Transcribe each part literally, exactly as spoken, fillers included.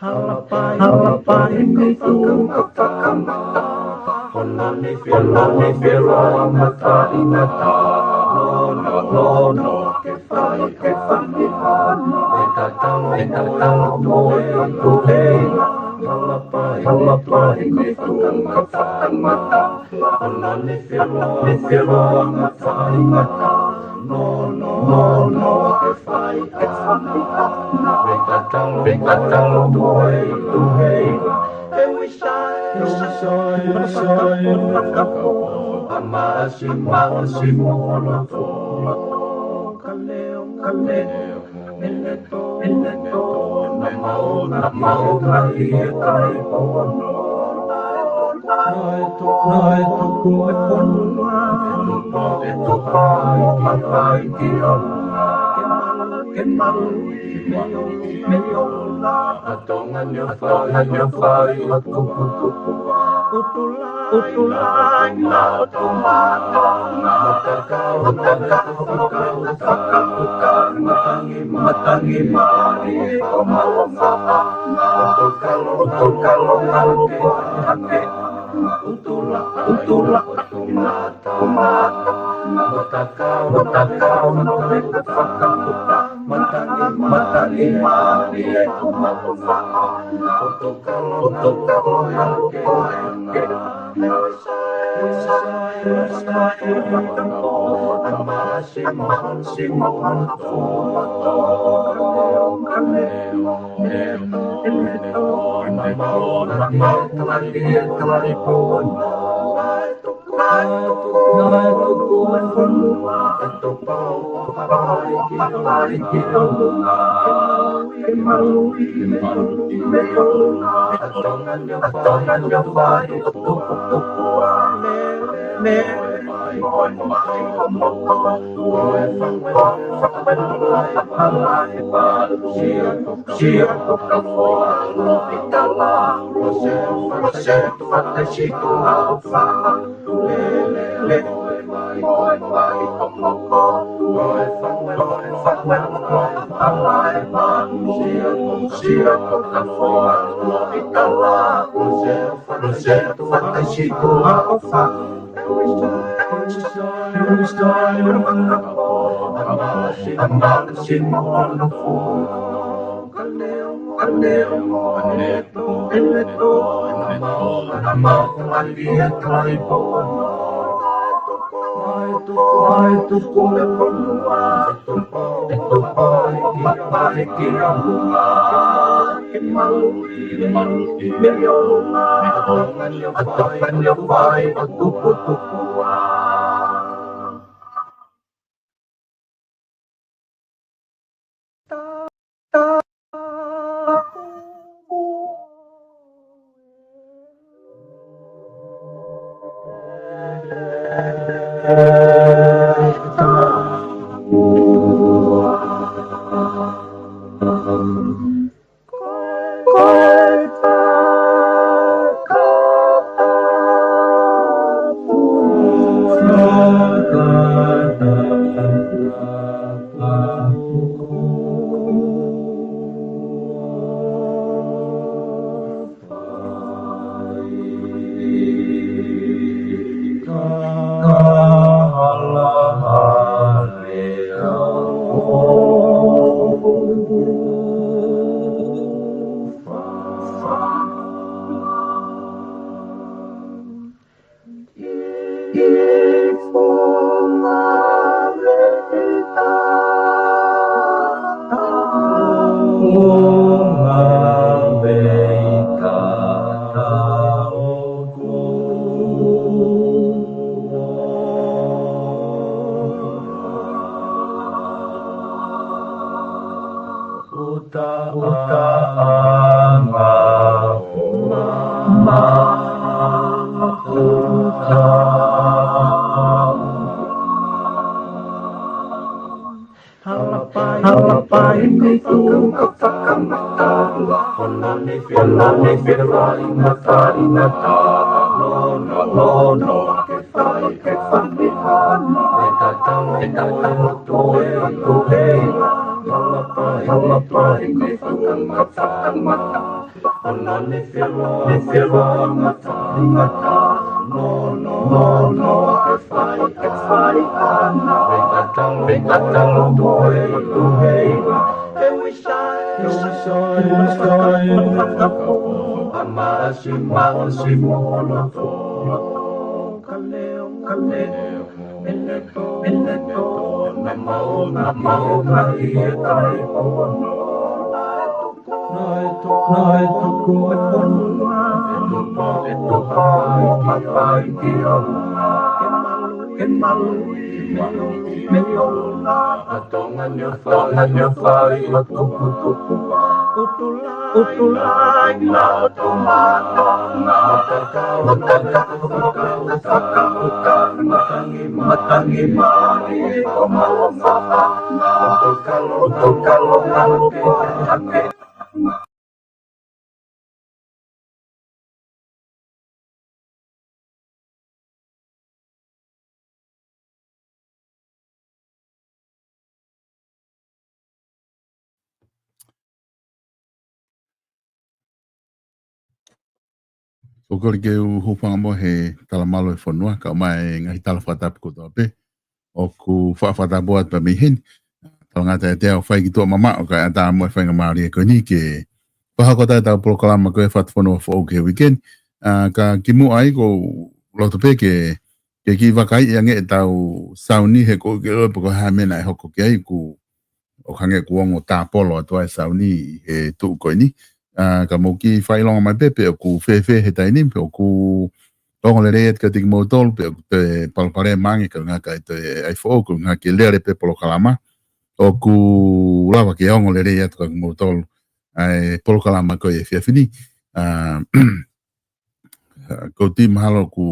Halapai, halapai, mei tuʻa fakamata. Hona ni filo, hona ni filo, mata i mata. No, no, no, no, ke fai, ke fai, no, no. E tatalo, e tatalo, mo e tuʻu hei. Halapai, halapai, mei tuʻa fakamata. Hona ni filo, ni filo, mata i mata. No, no, no, no, ke fai, ke fai, no. Pekatalo, pekatalo, mo e tuʻu hei. He ui sai, he ui sai, he ui sai, he ui sai. A masi, masi, mo lo to. Kaleo, kaleo. Utulai na o tō mata, matakau, matakau, matakau, matangi, matangi, mali, o malonga, o tokalo, o tokalo, ngalo, ko ake, utula, utula, o tō mata, mata, matakau, matakau, matakau, matangi, matangi, mali, o malonga, o tokalo, o tokalo, ngalo, ko ake, ʻOku ou kole ke u hūfanga mo e talamalu e fonua, kae ʻumaʻā e ngaahi tala fakatapu kotoa pē ʻoku faʻa fakatapu atu pē mei heni. Talangata e te au fai ki tuʻa mamaʻo kae ʻatā mo e faingamālie ko eni ke fakahoko atu ʻetau polokalama ko e Fatufonua Foʻou ki he weekend. ʻA, ka kimuʻa ai ʻoku ou loto pē ke, ke kiʻi vakaiʻi ange ʻetau sauni he ʻoku ou ʻiloʻi pē ko e hā e meʻa naʻe hoko ki ai, ʻoku ʻo hangē ʻoku ongo tāpolo atu ai e sauni ʻi he tuʻu ko eni. ʻA, ka mou kiʻi fakaʻilonga mai pē pe ʻoku fēfē he taimi ni, pe ʻoku ongo lelei atu kiate kimoutolu, pe ʻoku toe palopalema ange, ko e ʻuhinga ʻikai toe ʻai foʻou, ko e ʻuhinga ke lele pē polokalama. ʻOku lava ke ongo lelei atu kiate kimoutolu ʻa e polokalama ko e efiafi ni. ʻA, ʻoku ou tui mahalo ʻoku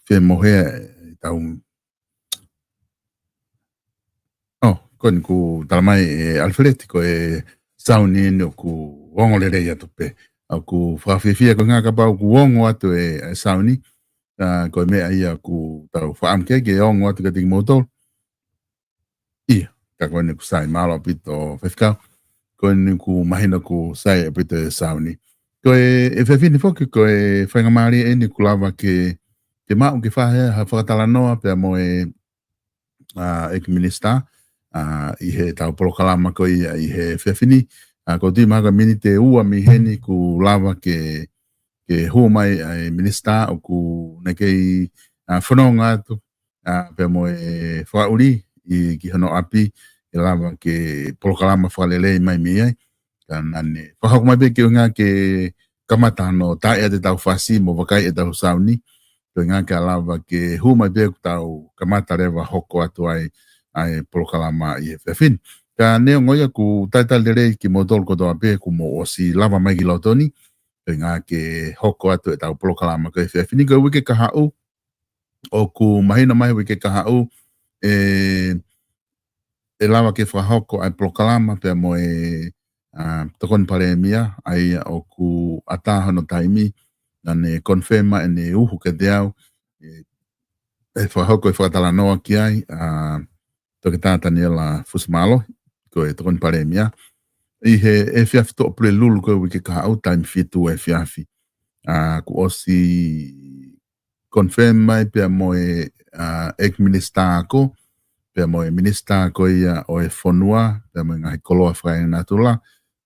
femohea ʻetau ʻO, ko eni kuo tala mai ʻe ʻAlifeleti ko e sauni eni ʻoku ongo lelei atu pē. ʻOku fakafiefia ko e ʻuhinga kapau ʻoku ongo atu e, e sauni, ʻa, ko e meʻa ia ʻoku tau fakaʻamu ke, ke ongo atu kiate kimoutolu. ʻIa, ka ko eni kuo sai, mālō ʻaupito Faifekau. Ko eni kuo mahino kuo sai ʻaupito e sauni. Ko e, e efiafi ni foki, ko e faingamālie eni ʻoku lava ke, ke maʻu ke fai ha fakatalanoa pea mo e ʻa, ʻEiki Minisitā, ʻa, ʻi heʻetau polokalama ko ia ʻi he efiafi ni. ʻA, ʻoku ou tui mahalo ko e miniti ʻe ua mei heni kuo lava ke, ke hū mai ʻa e Minisitā ʻoku ne kei, ʻa, fononga atu, ʻa, pea mo e fakaʻuli ʻi ki hono ʻapi ʻe lava ke polokalama fakalelei mai mei ai. Ka naʻa ne fakahoko mai pē ke ʻuhinga ke kamata hano taaʻi atu ʻetau fasi mo vakaiʻi ʻetau sauni. Ko e ʻuhinga ke lava ke hū mai pē ʻoku tau kamata leva hoko atu ai ʻa e polokalama ʻi he efiafi ni. Ka neongo ia ʻoku talitali lelei kimoutolu kotoa pē kuo mou ʻosi lava mai ki loto ni. Ko e ʻuhinga ke hoko atu ʻetau polokalama ko e efiafi ni ko e uike kahaʻu. ʻOku mahino mai he uike kahaʻu, ʻe, ʻe lava ke fakahoko ʻa e polokalama pea mo e, ʻa, Tokoni Palēmia, ʻa ia ʻoku ʻatā hono taimi, naʻa ne confirm ʻene uhu kiate au, ʻe, ʻe fakahoko e fakatalanoa ki ai, ʻa, Toketā Taniela Fusimālohi, ko e Tokoni Palēmia. ʻI he efiafi Tuʻapulelulu ko e uike kahaʻu taimi fitu efiafi. ʻA, kuo ʻosi confirm mai pea mo e, ʻa, ʻEiki Minisitā Ako, pea mo e Minisitā ko ia ʻo e Fonua, pea mo e ngaahi koloa fakaenatula,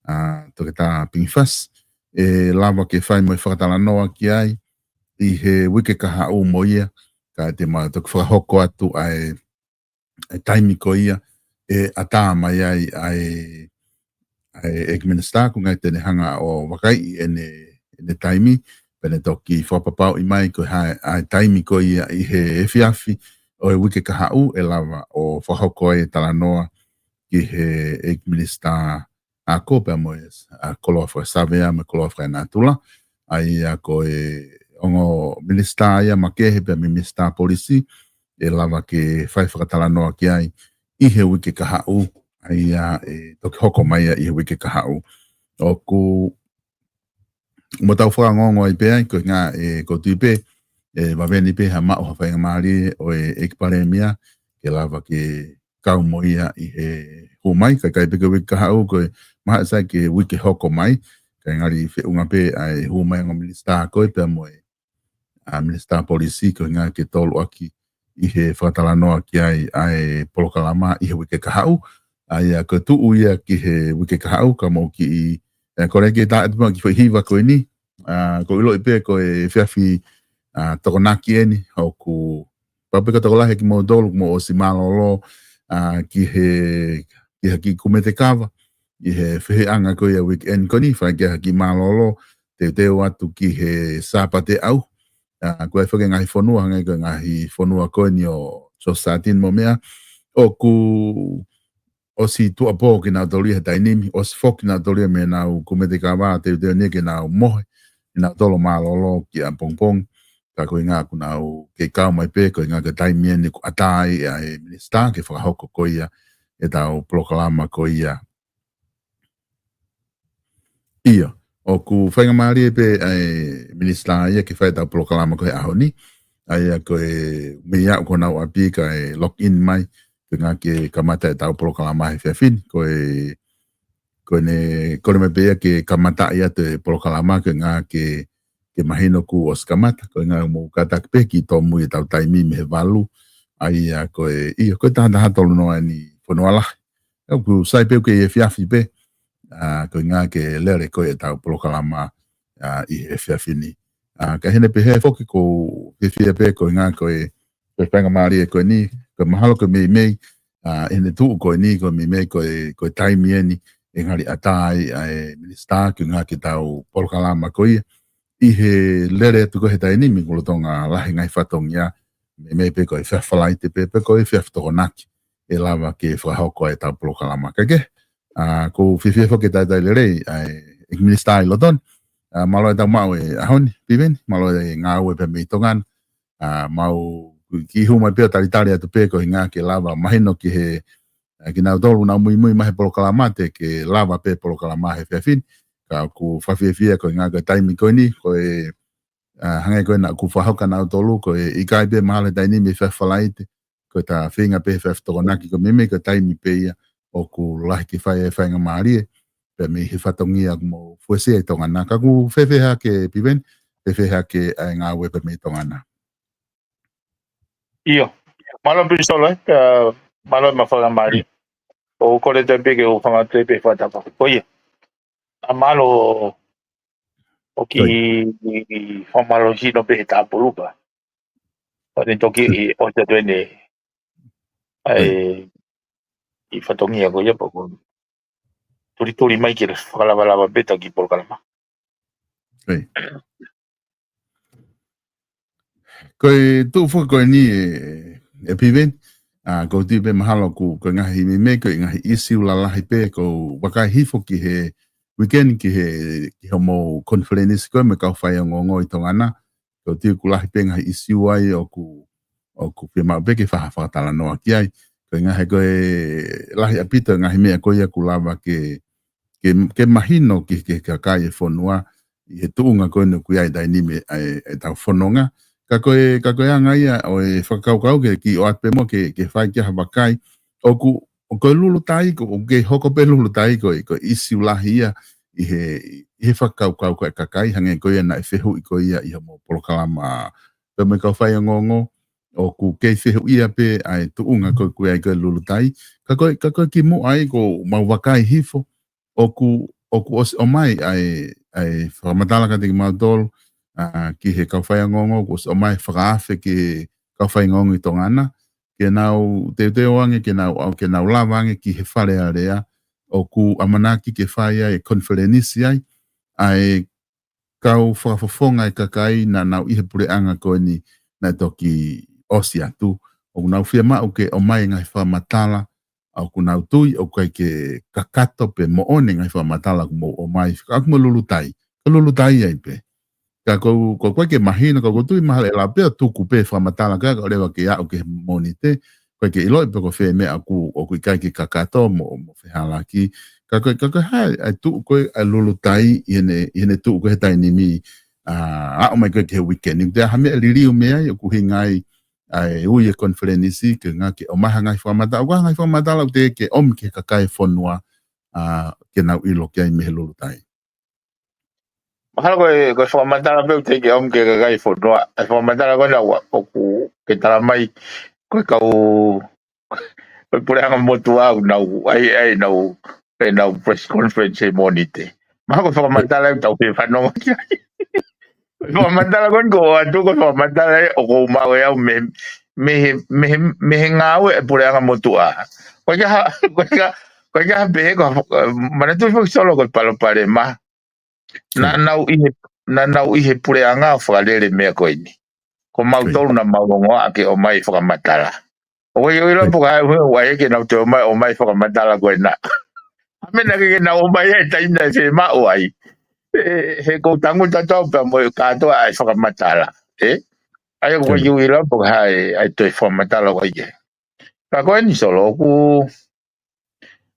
ʻa, Toketā Pingi Fasi. ʻE lava ke fai mo e fakatalanoa ki ai, ʻi he uike kahaʻu mo ia, ka te ma toki fakahoko atu ʻa e e taimi ko ia ʻe ʻatā mai ai ʻa e, ʻa e ʻEiki Minisitā, ko e ʻuhinga te ne hanga ʻo vakaiʻi ʻene, ʻene taimi, pea ne toki fakapapauʻi mai ko e hā ʻa e taimi ko ia ʻi he efiafi ʻo e uike kahaʻu ʻe lava ʻo fakahoko ai e talanoa ki he ʻEiki Minisitā Ako pea mo e, ʻa, koloa fakasavea mo e koloa fakaenatula. ʻA ia ko e ongo minisitā ia makehe pea mo e Minisitā Polisi, ʻe lava ke fai fakatalanoa ki ai ʻi he uike kahaʻu, ʻa ia ʻe toki hoko mai ia ʻi he uike kahaʻu. ʻOku mo tau fakaongoongo ai pē ai, ko e ngā, ʻe, ʻoku ou tui pē ʻe vave ni pē ha maʻu ha faingamālie ʻo e ʻEiki Palēmia ke lava ke kau mo ia ʻi he hū mai, kae ʻikai pē ko e uike kahaʻu, ko e mahalo sai ke uike hoko mai, kae ngali feʻunga pē ʻa e hū mai ʻa e ongo minisitā ko ē pea mo e, ʻa, minisitā polisi, ko e ngā ke toluʻaki ʻi he fakatalanoa ki ai ʻa e polokalama ʻi he uike kahaʻu. ʻA ia ko e tuʻu ia ki he uike kahaʻu, ka mou kiʻi, ʻe, kole ke tā atu pē ki he foʻi hiva ko eni, ʻa, ʻoku ou ʻiloʻi pē ko e efiafi, ʻa, Tokonaki eni, ʻoku pau pē ke tokolahi kimoutolu, mou ʻosi mālōlō, ʻa, ki he, ki he kiʻi kumete kava, ʻi he fehiʻanga ko ia weekend ko eni, fai ki he kiʻi mālōlō, teuteu atu ki he Sāpate ʻaʻau, ʻa, ko e fake ngaahi fonua, hangē ko e ngaahi fonua ko eni ʻo George Sutton mo meʻa, ʻoku ʻosi tuʻapō kinautolu ia he taimi ni, ʻosi foki kinautolu ia mei heʻenau kumete kava, teuteu ni ke nau mohe, kinautolu mālōlō ki ʻapongipongi, ka ko e ʻuhinga ʻoku nau kei kau mai pē, ko e ʻuhinga ko e taimi eni ʻoku ʻatā ai ʻa e minisitā ke fakahoko ko ia ʻetau polokalama ko ia. ʻIo, ʻoku faingamālie pē ʻa e minisitā ia ke fai ʻetau polokalama ko e ʻaho ni. ʻA ia ko e meʻa ʻoku nau ʻapi kae log in mai, ko e ʻuhinga ke kamata ʻetau polokalama he efiafi ni. Ko e, ko ʻene kole mai pē ia ke kamata ia ʻetau polokalama, ko e ʻuhinga ke, ke mahino kuo ʻosi kamata, ko e ʻuhinga mou kātaki pē ke tōmui ʻetau taimi mei he valu, ʻa ia ko e, ʻio, ko e taha taha tolu noa eni fonua lahi. ʻOku sai pē ʻoku kei efiafi pē, ʻa, ko e ʻuhinga ke lele ko ē ʻetau polokalama, ʻa, ʻi he efiafi ni. ʻA, ka ʻi heʻene pehē foki ʻoku ou fiefia pē ko e ʻuhinga ko e, ko e faingamālie ko eni, ko e mahalo ko e meimei, ʻa, ʻi heʻene tuʻu ko eni ko e meimei ko e, ko e taimi eni ʻe ngali ʻatā ai ʻa e minisitā ki he ʻuhinga ke tau polokalama ko ia. ʻI he lele atu ko ē he taimi ni, kuo lolotonga lahi e ngaahi fatongia, meimei pē ko e efiafi Falaite pē, pe ko e efiafi Tokonaki, ʻe lava ke fakahoko ai ʻetau polokalama. Kae kehe, ʻa, ʻoku ou fiefia foki ke talitali lelei ʻa e ʻEiki Minisitā ʻi loto ni, ʻa, mālō e tau maʻu e ʻaho ni, Piveni, mālō e ngāue pē mei Tonga na, ʻa, mau kiʻi hū mai pē ʻo talitali atu pē ko e ʻuhinga ke lava mahino ki he, ʻa, kinautolu ʻoku nau muimui mai he polokalama te ke lava pē polokalama he efiafi ni, ka ʻoku fakafiefia ko e ʻuhinga ko e taimi ko eni, ko e, ʻa, hangē ko ē naʻa ku fakahoko kia nautolu, ko e ʻikai pē mahalo he taimi ni mei he efiafi Falaite, ko e ta feinga pē he efiafi Tokonaki, ko e meimei ko e taimi pē ia ʻoku lahi ke fai e faingamālie, pea mei he fatongia ʻoku mou fuesia ʻi Tonga na, ka ʻoku fēfē hake Piveni, fēfē hake ʻa e ngāue pē mei Tonga na. ʻIo, mālō Pirisolo, ē, ka mālō e maʻu faingamālie. ʻOku ou kole atu pē ke u fakaʻamu atu pē fakatapu. Ko ia. ʻA, mālō ʻoku ou kiʻi fakamālō sino pē he tāpulu pē. ʻO ne toki ʻi ʻosi atu eni. ʻAi, ʻi fatongia ko ia pea ʻoku tulituli mai ke fakalavalava pē ʻetau kiʻi polokalama. Ko e tuʻu foki ko eni ē, ē Piveni, ʻa, ʻoku ou tui pē mahalo ʻoku, ko e ngaahi meimei, ko e ngaahi ʻisiū lalahi pē, ʻoku ou vakai hifo ki he weekend ki he, ki hoʻomou konifelenisi ko ē mo e kau faiongoongo ʻi Tonga na, ʻoku ou tui ʻoku lahi pē ngaahi ʻisiū ai ʻoku, ʻoku fiemaʻu pē ke fai ha fakatalanoa ki ai. Ko e ʻuhinga he ko e lahi ʻaupito e ngaahi meʻa ko ia ʻoku lava ke, ke, ke mahino ki, ki he kakai e fonua ʻi he tuʻunga ko eni ʻoku ʻi ai e taimi ni ʻa e, ʻetau fononga. Ka ko e, ka ko e anga ia ʻo e fakakaukau ke kiʻi ʻoatu pē mo ke, ke fai ki ai ha vakai. ʻOku, ʻoku ko e Lulutai, ʻoku, ʻoku kei hoko pē Lulutai ko e, ko e ʻisiū lahi ia ʻi he, ʻi he fakakaukau ko ē ʻa e kakai, hangē ko ia naʻe fehuʻi ko ia ʻi hoʻomou polokalama pea mo e kau faiongoongo, ʻoku kei fehuʻia pē ʻa e tuʻunga ko ē ʻoku ʻi ai ko ē Lulutai. Ka ko e, ka ko e kimuʻa ai ʻoku mau vakai hifo, ʻoku, ʻoku ʻosi ʻomai ʻa e, ʻa e fakamatala kiate kimautolu, ʻa, ki he kau faiongoongo, ʻoku ʻosi ʻomai fakaafe ki he kau faiongoongo ʻi Tonga na, ke nau teuteu ange, ke nau, ke nau lava ange ki he Fale Alea, ʻoku ʻamanaki ke fai ai e konifelenisi ai ʻa e kau fakafofonga e kakai naʻa nau ʻi he puleʻanga ko eni naʻe toki ʻosi atu. ʻOku nau fiemaʻu ke ʻomai e ngaahi fakamatala, ʻoku nau tui ʻoku ʻikai ke kakato pe moʻoni e ngaahi fakamatala ʻoku mou ʻomai. Ka ʻoku mou Lulutai, ka Lulutai ai pē. Ka ʻoku, ʻoku ʻikai ke mahino, ka ʻoku ou tui mahalo ʻe lava pē ʻo tuku pē fakamatala ka, ka ʻoua leva ke aʻu ki he Mōnite, ʻikai ke ʻiloʻi pe ko fē meʻa ʻoku, ʻoku ʻikai ke kakato mo, mo fehalaki. Ka ko e, ka ko e hā, ʻa e tuʻu ko ē ʻa e lulutai ʻi heʻene, ʻi heʻene tuʻu ko ē he taimi ni, ʻa, aʻu mai ko ē ki he weekend. Te ʻi ai ha meʻa liliu mei ai ʻoku ʻuhinga ai ʻa e ui e konifelenisi ke ngāue ke ʻomai ha ngaahi fakamatala. ʻOku ʻi ai ha ngaahi fakamatala ʻoku teʻeki ke ʻomi ki he kakai e fonua, ʻa, ke nau ʻilo ki ai mei he lulutai. Mahalo ko e, ko e fakamatala pē ʻoku teʻeki ke ʻomi ki he kakai e fonua. E fakamatala ko ena ʻoku, ʻoku ke tala mai, ko e kau, ko e puleʻanga motuʻa ʻoku nau, ʻai, ʻai ʻenau, ʻenau press conference he Mōnite. Mahalo ko e fakamatala ʻoku tau fanongo ki ai. Ko e fakamatala ko eni ʻoku ʻoatu, ko e fakamatala ē ʻoku ou maʻu ʻe au mei, mei he, mei he, mei he ngāue e puleʻanga motuʻa. Ko e ʻikai ha, ko e ʻikai, ko e ʻikai ha pehē ko ha, manatuʻi foki Solo ko e palopalema. Naʻa nau ʻi he, naʻa nau ʻi he puleʻanga ʻo fakalele meʻa ko eni. Ko mautolu naʻa mau ongoʻi ke ʻomai fakamatala. ʻOku ʻikai ke u ʻilo pe ko hai ʻoku ʻai ke nau toe ʻomai, ʻomai fakamatala ko ena. ʻA e meʻa naʻe ʻikai ke nau ʻomai he taimi naʻe fiemaʻu ai. He, he ʻoku ou tangutu atu au pea mo e kātoa ʻa e fakamatala. Ē? ʻA ia ʻoku ʻikai ke u ʻilo pe ko hai ʻa e toe fakamatala ʻoku ʻai ke. Ka ko eni Solo, ʻoku,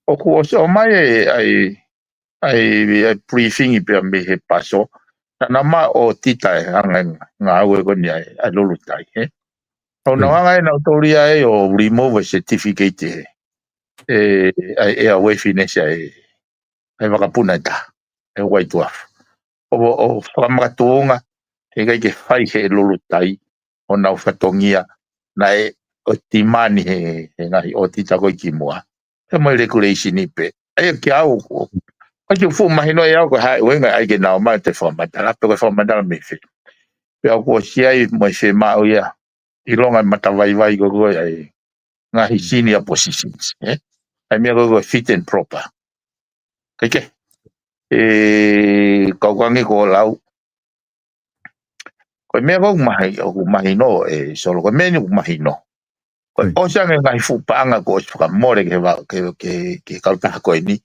ʻoku ʻosi ʻomai e, ʻa e, ʻa e, ʻa e briefing ʻi pea mei he paso. Naʻa nau maʻu ʻo tita e anga e ngāue ko eni ʻa e, ʻa e lulutai, ē? ʻO nau anga ʻenau tōlia ai ʻo remove e certificate ē. ʻE, ʻa e, ʻa e airworthiness ʻa e, ʻa e vakapuna ʻe taha, ʻa e White Dwarf. ʻO, ʻo fakamakatuʻunga, he ʻikai ke fai he lulutai, ʻo nau fatongia, naʻe ʻo timani he, he ngaahi ʻōtita ko ē kimuʻa. He mo e regulation ʻi pē. ʻA ia kia au, ʻo, ʻikai ke u fuʻu mahino ʻe au ko e hā e ʻuhinga ʻai ke nau ʻomai ʻo toe fakamatala, pe ko e fakamatala mei fē. Pea ʻoku ʻosi ʻi ai mo e fiemaʻu ia, ʻilonga e matavaivai ko ē ʻa e ngaahi senior positions, ē? ʻA e meʻa ko ē ko e fit and proper. ʻIkai ke, ē, kau kangi ko lau. Ko e meʻa ko ē ʻoku mahi-, ʻoku mahino, ē, Solo, ko e meʻa ni ʻoku mahino. Ko e ʻosi ange ngaahi fuʻu paʻanga kuo ʻosi fakamole ki he va-, ki he, ki he, ki he kautaha ko eni.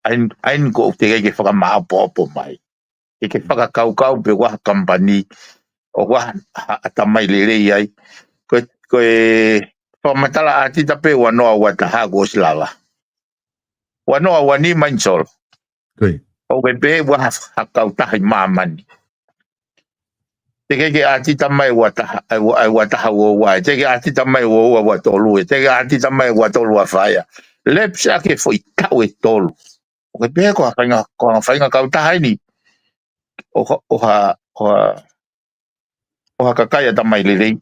ʻA ia, ʻa ia ʻoku teʻeki ke fakamāʻopoʻopo mai. Ke ke fakakaukau pe ʻoku ʻi ai ha kamupani, ʻoku ʻi ai ha, ha ʻatamai lelei ai. Ko e, ko e fakamatala ʻa Tita pē ua noa ua taha kuo ʻosi lava. Ua noa ua nima eni Solo. ʻOku ke pehē ʻoku ʻi ai ha, ha kautaha ʻi māmani. Teʻeki ke ʻa Tita mai ua taha, ʻa ua, ʻa ua taha ua ua, teʻeki ke ʻa Tita mai ua ua ua tolu, teʻeki ke ʻa Tita mai ua tolu ua fā ia. Lapse ʻaki e foʻi taʻu ʻe tolu. ʻOku ke pehē ko ha faʻahinga, ko ha faʻahinga kautaha eni. ʻO ha, ʻo ha, ʻo ha, ʻo ha kakai ʻatamai lelei.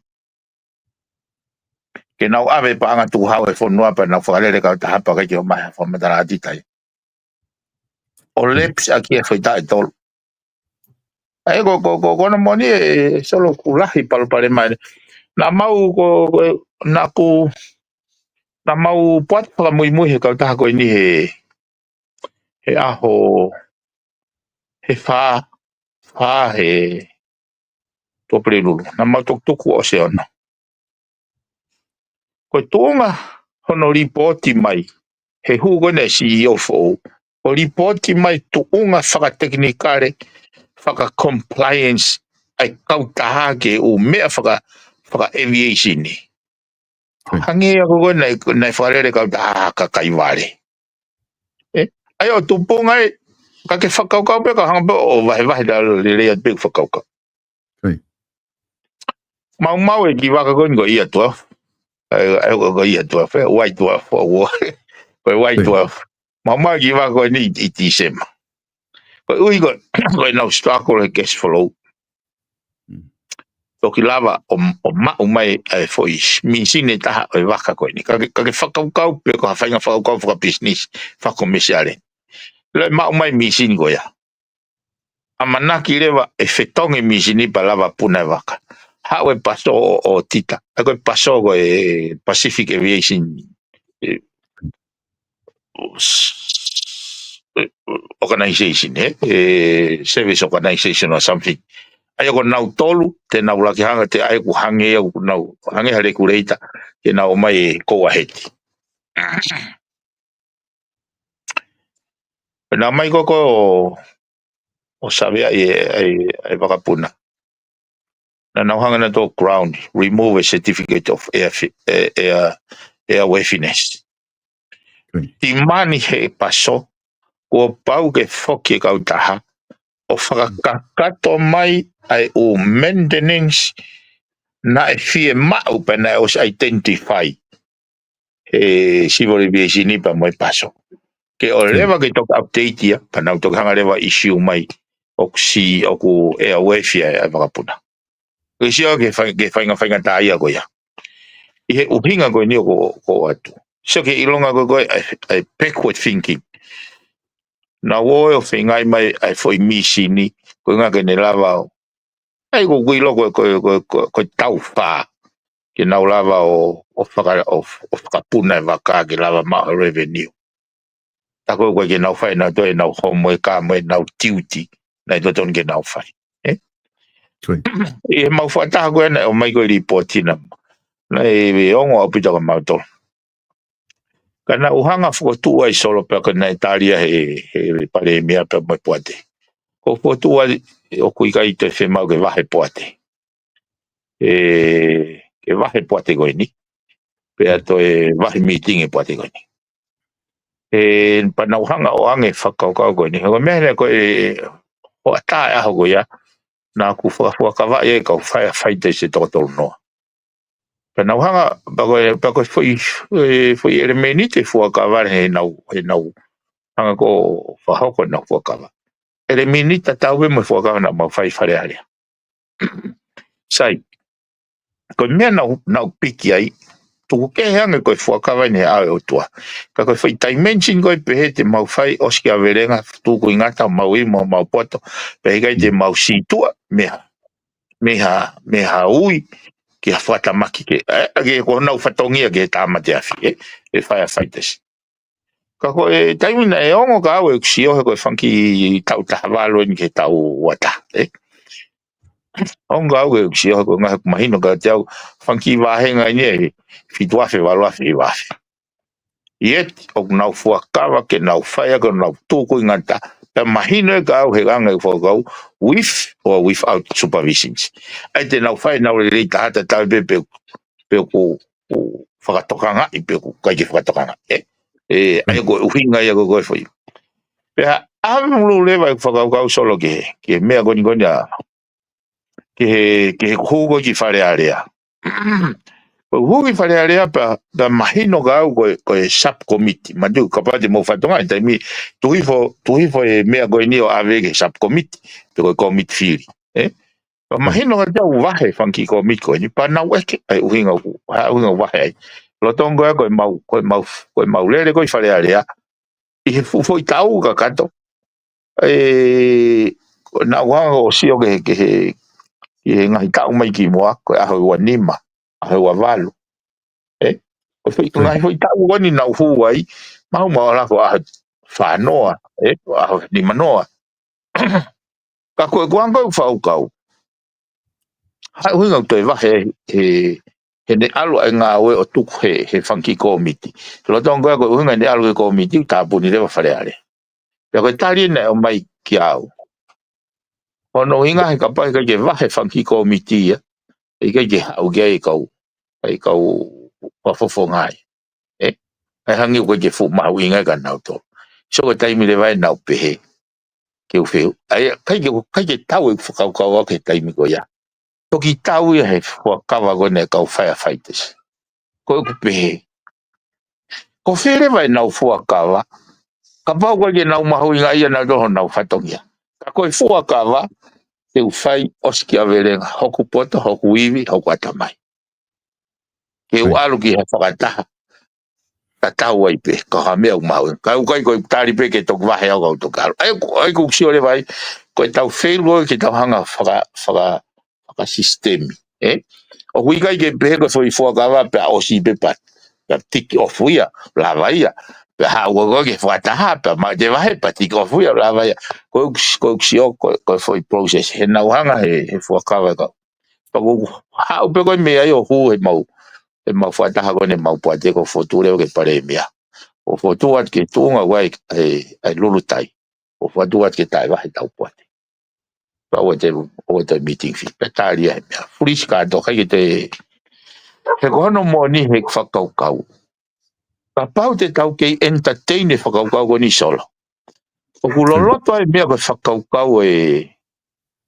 Ke nau ʻave paʻanga tukuhau he fonua pea nau fakalele kautaha pea ʻikai ke ʻomai ha fakamatala ʻa Tita ia. ʻO lapse ʻaki e foʻi taʻu ʻe tolu. ʻA ia ko, ko, ko, ko hono moʻoni ē, ē, Solo, ʻoku lahi palopalema eni. Naʻa mau ko, ko, naʻa ku, naʻa mau poatu fakamuimui he kautaha ko eni he, he ʻaho, he fā, fā he Tuʻapulelulu. Naʻa mau tukutuku ʻo ʻosi ʻe ono. Ko e tuʻunga hono lipooti mai, he hū ko ena e C E O foʻou, ʻo lipooti mai tuʻunga fakatekinikale, faka-compliance, ʻa e kautaha ki he ʻū meʻa faka, faka-aviation ni. Hangē ia ko ē naʻe, naʻe fakalele kautaha ha kakai vale. Ē, ʻa ia ʻo tupunga ē, ka ke fakakaukau pē, ka hanga pē ʻo vahevahe lelei atu pē ʻeku fakakaukau. Maumau e kiʻi vaka ko eni ko e E twelve. ʻA ia, ʻa ia ko e E twelve, ē, Y twelve, ʻo, ʻo, ko e Y twelve. Maumau e kiʻi vaka ko eni ʻi, ʻi Tīsema. Koeʻuhi ko, ko ʻenau struggle he cash flow. Toki lava ʻo, ʻo maʻu mai ʻa e foʻi mīsini ʻe taha ʻo e vaka ko eni. Ka ke, ka ke fakakaukau pē ko ha faʻahinga fakakaukau fakapisinisi, fakakomēsiale. Lele maʻu mai mīsini ko ia. ʻAmanaki leva ʻe fetongi mīsini pea lava puna e vaka. Haʻu e paso ʻo, ʻo Tita. ʻA ia ko e paso ko e Pacific Aviation, ē, organization, ē, ē, service organization or something. ʻA ia ko nautolu, te nau laki hanga, te ʻai ʻoku hangē ia ʻoku nau, hangē ha regulator, ke nau ʻomai e go ahead. Pea naʻa mai ko ē ʻo, ʻo saveaʻi e, e, e vakapuna. Naʻa nau hanga nautolu ʻo ground, remove a certificate of air fi-, air, air, airworthiness. Ui. Timani he paso, kuo pau ke foki e kautaha, ʻo fakakakato mai ʻa e ʻū maintenance naʻe fiemaʻu pea naʻe ʻosi identify he Civil Aviation pea mo e paso. Ke ʻoua leva ke toki update ia, pea nau toki hanga leva ʻo issue mai ʻoku si-, ʻoku airworthy ʻa e vakapuna. Ke sio ki he fai-, ki he fainga-, faingataʻaʻia ko ia. ʻI he ʻuhinga ko eni ʻoku, ʻoku ʻoatu. Sio ki he ʻilonga ko ē, ko e, ʻa e, ʻa e backward thinking. Naʻa nau ō ʻo feingaʻi mai ʻa e foʻi mīsini, ko e ʻuhinga ke ne lava ʻo. ʻA ia ʻoku ʻilo ko e, ko e, ko e, ko e, ko e taufā. Ke nau lava ʻo, ʻo faka-, ʻo, ʻo fakapuna e vaka ke lava maʻu ha revenue. Tā ko ē ʻoku ʻikai ke nau fai ʻenautolu ʻenau homework mo ʻenau duty naʻe totonu ke nau fai. Ē? Sure. ʻI he mau fakataha ko ē naʻe ʻomai ko ē e lipooti na. Naʻe ongo ʻaupito kia mautolu. Ka naʻa ku hanga ʻo fokotuʻu ai Solo pea ko e naʻe tali ia he, he palēmia pea mo e poate. Ko e fokotuʻu ai ʻoku ʻikai toe fiemaʻu ke vahe poate. ʻE, ke vahe poate ko eni. Pea toe vahe mītingi e poate ko eni. ʻE, pea naʻa ku hanga ʻo ʻoange e fakakaukau ko eni. Ko e meʻa eni ko e, hoʻatā e ʻaho ko ia, naʻa ku fakafuakavaʻi e kau firefighters ʻe toko tolu noa. Pea naʻa ku hanga, pea ko e, pea ko e foʻi, e, foʻi ʻelemēniti e fuakava heʻenau, heʻenau hanga ko ē ʻo fakahoko ʻenau fuakava. ʻElemēniti tatau pē mo e fuakava naʻa mau fai Fale Alea. Sai, ko e meʻa naʻa ku, naʻa ku piki ai, tuku kehe ange ko e fuakava eni he ʻao ʻo e ʻOtua. Ka ko e foʻi dimension ko ē pehē te mau fai ʻosikiavelenga, tuku ʻi ngata mau ivi mo mau poto, pea ʻikai te mau sītuʻa, mei ha, mei ha, mei ha ui, ki ha fakatamaki ke, ē, ke ko honau fatongia ke tāmate afi, ē, e firefighters. Ka ko e taimi naʻe ongo kia au ʻeku sio he ko e fanga kiʻi taʻu taha valu eni ki he taʻu ua taha, ē. Ongo kia au ʻeku sio he ko e ngaahi ʻoku mahino kiate au fanga kiʻi vāhenga eni ʻe fitu afe, valu afe, hiva afe. Yet, ʻoku nau fuakava ke nau fai ʻaki ʻenau tuku ʻi ngata. Pea mahino ē kia au he anga ʻeku fakakaukau, with or without supervisions. ʻAi te nau fai ʻenau lelei taha tatau pē pe, pe ʻoku, ʻoku fakatokangaʻi pe ʻoku ʻikai ke fakatokangaʻi, ē? ʻE, ʻa ia ko e ʻuhinga ia ko ē ko e foʻi. Pea, ʻa e mulu leva e fakakaukau Solo ki he, ki he meʻa ko eni ko eni ʻa, ki he, ki he hū ko ē ki Fale Alea. Ko e hū ki Fale Alea pea, pea mahino kia au ko e, ko e subcommittee. Manatuʻi kapau te mou fakatokangaʻi, taimi tuku hifo, tuku hifo e meʻa ko eni ʻo ʻave ki he subcommittee, pe ko e kōmiti fili, ē? Pea mahino kiate au vahe fanga kiʻi kōmiti ko eni, pea naʻa ku ʻeke, ʻa e ʻuhinga ʻoku, ʻa e ʻuhinga vahe ai. Lolotonga ko e mau, ko e mau, ko e mau lele ko ē ʻi Fale Alea, ʻi he fuʻu foʻi taʻu kakato. ʻE, ko e naʻa ku hanga ʻo sio ki he, ki he, ki he ngaahi taʻu mai kimuʻa, ko e ʻaho ʻe ua nima, ʻaho ʻe ua valu. Ē? Ko e foʻi, ko e ngaahi foʻi taʻu ko eni naʻa ku hū ai, mahuʻinga ʻaupito ko e ʻaho fā noa, ē? Ko e ʻaho nima noa. Ka ko e kuanga ko e fakakaukau. ʻA e ʻuhinga ʻoku toe vahe he, he ne ʻalu ʻa e ngāue ʻo tuku he, he fanga kiʻi kōmiti. Lolotonga ko e ʻuhinga ne ʻalu ki he kōmiti ʻoku tāpuni leva Fale Alea. Pea ko e tali naʻe ʻomai kia au. Hono ʻuhinga he kapau ʻe ʻikai ke vahe fanga kiʻi kōmiti ia, ʻe ʻikai ke haʻu ki ai e kau, e kau fakafofonga ia. Ē? ʻA ia hangē ʻoku ʻikai ke fuʻu mahuʻinga ia kia nautolu. So ko e taimi leva ē naʻa ku pehē ke u fehuʻi. ʻA ia, ʻikai ke, ʻikai ke tau e fakakaukau au ki he taimi ko ia. Toki tau ia he fuakava ko eni e kau firefighters. Ko ʻeku pehē. Ko fē leva ʻenau fuakava. Kapau ʻoku ʻikai ke nau mahuʻingaʻia nautolu honau fatongia. Ka ko e fuakava, te u fai ʻosikiavelenga, hoku poto, hoku ivi, hoku ʻatamai. Ke u ʻalu ki ha fakataha. Tatau ai pē, ka ha meʻa ʻoku mahuʻinga. Ka ʻoku ʻikai ko e tali pē ke toki vahe au ka u toki ʻalu. ʻA ia ʻoku, ʻa ia ʻoku sio leva ai, ko e tau fail ko ē ke tau hanga faka, faka, fakasisitemi, ē? ʻOku ʻikai ke pehē ko e foʻi fuakava pea ʻosi pē pea, pea tiki ofu ia, lava ia. Pea haʻu ko ē ki he fakataha, pea maʻu e vahe, pea tiki ofu ia, lava ia. Ko ʻeku, ko ʻeku sio, ko, ko e foʻi process, he naʻa ku hanga he, he fuakava ka. Pea ko e haʻu pē ko ē mei ai ʻo hū he mau, he mau fakataha ko eni mau poate ko e fotu leva ki he palēmia. Ko e fotu atu ki he tuʻunga ʻoku ʻi ai e, e lulutai. Ko e fotu atu ki he taʻevahe ʻetau poate. Pea ʻoua te u ʻoua toe meeting fee. Pea tali ia he meʻa. Fulisi kātoa, ʻikai ke te, he ko hono moʻoni he fakakaukau. Kapau te tau kei entertain e fakakaukau ko eni Solo. ʻOku loloto ai meʻa ko e fakakaukau e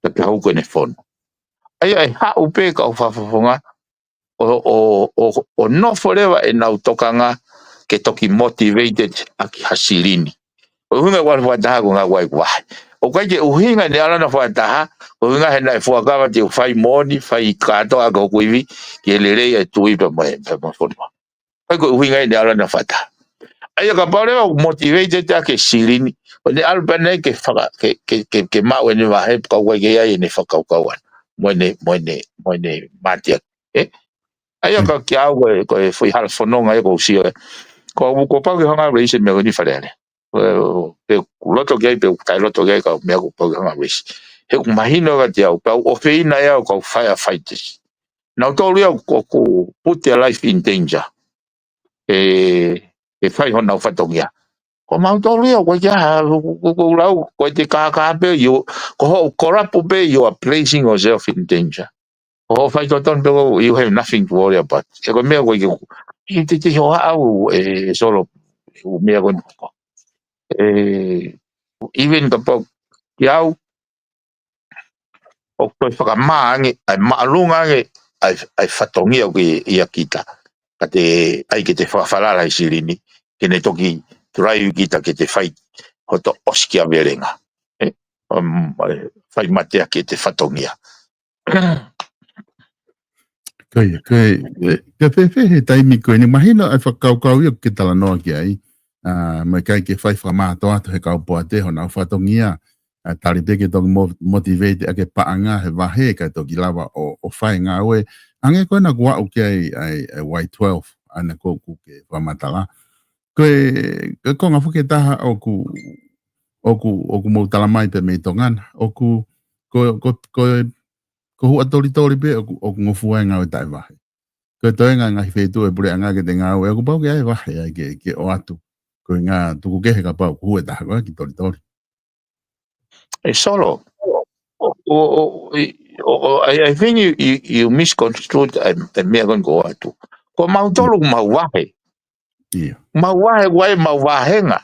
takitaha ko eni fono. ʻA ia ʻe haʻu pē kau fakafofonga ʻo, ʻo, ʻo, ʻo nofo leva ʻenau tokanga ke toki motivated ʻaki ha silini. Ko e ʻuhinga ʻoku ʻalu fakataha ko e ngāue ʻoku vahe. ʻOku ʻikai ke ʻuhinga ʻene ʻalu ʻana fakataha, ko e ʻuhinga he naʻe fuakava te u fai moʻoni, fai kātoa ʻaki hoku ivi, ke lelei e tuʻi pea mo e, pea mo e fonua. ʻIkai ko e ʻuhinga ʻene ʻalu ʻana fakataha. ʻA ia kapau leva ʻoku motivated ʻaki e silini, ʻo ne ʻalu pē ʻana ke faka-, ke, ke, ke, ke maʻu ʻene vahe, pea ʻoku ʻikai ke ʻi ai ʻene fakakaukau ʻana. Mo ʻene, mo ʻene, mo ʻene mateaki. Ē? ʻA ia ka kiate au ko e, ko e foʻi hala fononga ia ʻoku ou sio ē. Ko au, kuo pau ke hanga ʻo raise e meʻa ko eni Fale Alea. Ē, pe ʻoku loto ki ai, pe ʻoku taʻeloto ki ai, ka meʻa kuo pau ke hanga ʻo raise. He ʻoku mahino kiate au, pea ʻoku ʻofeina ia ʻo e kau firefighters. Nautolu ia ʻoku, ʻoku put their life in danger. ʻE, ʻe fai honau fatongia. Ko mautolu ia, ʻoku ʻikai ke ʻi ai ha, ʻoku, ʻoku, ʻoku lau, ko e te kākā pē, you, ko hoʻo kolapu pē, you are placing yourself in danger. Ko hoʻo faitotonu pē, ko, you have nothing to worry about. He ko e meʻa ko ē ke, ʻi te te hoa au, ē, Solo, ʻū meʻa ko eni. Ē, even kapau, kiate au, ʻoku toe fakamā ange, ʻa e māʻolunga ange, ʻa e, ʻa e fatongia ʻoku ʻiate kita. Ka te, ʻai ke te fakafalala ʻi silini, ke ne toki drive kita ke te fai hoto ʻosikiavelenga. Ē, um, ʻa e fai mateaki ʻete fatongia. Ko ia, ko e, ē, ka fēfē he taimi ko eni, mahino ʻa e fakakaukau ia ʻoku ke talanoa ki ai. ʻA, mo e ʻikai ke fai fakamātoato he kau poate honau fatongia, ʻa, tali pē ke toki mo-, motivate ʻaki e paʻanga he vahe kae toki lava ʻo, ʻo fai e ngāue. Hangē ko ena kuo aʻu ki ai, ʻa e, ʻa e Y twelve, ʻa ena ʻoku ke fakamatala. Ko e, ko e konga foki ʻe taha ʻoku, ʻoku, ʻoku mou talamai pē mei Tonga na. ʻOku, ko, ko, ko, ko Huʻatolitoli pē ʻoku, ʻoku ngofua e ngāue taʻevahe. Ko e toenga e ngaahi feituʻu e puleʻanga ke te ngāue, ʻoku pau ke ʻi ai e vahe ai ke, ke ʻoatu. Ko e ngaahi tuku kehe kapau ʻoku hū e taha ko ē ki Tolitoli. Ē Solo, ʻo, ʻo, ʻo, I, ʻo, ʻo, I, I think you, you, you misconstrued e, e meʻa ko eni ʻoku ou ʻoatu. Ko mautolu ʻoku mau vahe. ʻIo. Mau vahe, ʻoku ʻi ai ʻemau vāhenga.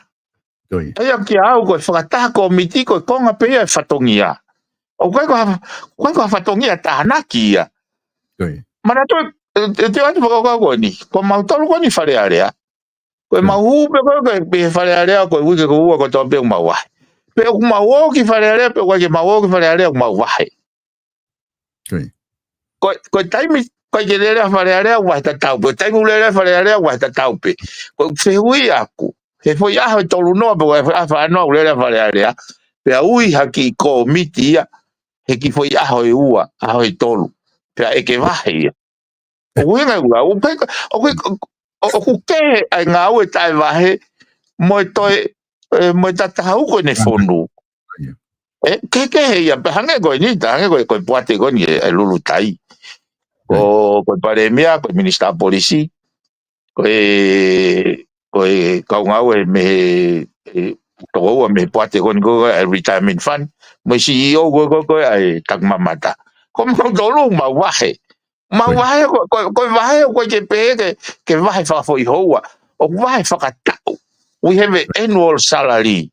Ko ia. ʻA ia kiate au ko e fakataha kōmiti ko e konga pē ia e fatongia. ʻOku ʻikai ko ha, ʻoku ʻikai ko ha fatongia tānaki ia. Ko ia. Manatuʻi, ē, ē, te u ʻoatu fakakaukau ko eni. Ko mautolu ko eni Fale Alea. Ko ʻemau hū pē ko ē, ko e pē Fale Alea, ko e uike ko ua kotoa pē ʻoku mau vahe. Pe ʻoku mau ō ki Fale Alea, pe ʻoku ʻikai ke mau ō ki Fale Alea, ʻoku mau vahe. Ko ia. Ko, ko e taimi, ʻikai ke lele ai Fale Alea, ʻoku vahe tatau pē. Ko e taimi ʻoku lele ai Fale Alea, ʻoku vahe tatau pē. Ko e fehuʻi ʻaku. He foʻi ʻaho ʻe tolu noa, pe ko e foʻi ʻaho ʻe fā noa, ʻoku lele ai Fale Alea. Pea ui ha kiʻi kōmiti ia, he kiʻi foʻi ʻaho ʻe ua, ʻaho ʻe tolu. Pea ʻe ke vahe ia. ʻOku ʻuhinga ʻeku lau, ʻoku ʻikai, ʻoku ʻikai, ʻo, ʻoku kehe ʻa e ngāue taʻevahe, mo e toe, ē, mo e tatau ko eni fonu. Ia. Ē, kehekehe ia, pea hangē ko eni, tā hangē ko e, ko e poate ko eni e, e Lulutai. Ko, ko e palēmia, ko e minisitā polisi, ko e, ko e kau ngāue mei he, e, tokoua mei he poate ko eni ko e retirement fund, mo e C E O ko, ko, ko e ʻa e Takimamata. Ko mautolu mau vahe. Mau vahe, ko, ko, ko e vahe, ʻoku ʻikai ke pehē ke, ke vahe fakafoʻi houa. ʻOku vahe fakataʻu. We have an annual salary.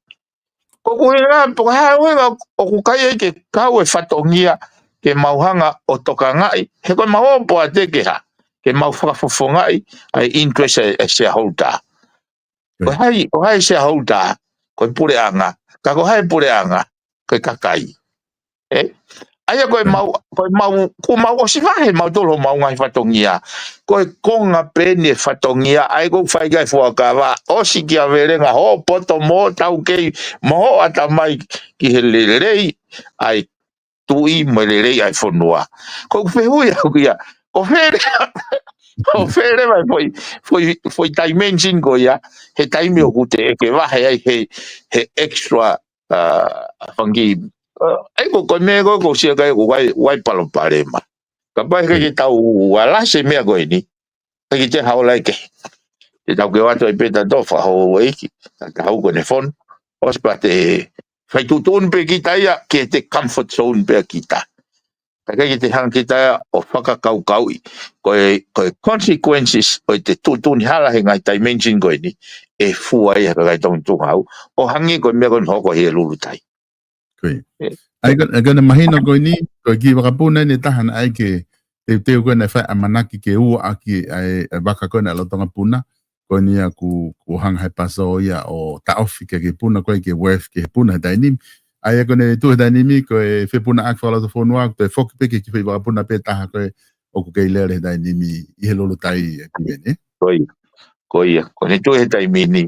Ko ʻeku ʻuhinga, pe ko e hā e ʻuhinga ʻoku ʻikai ai ke kau e fatongia ke mau hanga ʻo tokangaʻi, he ko ʻemau ō poate ke hā, ke mau fakafofongaʻi ʻa e interest e, e shareholder. Ko hai, ko hai shareholder, ko e puleʻanga, ka ko hai puleʻanga, ko e kakai. Ē? ʻA ia ko ʻemau, ko ʻemau, kuo mau ʻosi vahe mautolu homau ngaahi fatongia. Ko e konga pē eni e fatongia, ʻa ia ʻoku fai ki ai e fuakava, ʻosikiavelenga hoʻo poto mo hoʻo taukei, mo hoʻo ʻatamai ki he lelei, ʻa e tuʻi mo e lelei ʻa e fonua. Ko ʻeku fehuʻi ʻaku ia, ko fē leva, ko fē leva e foʻi, foʻi, foʻi dimension ko ia, he taimi ʻoku te ʻeke vahe ai he, he extra ʻa, ʻa fanga kiʻi, ʻa, ʻa ia ko, ko e meʻa ko, ko e sio ki ai ko e wai, wai palopalema. Kapau he ʻikai ke tau alasi e meʻa ko eni. ʻIkai ke te haola ʻi he. Te tau ke ō atu ai pē tautolu fakahouhouʻeiki. Tatau ko eni fono. ʻOsi pea te fai tuʻutuʻuni pē kita ia, ke te comfort zone pē kita. Ka ʻikai ke te hanga kita ʻo fakakaukauʻi ko e, ko e consequences ʻo ʻete tuʻutuʻuni hala he ngaahi dimension ko eni, ʻe fua ia he kakai Tonga tuʻu hau, ʻo hangē ko e meʻa ko eni hoko he Lulutai. Ko ia. ʻAi ko, ʻai ko ʻene mahino ko eni, ko e kiʻi vakapuna ʻe taha naʻe ʻai ke teuteu ko ē naʻe fai ʻamanaki ke ua ʻaki ʻa e, ʻa e vaka ko ē naʻe lolotonga puna, ko eni ia kuo, kuo hanga he PASO ia ʻo taʻofi ke, ke puna ko ē ke waive ke puna he taimi ni. ʻAi ko ʻene tuʻu he taimi ni ko e fepunaʻaki fakalotofonua, ko e foki pē ke kiʻi fai vakapuna pē taha ko ē ʻoku kei lele he taimi ni ʻi he Lulutai ʻa e kiveni. Ko ia, ko ia, ko ʻene tuʻu he taimi ni.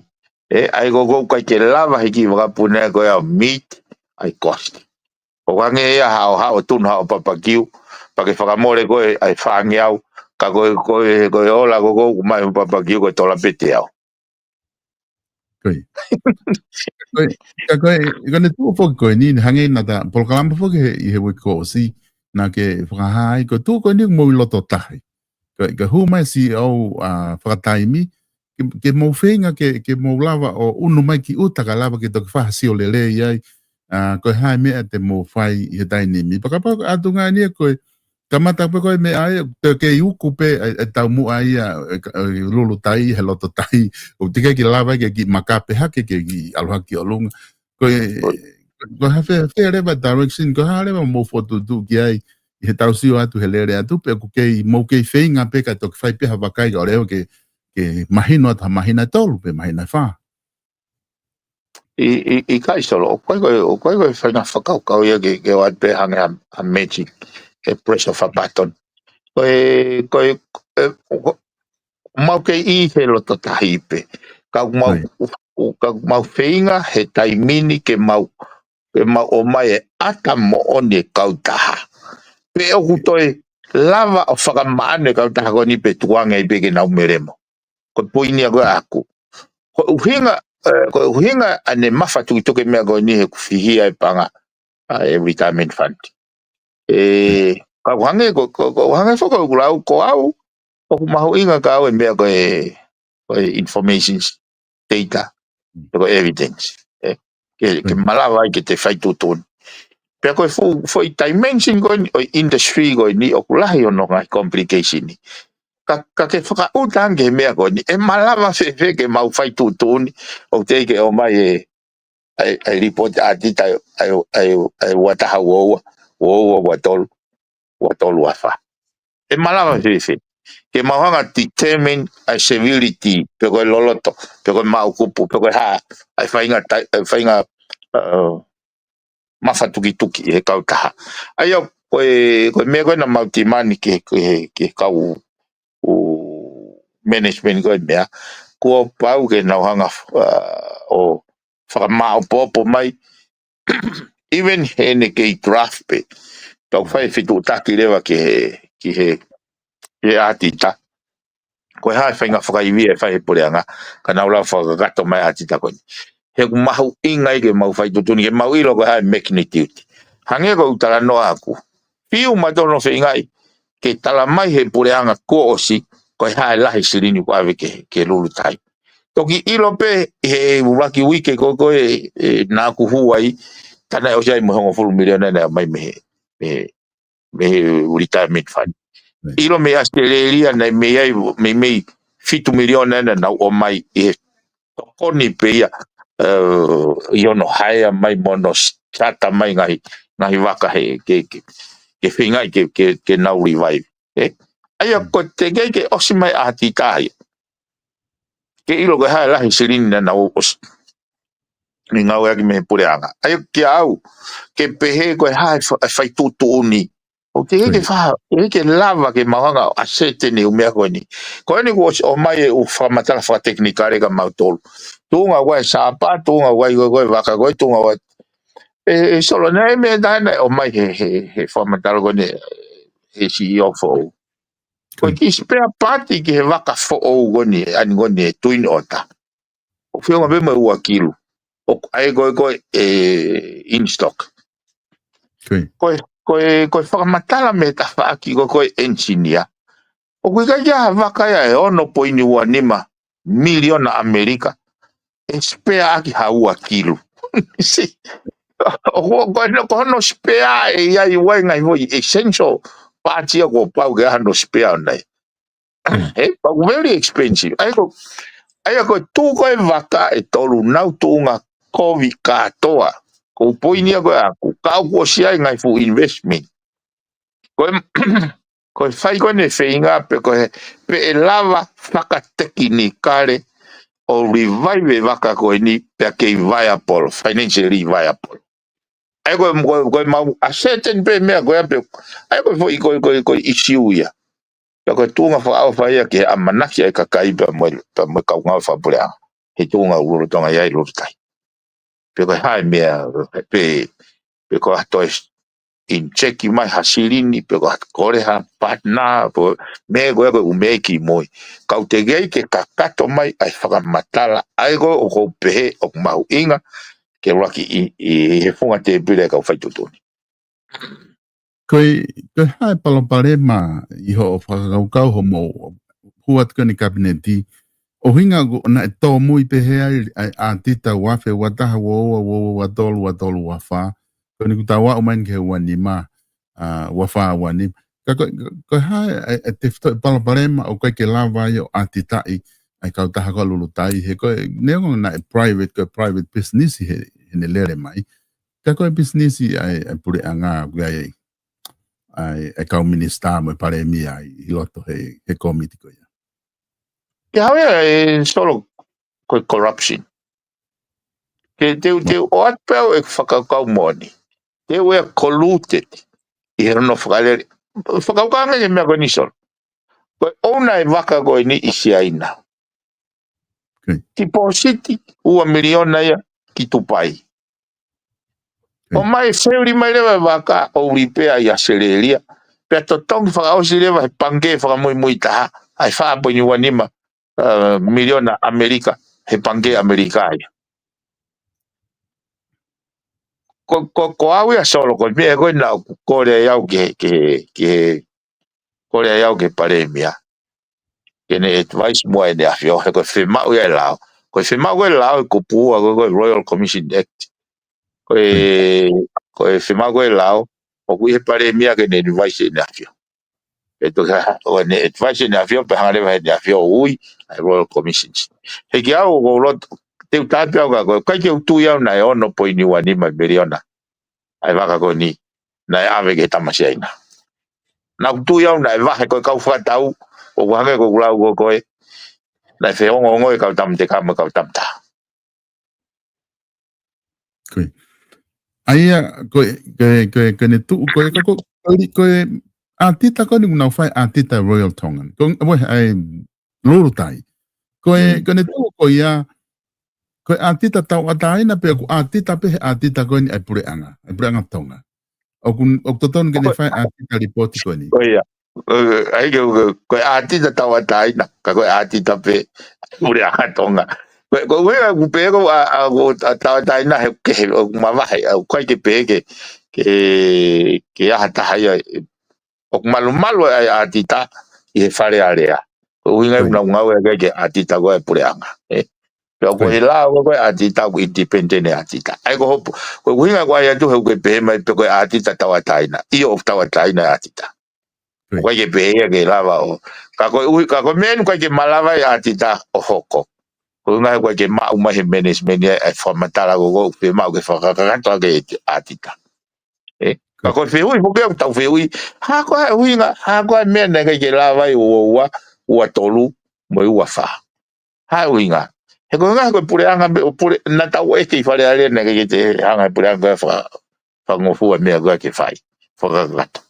ʻE, ʻai ko ʻoku ʻikai ke lava he kiʻi vakapuna ko ē ʻo meet ʻa e cost. ʻO hangē ia haʻo, haʻo tunu haʻo papakiu, pea ke fakamole ko ē ʻa e fāngeau, ka ko e, ko e, ko e ola ko ē ʻoku ʻomai papakiu ko e tola pē teau. Ko ia. Ko ia, ka ko e, ka ʻene tuʻu foki ko eni, hangē naʻa ta polokalama foki he, ʻi he uike kuo ʻosi, naʻa ke fakahā ai, ko e tuʻu ko eni ʻoku mou ʻi loto tahi. Ka, ka hū mai e CEO ʻa Fakataimi, ke, ke mou feinga ke, ke mou lava ʻo unu mai ki ʻuta ka lava ke toki fai ha sio lelei ai, ʻa, ko e hā e meʻa te mou fai ʻi he taimi ni. Pea kapau ʻoku ʻatu ngā eni ko e, kamata pē ko e meʻa ia, te kei uku pē, ʻa, ʻa e taumuʻa ia, ʻa e, ʻa e Lulutai, he loto tahi, ʻoku teʻeki ke lava ke kiʻi makape hake ke kiʻi ʻalu hake ki ʻolunga. Ko e, ko e hā fē, fē leva direction, ko e hā leva mou fokotuʻutuʻu ki ai, ʻi heʻetau sio atu he lele atu, pe ʻoku kei, mou kei feinga pē ka toki fai pē ha vakai ka ʻo leva ke, ke mahino atu ha māhina ʻe tolu pe māhina ʻe fā. ʻI, ʻi, ʻikai Solo, ʻoku ʻikai ko e, ʻoku ʻikai ko e faʻahinga fakakaukau ia ke, ke ʻoatu pē hangē ha, ha magic, ʻe press of a button. Ko e, ko e, ʻe, ʻo, mau kei ʻi he loto tahi pē. Ka mau, ʻo, ka mau feinga he taimi ni ke mau, ke mau ʻomai e ʻata moʻoni e kautaha. Pe ʻoku toe lava ʻo fakamaʻanu e kautaha ko eni pe tuku ange ai pē ke nau melemo. Ko e poini ia ko ē ʻaku. Ko e ʻuhinga, ʻe, ko e ʻuhinga ʻa ʻene mafatukituki e meʻa ko eni he ʻoku fihia e paʻanga ʻa e retirement fund. ʻE, ka ʻoku hangē ko, ko, ko, hangē foki ʻoku lau ko au, ʻoku mahuʻinga kiate au e meʻa ko e, ko e informations, data, pe ko e evidence. ʻE, ke, ke malava ai ke te fai tuʻutuʻuni. Pea ko e fuʻu, foʻi dimension ko eni, ʻo e industry ko eni, ʻoku lahi hono ngaahi complication ni. Ka, ka ke fakaʻuta ange he meʻa ko eni, ʻe malava fēfē ke mau fai tuʻutuʻuni, ʻoku teʻeki ke ʻomai e, ʻa e, ʻa e report ʻa ʻAtita ʻa e, ʻa e, ʻa e, ʻa e ua taha ua ua, ua ua ua tolu, ua tolu ua fā. ʻE malava fēfē ke mau hanga determine ʻa e severity, pe ko e loloto, pe ko e maʻukupu, pe ko e hā, ʻa e faʻahinga tai-, ʻa e faʻahinga, ʻa, mafatukituki he kautaha. ʻA ia, ko e, ko e meʻa ko ē naʻa mau timani ki he, ki he, ki he kau ʻū management ko e meʻa, kuo pau ke nau hanga, ʻa, ʻo fakamāʻopoʻopo mai, even heʻene kei draft pē. Tau fai fetuʻutaki leva ki he, ki he, ki he ʻAtita. Ko e hā e faʻahinga fakaivia ʻe fai he puleʻanga, ka nau lava fakakakato mai ʻAtita ko eni. He ʻoku mahuʻinga ia ke mau fai tuʻutuʻuni, ke mau ʻilo ko e hā e magnitude. Hangē ko ʻeku talanoa ʻaku. Fiu mautolu hono feingaʻi ke tala mai he puleʻanga kuo ʻosi, ko e hā e lahi silini kuo ʻave ki he, ki he Lulutai. Toki ʻilo pē he ʻuluaki uike ko ē ko ē, ʻe, naʻa ku hū ai, tā naʻe ʻosi ai mo e hongofulu miliona naʻe ʻomai mei he, mei he, mei he retirement fund. ʻIlo mei ʻAositelēlia naʻe mei ai, mei, mei fitu miliona naʻa nau ʻomai ʻi he tokoni pē ia, ʻe, ʻi hono hire mai mo hono charter mai ngaahi, ngaahi vaka he, ke, ke, ke feingaʻi ke, ke, ke nau revive. ʻE? ʻA ia ko e teʻeki ke ʻosi mai ʻAtita ia. Ke ʻilo ko e hā e lahi silini naʻa nau ʻosi. Mei ngāueʻaki mei he puleʻanga. ʻA ia kia au, ke pehē ko e hā e fa-, e fai tuʻutuʻuni. ʻOku teʻeki ke fa-, teʻeki ke lava ke mau hanga ʻo asete ni ʻū meʻa ko eni. Ko eni kuo ʻosi ʻomai e ʻū fakamatala fakatekinikale kia mautolu. Tuʻunga ʻoku ʻi ai e sapa, tuʻunga ʻoku ʻi ai ko e, ko e vaka ko e, tuʻunga ʻoku ʻi ai. ʻE, ʻe Solo, naʻe meʻa taha naʻe ʻomai he, he, he fakamatala ko eni, he CEO foʻou. Ko e kiʻi spare part ki he vaka foʻou ko eni, ʻa eni ko eni e Twin Otter. ʻOku feʻunga pē mo e ua kilu. ʻOku ʻi ai ko e, ko e, ʻe, in stock. Ko e, ko e, ko e fakamatala mei he tafaʻaki ko e, ko e engineer. ʻOku ʻikai ke ʻi ai ha vaka ia ʻe ono poini ua nima miliona ʻAmelika ʻe spare ʻaki ha ua kilu. See? ʻOku, ko hono, ko hono spare ʻe ʻi ai ʻa e ngaahi foʻi essential parts ia kuo pau ke ʻi ai hano spare ʻona ia. He, but very expensive. ʻA ia ko, ʻa ia ko e tuʻu ko ē vaka ʻe tolu, nau tuʻunga kovi kātoa. Ko e poini ia ko ē ʻaku, ka ʻoku ʻosi ʻi ai ngaahi fuʻu investment. Ko e, ko e fai ko eni e feinga pe ko e, pe ʻe lava fakatekinikale ʻo revive e vaka ko eni pea kei viable, financially viable. ʻA ia ko e, ko e, ko e mau asset pē meʻa ko ia pe, ʻa ia ko e foʻi, ko e, ko e, ko e issue ia. Pea ko e tuʻunga fakaʻofa ia ki he ʻamanaki ʻa e kakai pea mo e, pea mo e kau ngāue fakapuleʻanga. He tuʻunga ʻoku lolotonga ʻi ai Lulutai. Pe ko e hā e meʻa, pe, pe ko ha toe inject mai ha silini, pe ko ha kole ha partner, pe ko e meʻa ko ē ʻoku mei ki mui. Ka ʻoku teʻeki ai ke kakato mai ʻa e fakamatala, ʻa ia ko ē ʻoku ou pehē ʻoku mahuʻinga ke ʻuluaki ʻi, ʻi he funga tēpile ʻa e kau fai tuʻutuʻuni. Ko e, ko e hā e palopalema ʻi hoʻo fakakaukau hoʻomou hū atu ko eni Kapineti, ʻuhinga ko ʻene tōmui pehē ai ʻa e ʻātita ua afe ua taha, ua ua, ua ua, ua tolu, ua tolu, ua fā, ko eni kuo tau aʻu mai ki he ua nima, ʻa, ua fā, ua nima. Ka ko, ko e hā e, e tefitoʻi palopalema ʻoku ʻikai ke lava ai ʻo ʻātitaʻi ʻa e kautaha ko ē Lulutai, he ko e neongo naʻe private, ko e private business he, heʻene lele mai. Ka ko e pisinisi ʻa e, ʻa e puleʻanga ʻoku ʻi ai ʻa e, ʻa e kau minisitā mo e palēmia ʻi loto he, he kōmiti ko ia. Ke hau ia e solo ko e corruption. Ke te u, te u ʻoatu pē au e fakakaukau moʻoni. Te u ʻea colluded ʻi he hono fakalele. Fakakaukau ange ki he meʻa ko eni solo. Ko e ʻouna e vaka ko eni ʻi Siaina. Tipositi ua miliona ia ki Tupai. ʻOmai feuli mai leva e vaka ʻo uli pea ʻi ʻAsitelēlia. Pea totongi fakaʻosi leva he pangikē fakamuimui taha, ʻa e fā poini ua nima, ʻa, miliona ʻAmelika, he pangikē ʻAmelika ia. Ko, ko, ko au ia solo, ko e meʻa ko ē naʻa ku kole ai au ke, ke, ke, kole ai au ke palēmia. Ke ne advice muʻa ʻEne ʻAfio, he ko e fiemaʻu ia ʻe lao. Ko e fiemaʻu ko ē ʻe lao, ko e puʻa ko ē, ko e Royal Commission Act. Ko e, ko e fiemaʻu ko ē ʻe lao, ʻoku ʻi he palēmia ke ne advice ʻEne ʻAfio. Pea toki hā, ʻo ne advice ʻEne ʻAfio, pea hanga leva ʻEne ʻAfio ʻo ui ʻa e Royal Commission. He ki au, ʻoku ou loto, te u tāpea au ka ko e, ʻikai ke u tui au naʻe ono poini ua nima miliona ʻa e vaka ko eni naʻe ʻave ki he tama Siaina. Naʻa ku tui au naʻe vahe ko e kau fakatau, ʻoku hangē ko ʻeku lau ko ē, naʻe feongoongo e kau tama teka mo e kau tama taha. Ko ia. ʻA ia, ko e, ko e, ko e, ko ʻene tuʻu, ko e, ko, ko, ko e, ko e ʻātita ko eni ʻoku nau fai ʻātita Royal Tongan. Ko, ʻa e, ʻa e Lulutai. Ko e, ko ʻene tuʻu ko ia, ko e ʻātita tauʻatāina pe ʻoku ʻātita pē he ʻātita ko eni ʻa e puleʻanga, ʻa e puleʻanga Tonga. ʻOku, ʻoku totonu ke ne fai ʻātita lipooti ko eni. Ko ia. ʻA ia ke, ko, ko e ʻātita tauʻatāina, ka ko e ʻātita pē puleʻanga Tonga. Ko, ko e ʻuhinga ʻoku pehē ko ʻa, ʻa, ko e tauʻatāina he, ke, he, ʻoku mavahe, ʻoku ʻikai ke pehē ke, ke, ke ʻi ai ha taha ia, ʻoku malumalu ʻa e ʻātita ʻi he Fale Alea. Ko e ʻuhinga ia ʻoku nau ngāue ʻaki e ʻātita ko ē puleʻanga. ʻE. Pea ko e lao ko ē ʻātita ʻoku independent e ʻātita. ʻA ia ko hopo, ko e ʻuhinga ʻoku ʻai atu he ʻoku ke pehē mai pe ko e ʻātita tauʻatāina. ʻIo ʻoku tauʻatāina e ʻātita. ʻOku ʻikai ke pehē ia ke lava ʻo. Ka ko e ʻuhi, ka ko e meʻa eni ʻoku ʻikai ke malava e ʻātita ʻo hoko. Ko e ʻuhinga he ʻoku ʻikai ke maʻu mai he management ia e fakamatala ko ē ʻoku fiemaʻu ke fakakakato ʻaki e ʻātita. ʻE, ka ko e fehuʻi foki ʻoku tau fehuʻi, hā ko e ʻuhinga, hā ko e meʻa naʻe ʻikai ke lava ai ua ua, ua tolu, mo e ua fā. Hā e ʻuhinga. He ko e ʻuhinga, he ko e puleʻanga me, ʻo pule, naʻa tau ʻeke ʻi Fale Alea naʻe ʻikai ke te hanga e puleʻanga ko ē faka, fakangofua meʻa ko ē ke fai. Fakakakato.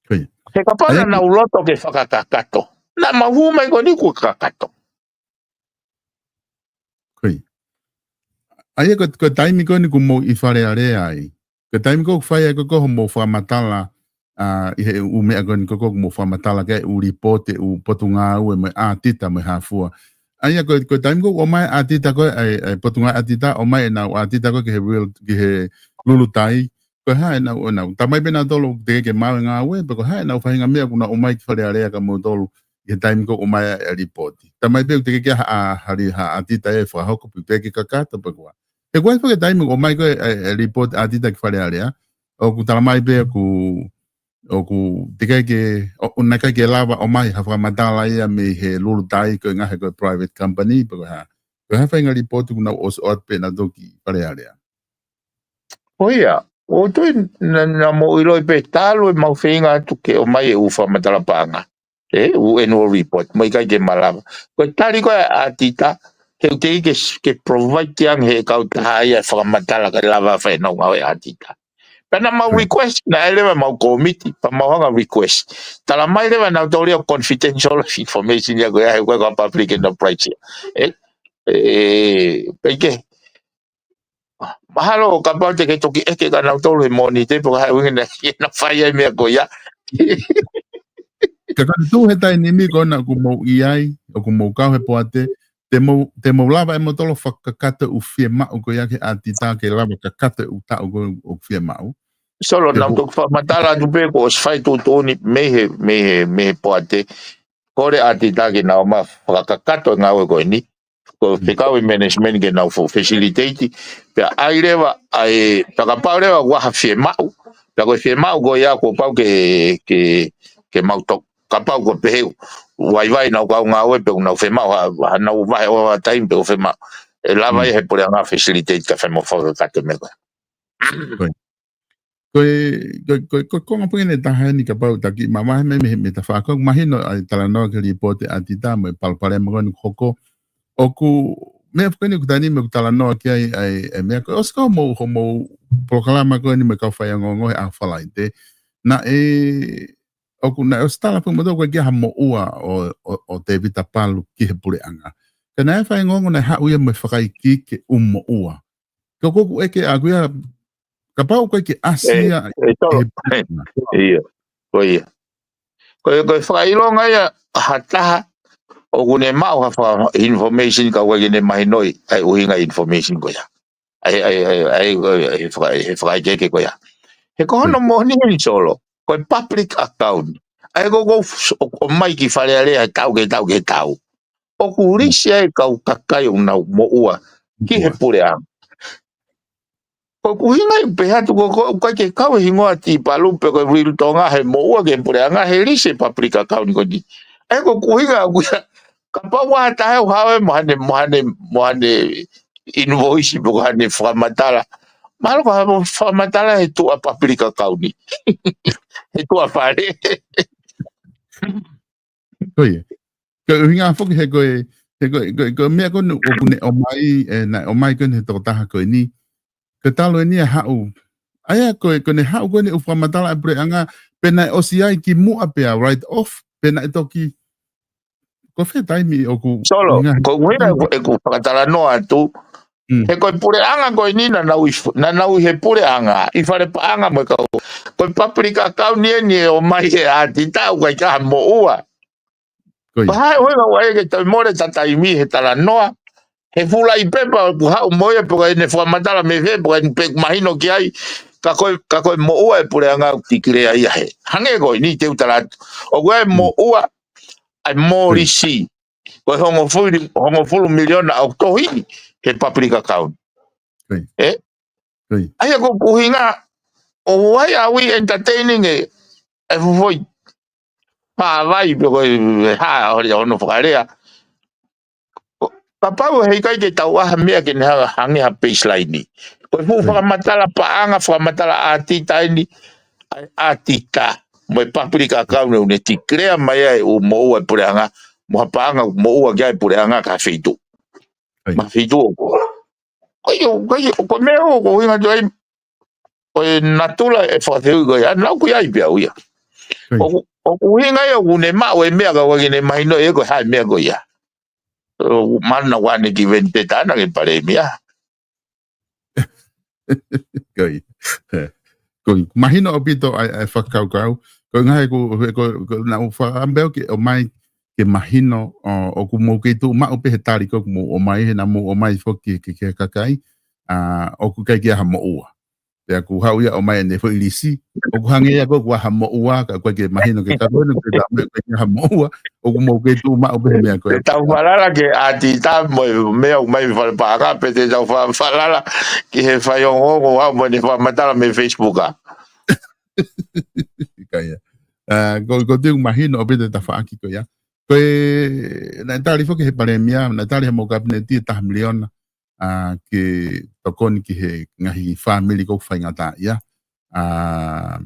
Ko ia. He kapau naʻa nau loto ke fakakakato. Naʻa mau hū mai ko eni kuo kakato. Ko ia. ʻA ia ko, ko e taimi ko eni ʻoku mou ʻi Fale Alea ai. Ko e taimi ko ē ʻoku fai ai ko ē ko hoʻomou fakamatala, ʻa, ʻi he ʻū meʻa ko eni ko ē ʻoku mou fakamatala ki ai, ʻū lipooti, ʻū potungāue mo e ʻātita mo e hā fua. ʻA ia ko, ko e taimi ko ē ʻoku ʻomai ʻātita ko ē, ʻa e, ʻa e potungāue ʻātita, ʻomai ʻenau ʻātita ko ē ki he real, ki he Lulutai, ko e hā ʻenau, ʻenau, tā mai pē nautolu teʻeki ke maʻu e ngāue, pe ko e hā ʻenau faʻahinga meʻa ʻoku nau ʻomai ki Fale Alea kia moutolu ʻi he taimi ko ē ʻoku ʻomai ai e lipooti. Tā mai pē teʻeki ke ha, ha, ha ʻātita ʻe fakahoko pe teʻeki kakato pe ko e hā. He ko e hā e foʻi taimi ʻoku ʻomai ko ē e, e, e report ʻa ʻAtita ki Fale Alea, ʻoku tala mai pē ʻoku, ʻoku teʻeki ai ke, ʻo, ʻo naʻe ʻikai ke lava ʻomai ha fakamatala ia mei he Lulutai, ko e ngaahi ko e private company, pe ko e hā. Ko e hā e faʻahinga report ʻoku nau ʻosi ʻoatu pē nautolu ki Fale Alea. ʻO ia, ʻoku ou tui naʻa, naʻa mou ʻiloʻi pē talu ʻemau feinga atu ke ʻomai e ʻū fakamatala paʻanga. E, ʻū annual report, mo e ʻikai ke malava. Ko e tali ko ē ʻa ʻAtita, he ʻoku teʻeki ke, ke provide ange he kautaha ia e fakamatala kae lava fai ʻenau ngāue ʻa ʻAtita. Pea naʻa mau request, naʻe ʻi ai leva ʻemau kōmiti, pea mau hanga request. Tala mai leva nautolu ia confidential information ia ko ia he ko e public enterprise ia. E, e, pea ke, mahalo kapau te ke toki ʻeke kia nautolu he Mōnite pe ko e hā e ʻuhinga naʻe ʻikai ke nau fai ai e meʻa ko ia. Ka ko e tuʻu he taimi ni ko ena ʻoku mou ʻi ai, ʻoku mou kau he poate, te mou, te mou lava ʻe moutolu ʻo fakakakato e ʻū fiemaʻu ko ia ki he ʻAtita ke lava kakato e ʻū taʻu ko ē ʻoku fiemaʻu. Solo, naʻa ku toki fakamatala atu pē kuo ʻosi fai tuʻutuʻuni mei he, mei he, mei he poate. Kole ʻAtita ke nau ō mai ʻo fakakakato e ngāue ko eni. Ko e fekau e management ke nau fo-, facilitate. Pea ʻai leva, ʻai, pea kapau leva ʻoku ʻi ai ha fiemaʻu. Pea ko e fiemaʻu ko ia kuo pau ke, ke, ke mau toki. Kapau ko e pehē ʻoku vaivai ʻenau kau ngāue pe ʻoku nau fiemaʻu ha, ha nau vahe overtime pe ʻoku fiemaʻu. ʻE lava ia he puleʻanga facilitate kae fai mo fakakakato e meʻa ko ia. Ko e, ko e, ko e, ko e konga pē eni ʻe taha eni kapau te ke mavahe mai mei, mei he tafaʻaki ʻoku mahino ʻa e talanoa ki he report ʻa ʻAtita mo e palopalema ko eni ʻoku hoko. ʻOku, meʻa ko eni ʻoku taimi ni ʻoku talanoa ki ai, ʻa e, ʻa e meʻa ko ē ʻosi ko ē hoʻomou, hoʻomou polokalama ko eni mo e kau faiongoongo he ʻaho Falaite. Naʻe, ʻoku naʻe ʻosi tala pē mo tau ko e ʻikai ke ʻi ai ha moʻua ʻo, ʻo, ʻo Tēvita Palu ki he puleʻanga. Ka naʻe faiongoongo naʻe haʻu ia mo e fakaikiiki e ʻū moʻua. Ka ʻoku ou ʻeke ʻaʻaku ia, kapau ʻoku ʻikai ke ʻasi ia e, e tolo. Ia, ko ia. Ko e, ko e fakaʻilonga ia ha taha ʻoku ne maʻu ha faka-, information ka ʻoku ʻikai ke ne mahinoʻi ʻa e ʻuhinga e information ko ia. ʻA e, ʻa e, ʻa e, ʻa e, ʻa e, ʻa e faka-, ʻa e fakaʻekeʻeke ko ia. He ko hono moʻoni eni Solo, ko e public account. ʻA e ko, ko, ʻo, ʻomai ki Fale Alea he taʻu ki he taʻu ki he taʻu. ʻOku lisi ai e kau kakai ʻoku nau moʻua ki he puleʻanga. Ko e ʻuhinga ia ʻoku pehē atu ko, ko, ʻoku ʻikai ke kau e hingoa Tipalu pe ko e Real Tonga he moʻua ki he puleʻanga he lisi e public account ko eni. ʻA e ko e ʻuhinga ʻoku ia, kapau ʻoku ʻi ai ha taha ʻoku haʻu mo haʻane, mo haʻane, mo haʻane invoice pe ko haʻane fakamatala. Mahalo ko ha fakamatala he tuʻa public account ni. He tuʻa Fale. Ko ia. Ko e ʻuhinga foki he ko e, he ko e, ko e, ko e meʻa ko eni ʻoku ne ʻomai, e, naʻe ʻomai ko eni he tokotaha ko eni. Ko e talu eni ʻa e haʻu. ʻA ia ko e, ko ʻene haʻu ko eni ʻo fakamatala e puleʻanga, pe naʻe ʻosi ʻi ai kimuʻa pea write off, pe naʻe toki. Ko e fē taimi ʻoku Solo, ʻuhinga he ko e ʻuhinga ʻeku, ʻeku fakatalanoa atu. Mm. He ko e puleʻanga ko eni naʻa nau ʻi f-, naʻa nau ʻi he puleʻanga, ʻi Fale Paʻanga mo e kau. Ko e public account ni eni ʻe ʻomai he ʻAtita ʻoku ʻikai ke ʻi ai ha moʻua. Ko ia. Ko e hā e ʻuhinga ʻoku ʻai ke toe mole ʻeta taimi he talanoa. He fuʻu laʻi pepa ʻoku haʻu mo ia pe ko ʻene fakamatala mei fē pe ko ʻene pe mahino ki ai. Ka ko e, ka ko e moʻua e puleʻanga ʻoku tikilea ia he. Hangē ko eni te u tala atu. ʻOku ʻi ai e moʻua ʻa e mōlisi. Ko e hongofulu, hongofulu miliona ʻoku tohi he public account. Ko ia. E? Ko ia. ʻA ia ko e ʻuhinga ʻoku ʻi ai ʻa e entertaining e, e foʻi pāvai pe ko e hā holi ʻa hono fakalea. Kapau he ʻikai ke tau ʻai ha meʻa ke ne hanga, hangē ha baseline. Ko e fuʻu fakamatala paʻanga, fakamatala ʻAtita eni, ʻa e ʻAtita. Mo e public account ʻoku ne tikilea mai ai ʻoku moʻua e puleʻanga, mo ha paʻanga ʻoku moʻua ki ai e puleʻanga ki ha feituʻu. Ko ia. Mo ha feituʻu ʻoku. Ko ia, ko ia, ko e meʻa ʻoku ou ʻuhinga atu ai, ko e natula e fakafehuʻi ko ia, naʻa ku ʻi ai pē au ia. Ko ia. ʻOku, ʻoku ʻuhinga ia ʻoku ne maʻu e meʻa ka ʻoku ʻikai ke ne mahinoʻi ʻe ia ko e hā e meʻa ko ia. ʻOku mana ʻoku ʻanekiventetana ke palēmia. Ko ia. Ko ia. Mahino ʻaupito ʻa e, ʻa e fakakaukau. Ko e ngaahi ko, ko, ko, naʻa ku fakaʻamu pē au ke ʻomai ke mahino, ʻo, ʻoku mou kei tuʻu maʻu pē he tali ko ē ʻoku mou ʻomai, he naʻa mou ʻomai foki ki he, ki he kakai, ʻa, ʻoku ʻikai ke ʻi ai ha moʻua. Pea kuo haʻu ia ʻo ʻomai ʻene foʻi lisi, ʻOku hangē ia ko ē ʻoku ʻi ai ha moʻua, ka ʻoku ʻikai ke mahino ke ka ko eni ʻoku ʻikai ha moʻua, ʻoku mou kei tuʻu maʻu pē he meʻa ko ē. Te tau falala ki he ʻatita mo e meʻa ʻoku ʻomai mei fale paʻanga, pe te tau fa-, falala ki he faiongoongo ʻoku haʻu mo ʻene fakamatala mei he Facebook ʻa. Ka ia. ʻA, ko, ko e tuʻu mahino ʻaupito e tafaʻaki ko ia. Ko e, naʻe tali foki he palēmia, naʻe tali he mo e kapineti e taha miliona, ʻa, ke tokoni ki he ngaahi fāmili ʻoku faingataʻaʻia. ʻA,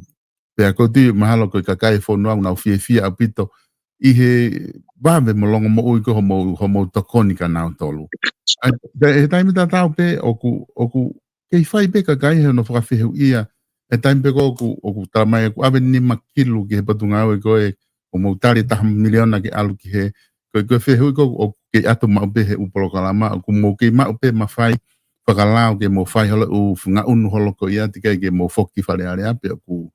pea ko e tuʻu mahalo ko e kakai e fonua ʻoku nau fiefia ʻaupito ʻi he vave mo e longomoʻui ko ē hoʻomou, hoʻomou tokoni kia nautolu. ʻA, he taimi tatau pē ʻoku, ʻoku kei fai pē kakai he ʻoku nau fakafehuʻia. He taimi pē ko ē ʻoku, ʻoku talamai ʻoku ʻave nima kilu ki he potungāue ko ē ʻoku mou tali taha miliona ke ʻalu ki he, ko e, ko e fehuʻi ko ē ʻoku kei ʻatu maʻu pē he ʻū polokalama, ʻoku mou kei maʻu pē mafai fakalao ke mou fai holo e ʻū funga ʻunu holo ko ia, teʻeki ai ke mou foki ki Fale Alea pe ʻoku,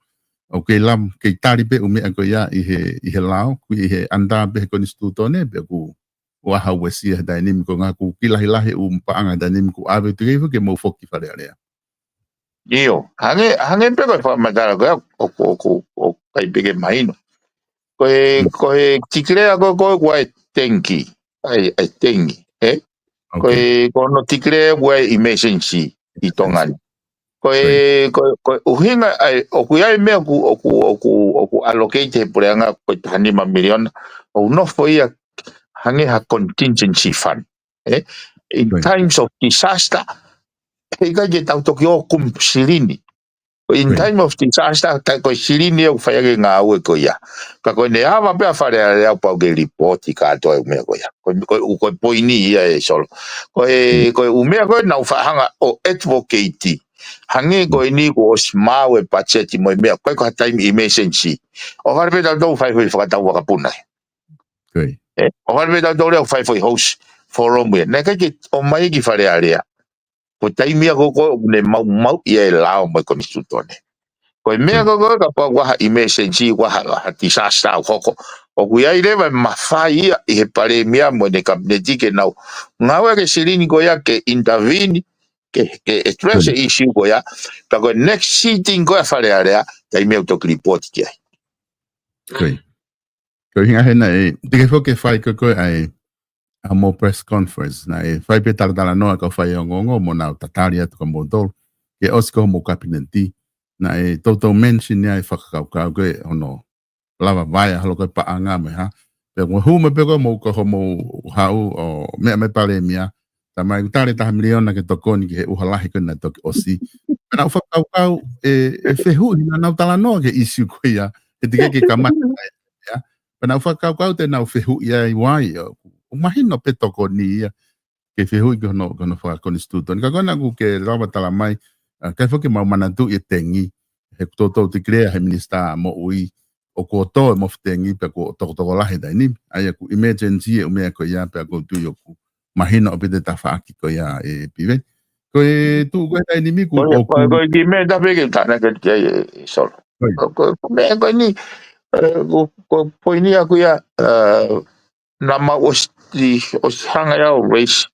ʻoku kei lam, kei tali pē ʻū meʻa ko ia ʻi he, ʻi he lao, ʻoku ʻi he ʻanda pē he konisitūtone, pe ʻoku ʻoku ʻi ai ha uesia he taimi ni, ko e ngaahi kuki lahilahi ʻū paʻanga he taimi ni ʻoku ʻave teʻeki ai ke mou foki ki Fale Alea. ʻIo, hangē, hangē pē ko e fakamatala ko ē, ʻoku, ʻoku, ʻoku ʻikai pē ke mahino. Ko e, Mm. ko e tikilea ko ē, ko e, ko e tengi, ʻa e, ʻa e tengi, ē? Ko Ok. e, ko hono tikilea ko e emergency ʻi Tonga ni. Ko e, Right. ko e, ko e ʻuhinga, ʻa e, ʻoku ʻi ai e meʻa ʻoku, ʻoku, ʻoku, ʻoku allocate he puleʻanga ko e taha nima miliona, ʻoku nofo ia hangē ha contingency fund. Ē? In Right. times of disaster, heʻikai ke tau toki ō ʻo kumi silini. Ko in Right. time of disaster, ka ko e silini ʻoku fai ʻaki e ngāue ko ia. Ka ko ʻene ava pē ʻa Fale Alea ʻoku pau ke lipooti kātoa e ʻū meʻa ko ia. Ko, ko, ko e poini ia ē Solo. Ko e, Mm. ko e ʻū meʻa ko ē naʻa ku faʻa hanga ʻo advocate. Hangē ko Mm. eni kuo ʻosi maau e patiseti mo e meʻa, ko e ko ha taimi emergency. ʻOku ʻalu pē tautolu fai foʻi fakatau vakapuna. Great. Ē, ʻoku ʻalu pē tautolu ʻo fai foʻi host forum ia. Naʻe ʻikai ke ʻomai ki Fale Alea. Ko e taimi ia ko ē ʻoku ne maumauʻi ai e lao mo e konisitūtone. Ko e meʻa Mm. ko ē kapau ʻoku ʻi ai ha emergency, ʻoku ʻi ai ha, ha disaster ʻoku hoko, ʻoku ʻi ai leva e mafai ia ʻi he palēmia mo ʻene kapineti ke nau ngāueʻaki e silini ko ia ke intervene, ke, ke address Good. e issue ko ia, pea ko e next sitting ko ē ʻa Fale Alea, taimi ia ʻoku toki lipooti ki ai. Great. Ko e ʻuhinga he naʻe, teʻeki ai foki ke fai ko ē ko ē ʻa e, ʻa e mo press conference, naʻe fai pē talatalanoa kau faiongoongo mo nau tatali atu kia moutolu, ke ʻosi ko ē hoʻomou kapineti, naʻe toutou mention ia e fakakaukau ko ē hono lava vaea holo ko ē paʻanga mo e hā. Pea ʻoku hū mai pē ko ē hoʻomou, ko hoʻomou haʻu ʻo meʻa mai palēmia, talamai ʻoku tali e taha miliona ke tokoni ki he ʻuha lahi ko ē naʻe toki ʻosi. Pea naʻa ku fakakaukau e, e fehuʻi naʻa nau talanoa ki he issue ko ia, he teʻeki ke kamata ai ia. Pea naʻa ku fakakaukau te nau fehuʻi ai why, ʻo, ʻoku mahino pē tokoni ia, ke fehuʻi ki hono, ki hono fakakonisitūtone. Ka ko ena ʻoku ke lava talamai, ʻa, ʻikai foki ke mau manatuʻi e tengi, he kuo toutou tikilea he minisitā moʻui, ʻoku tō e mofutengi pea kuo tokotokolahi e taimi ni. ʻA ia ko e emergency e ʻū meʻa ko ia pea ʻoku ou tui ʻoku mahino ʻaupito e tafaʻaki ko ia ē Piveni. Ko e tuʻu ko ē he taimi ni kuo Ko e, ʻoku ko e, ko e kiʻi meʻa ʻe taha pē ke u tānaki atu ki ai ē, ē Solo. Ko e. Ko, ko, ko e meʻa ko eni, ē, ko, ko e poini ʻaku ia, ē, naʻa mau ʻosi, ʻosi hanga ia ʻo raise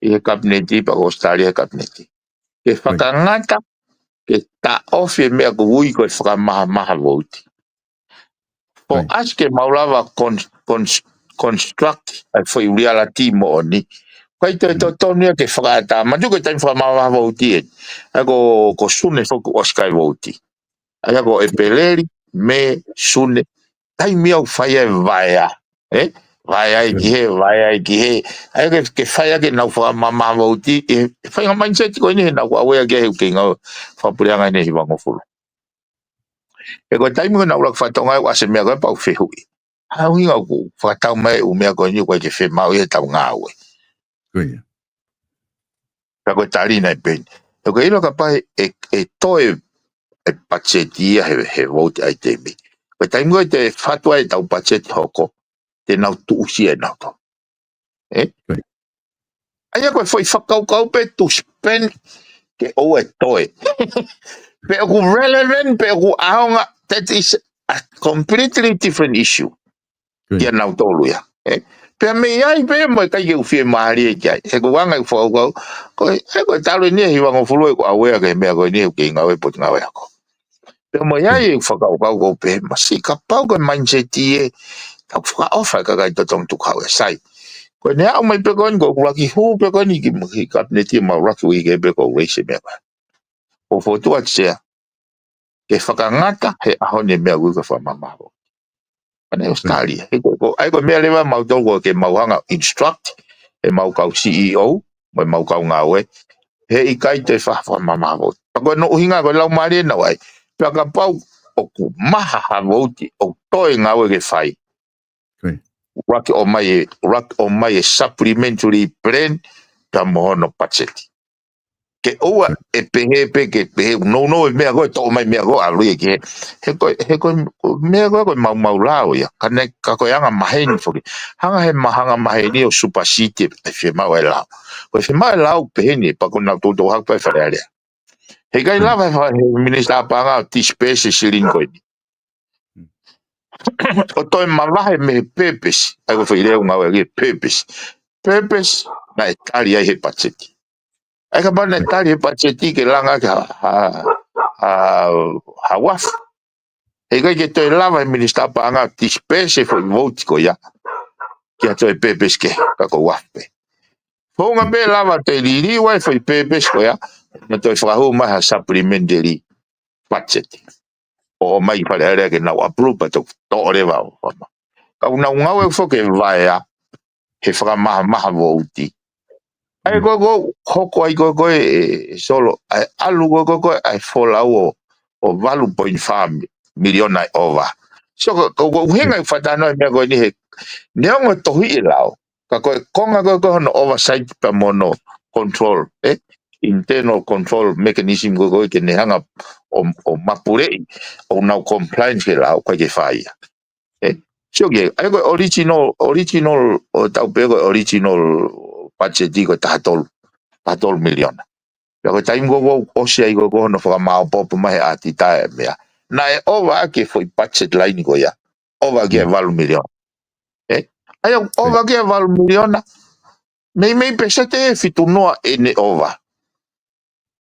ʻi he kapineti, pea kuo ʻosi tali ʻe he kapineti. Ke Right. fakangata, ke taʻofi e meʻa ʻoku ui ko e fakamahamahavouti. For Right. us ke mau lava con-, con-, construct ʻa e foʻi reality moʻoni. ʻIkai toe Mm. totonu ia ke fakaʻatā. Manatuʻi ko e taimi fakamahamahavouti ē. ʻA ia ko, ko Sune foki ʻosi kai vouti. ʻA ia ko ʻEpeleli, Mē, Sune, taimi ia ʻoku fai ai e vaea, ē? Vaea ai ki Mm. hē, vaea ai ki hē. ʻA ia ke, ke fai ʻaki ʻenau fakamahamahavouti, ʻi he faʻahinga mindset ko eni he naʻa ku aware ki ai he ʻoku kei ngāue fakapuleʻanga ʻi he hivangofulu. He ko e taimi ko ē naʻa ku ʻuluaki fakatonga ai ʻoku ʻasi e meʻa ko ē pea u fehuʻi. ʻA e ʻuhinga ʻoku fakatau mai e ʻū meʻa ko eni ʻoku ʻikai ke fiemaʻu ia ʻi heʻetau ngāue. Ko ia. Pea ko e tali naʻe pehē ni. He ʻoku ke ʻilo kapau ʻe, ʻe toe e patiseti ia he, he vouti ʻa e taimi. Ko e taimi ko ē te fatu ai ʻetau patiseti hoko, te nau tuʻusi ʻe nautolu. Ē? Right. ʻA ia ko e foʻi fakakaukau pē to spend ke ʻoua ʻe toe. Pe ʻoku relevant, pe ʻoku ʻaonga, that is a completely different issue. Good. Kia nautolu ia. Ē? Pea mei ai pē mo e ʻikai ke u fiemālie ki ai. He ko e anga ʻeku fakakaukau, ko e, he ko e talu eni e hivangofulu ʻeku aware ki he meʻa ko eni he ʻoku kei ngāue he potungāue ako. Pea mo ia e fakakaukau ko pe masi kapau ko e mindset ē, tau fakaʻofa e kakai totongi tukuhau e sai. Ko e ne aʻu mai pē ko eni, ko e ʻuluaki hū pē ko eni ki, ki kapineti ʻemau ʻuluaki uike pē ko e raise e meʻa ko ē. ʻO fokotuʻu atu Sea, ke fakangata he ʻaho ni e meʻa ʻoku ui ko e fakamamaha vouti. Pea ne ʻOsitalia. He ko, ko, ʻa ia ko e meʻa leva mautolu ko ē ke mau hanga instruct ʻemau kau C E O, mo ʻemau kau ngāue. He ʻikai toe fai ha fakamamaha vouti. Pea ko hono ʻuhinga ko e laumālie naʻa ku ʻai. Pea kapau ʻoku maha ha vouti, ʻoku toe ngāue ke fai. ʻUluaki ʻomai e, ʻuluaki ʻomai e supplementary plan, pea mo hono budget. Ke ʻoua ʻe pehē pē ke pehē, no, no, e meʻa ko ē, toʻo mai meʻa ko ē, ʻalu ia ki he. He ko e, he ko e, ko e meʻa ko ē, ko e maumau lao ia. Ka ne, ka ko e anga maheni foki. Hanga he ma-, anga maheni ʻo supersede e fiemaʻu e lao. Ko e fiemaʻu e lao pehē ni, pea ko ʻenau toutou haʻu pē Fale Alea. He ʻikai lava he fa-, he minisitā paʻanga ʻo disperse e silini ko eni. ʻO toe mavahe mei he purpose, ʻa ia ko e foʻi lea ʻoku ngāueʻaki e purpose. Purpose, naʻe tali ai he patiseti. ʻA ia kapau naʻe tali he patiseti ke langa ki ha, ha, ha, ha uafu. He ʻikai ke toe lava he minisitā paʻanga ʻo disperse e foʻi vouti ko ia ki ha toe purpose kehe, ka ko e uafu pē. Founga pē lava toe liliu ai e foʻi purpose ko ia, mo toe fakahū mai ha supplementary budget. ʻO ʻomai ki Fale Alea ke nau approve pea toki toʻo leva ʻo fama. Ka ʻoku nau ngāue foki e vaea he fakamahamaha vouti. ʻA ia ko e, ko e hoko ai ko e, ko e, e Solo, ʻa e ʻalu ko e, ko e, ko e, ʻa e folau ʻo, ʻo valu poini fā miliona e ova. So, ko, ko, ko e ʻuhinga e fakatalanoa e meʻa ko eni he, neongo e tohi e lao, ka ko e konga ko e, ko e hono oversight pea mo hono control, ē? Internal control mechanism ko e, ko e ke ne hanga ʻo, ʻo mapuleʻi ʻoku nau compliance ki he lao, ʻikai ke fai ia. Ē? Sio ki ai, ʻa ia ko e original, original, ʻoku tau pehē ko e original budget ko e taha tolu, taha tolu miliona. Pea ko e taimi ko ē ʻoku ʻosi ai ko e, ko hono fakamāopoopo mai he ʻatitae e meʻa, naʻe ova ʻaki e foʻi budget line ko ia, ova ʻaki e valu miliona. Ē? ʻA ia ʻoku ova ʻaki e valu miliona, meimei pēseti ʻe fitu noa ʻene ova.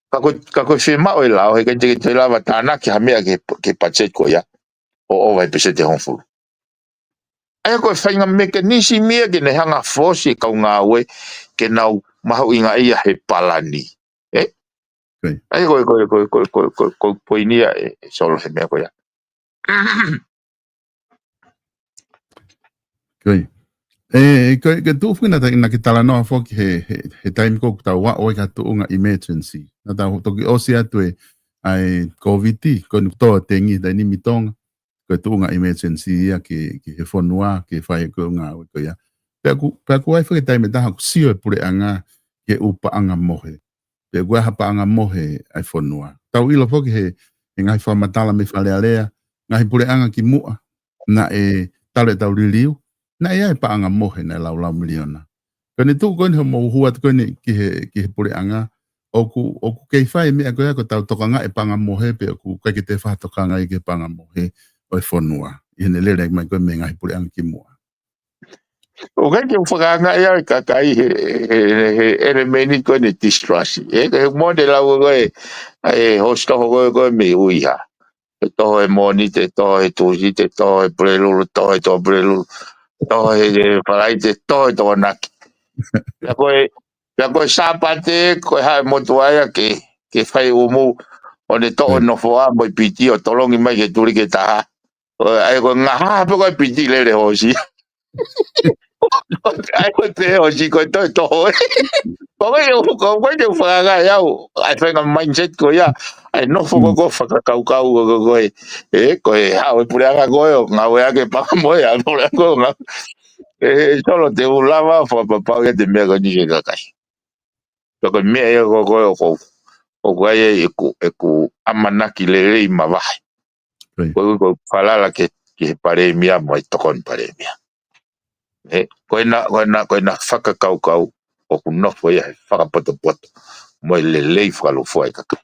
Ka ko, ka ko e fiemaʻu e lao, he ʻikai te ke toe lava tānaki ha meʻa ki he, ki he budget ko ia, ʻo ova he pēseti ʻe hongofulu. ʻA ia ko e faʻahinga mechanism ia ke ne hanga ʻo force e kau ngāue ke nau mahuʻingaʻia he palani. Ē? ʻA ia ko e, ko e, ko e poini ia e, e Solo he meʻa ko ia. Ko e, ē, ko e, ko e tuʻu foki naʻa ta-, naʻa ke talanoa foki he, he, he taimi ko ē ʻoku tau aʻu ai ki ha tuʻunga emergency. Naʻa tau toki ʻosi atu e, ʻa e Covid, ko eni ʻoku tō e tengi he taimi ni ʻi Tonga. Ko e tuʻunga emergency ia ki, ki he fonua, ke fai ko e ngāue ko ia. Pea ʻoku, pea ʻoku ʻi ai foki e taimi ʻe taha ʻoku sio e puleʻanga ki he ʻū paʻanga mohe. Pe ʻoku ʻi ai ha paʻanga mohe ʻa e fonua. Tau ʻilo foki he, he ngaahi fakamatala mei Fale Alea, ngaahi puleʻanga kimuʻa, naʻe talu ʻetau liliu, naʻe ʻi ai e paʻanga mohe naʻe laulau miliona. Ko eni tuʻu ko eni hoʻomou hū atu ko eni ki he, ki he puleʻanga, ʻoku, ʻoku kei fai e meʻa ko ia ko ʻetau tokangaʻi e paʻanga mohe pe ʻoku ʻikai ke toe fai ha tokangaʻi ki he paʻanga mohe ʻo e fonua. ʻI heʻene lele mai ko ē mei he ngaahi puleʻanga kimuʻa. ʻOku ʻikai ke u fakaangaʻi au e kakai he, he, he, he ʻelemeni ko eni distrust. Ē, ko e moʻoni e lau ko ē, ʻa e hoosi toho ko ē, ko ē mei ʻUiha. Ke toho he Mōnite, toho he Tūsite, toho he Pulelulu, toho he Tuʻapulelulu, toho he, he Falaite, toho he Tokonaki. Pea ko e, pea ko e Sāpate, ko e haʻu e motuʻa ia ke, ke fai ʻumu, ʻo ne toʻo e nofoʻa mo e piti ʻo tolongi mai ki he tuliki ʻe taha. ʻO, ʻa ia ko e ngaha pē ko e piti lele hoosi. ʻA ia ko e pē hoosi ko e toe toho ē. Ko e, ko e, ko e, ko e fakaangaʻi au ʻa e faʻahinga mindset ko ia. ʻA e nofo ko ē ko e fakakaukau ko ē, ko e, ē, ko e haʻu e puleʻanga ko ē ʻo ngāueʻaki e paʻanga mohe ʻa e puleʻanga ko ē ʻo ngāue. Ē, Solo, te u lava ʻo fakapapauʻi atu e meʻa ko eni ki he kakai. Pea ko e meʻa ia ko ē ʻoku, ʻoku ʻi ai ʻeku, ʻeku ʻamanaki lelei mavahe. Ko e, ko e falala ki he, ki he palēmia mo e tokoni palēmia. Ē, ko ʻena, ko ʻena, ko ʻena fakakaukau ʻoku nofo ia he fakapotopoto mo e lelei fakalūkufua e kakai.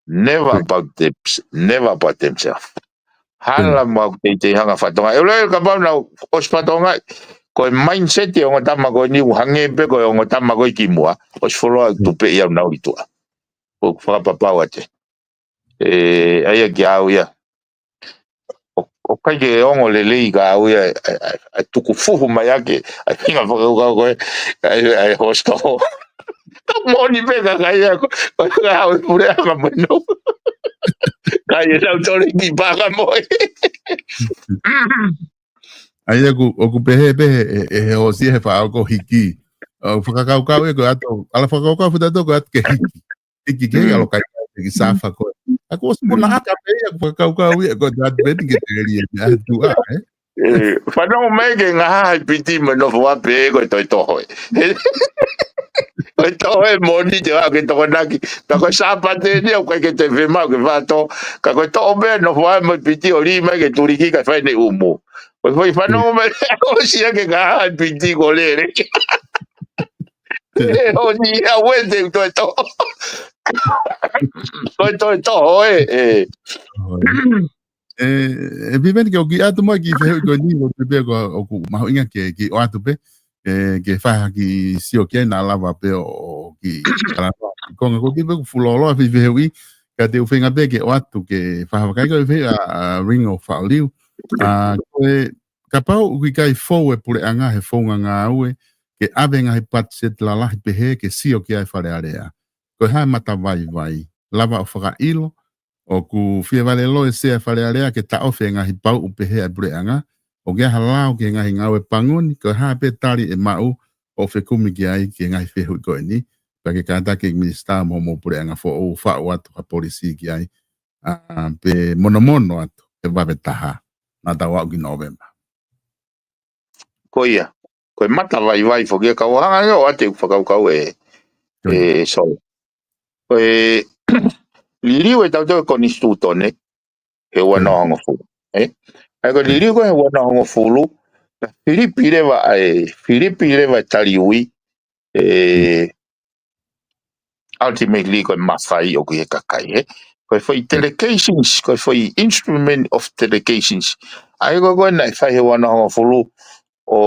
Never about them, never about themselves. Hala mo ʻeku teitei hanga ʻo fakatokangaʻi. ʻE ʻiloa kapau naʻa ku ʻosi fakatokangaʻi ko e mindset e ongo tama ko eni ʻoku hangē pē ko e ongo tama ko ē kimuʻa, ʻosi fuoloa tupeʻi au naʻa ku ʻi tuʻa. ʻOku ou fakapapau atu ē, ʻa ia kiate au ia, ʻOku ʻikai ke ongo lelei ka au ia, ʻa e, ʻa e, ʻa e tuku fuhu mai ake ʻa e feinga fakakaukau ko ē ʻa e, ʻa e hostel. Ka moʻoni pē ka kai ako, ko e ka au e puleʻanga mo e nofo. Ka ia tau tole ki paka moe. ʻA ia ʻoku, ʻoku pehē pē he, he, he hoosi he faʻa ko hiki. ʻO fakakaukau ia ko e ʻato, ʻalu fakakaukau futa to ko e ʻato ke hiki. Hiki ke ʻalu kai ki safa ko ē. ʻOku ʻosi puna aka pē ia ʻoku fakakaukau ia ko e ʻato pē ke te lia ia atu ʻa, ē? ʻE, fanongo mai ke ngaahi piti mo e nofo ʻa pē ko e toe toho ē. Ko e toho ē moʻoni te ʻoua ke tokonaki. Ka ko e Sāpate ni ʻoku ʻikai ke te fiemaʻu ke fato. Ka ko e toho pē nofo ʻa mo e piti ʻo lī mai ke tuliki ka fai ne umu. Ko e foʻi fanongo mai ʻosi ia ke ngaahi piti ko lele. ʻE, ʻo ni ia ue te u toe toho. Ko e toe toho ē, ē. ʻE, ʻe Piveni ke ʻoku ʻatu mai ki he fehuʻi ko eni, ʻoku pē ko ʻoku mahuʻinga ke, ke ʻoatu pē, ʻe, ke fai ha kiʻi sio ki ai naʻa lava pē ʻo, ʻo kiʻi kalanoa. Ko e ngaahi ko ki pē ʻoku fuoloa fi fehuʻi, ka te u feinga pē ke ʻoatu ke fai ha vakai ko e fehuʻi ʻa, ʻa Ringo Faʻaliu. ʻA, ko e, kapau ʻoku ʻikai fou e puleʻanga he founga ngāue, ke ʻave ngaahi patiseti lalahi pehē ke sio ki ai Fale Alea. Ko e hā e matavaivai, lava ʻo fakaʻilo, ʻoku fie vale loa e Sea Fale Alea ke taʻofi e ngaahi pauʻu pehē ʻa e puleʻanga, ʻoku ʻi ai ha lao ki he ngaahi ngāue pango ni, ko e hā pē tali ʻe maʻu ʻo fekumi ki ai ki he ngaahi fehuʻi ko eni, pea ke kātaki e Minisitā mo, mo puleʻanga foʻou faʻu atu ha polisi ki ai, ʻa, pe monomono atu, he vave taha, naʻa tau aʻu ki Nōvema. Ko ia, ko e matavaivai foki ia ka ʻoku hanga ia ʻo ʻoatu e fakakaukau ʻe, ʻe Solo. Ko e liliu e tau tau e konisitūtone, he ua noa hongofulu. ʻE? ʻA ia ko e liliu ko e he ua noa hongofulu, ka filipi leva ʻa e, filipi leva e taliui, ʻe, ultimately ko e mafai ʻoku ʻi he kakai, ē. Ko e foʻi delegations, ko e foʻi instrument of delegations. ʻA ia ko e ko e naʻe fai he ua noa hongofulu ʻo,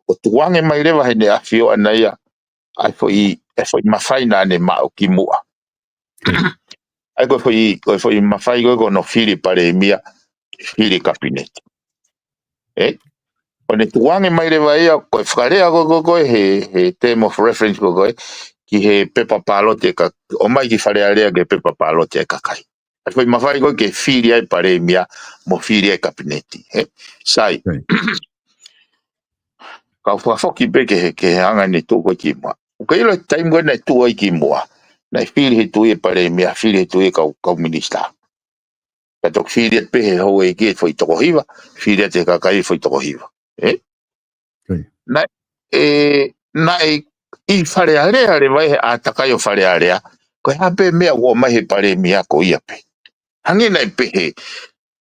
ʻo tukuange mai leva heʻene ʻafio ʻana ia. ʻA e foʻi, ʻa e foʻi mafai naʻa ne maʻu ki muʻa. ʻA ia ko e foʻi, ko e foʻi mafai ko e ko hono fili palēmia, fili kapineti. ʻE? ʻO ne tukuange mai leva ia, ko e fakalea ko e, ko e, ko e, he, he term of reference ko e, ko e, ki he pepa pālote ka, ʻomai ki Fale Alea ki he pepa pālote ʻa e kakai. ʻA e foʻi mafai ko e ke fili ai palēmia, mo fili ai kapineti. ʻE? Sai. Kau fakafoki pē ke, ke hanga ne tuʻu ko e ki muʻa. ʻOku ke ʻilo e taimi ko e naʻe tuʻu ai ki muʻa. Naʻe fili he tuʻi e palēmia, fili he tuʻi e kau, kau minisitā. Ka toki fili atu pē he houʻeiki e foʻi toko hiva, fili atu he kakai e foʻi toko hiva. ʻE? Naʻe, ʻe, naʻe ʻi Fale Alea leva he ʻātakai ʻo Fale Alea, ko e hā pē meʻa ʻoku ʻomai he palēmia ko ia pē. Hangē naʻe pehē,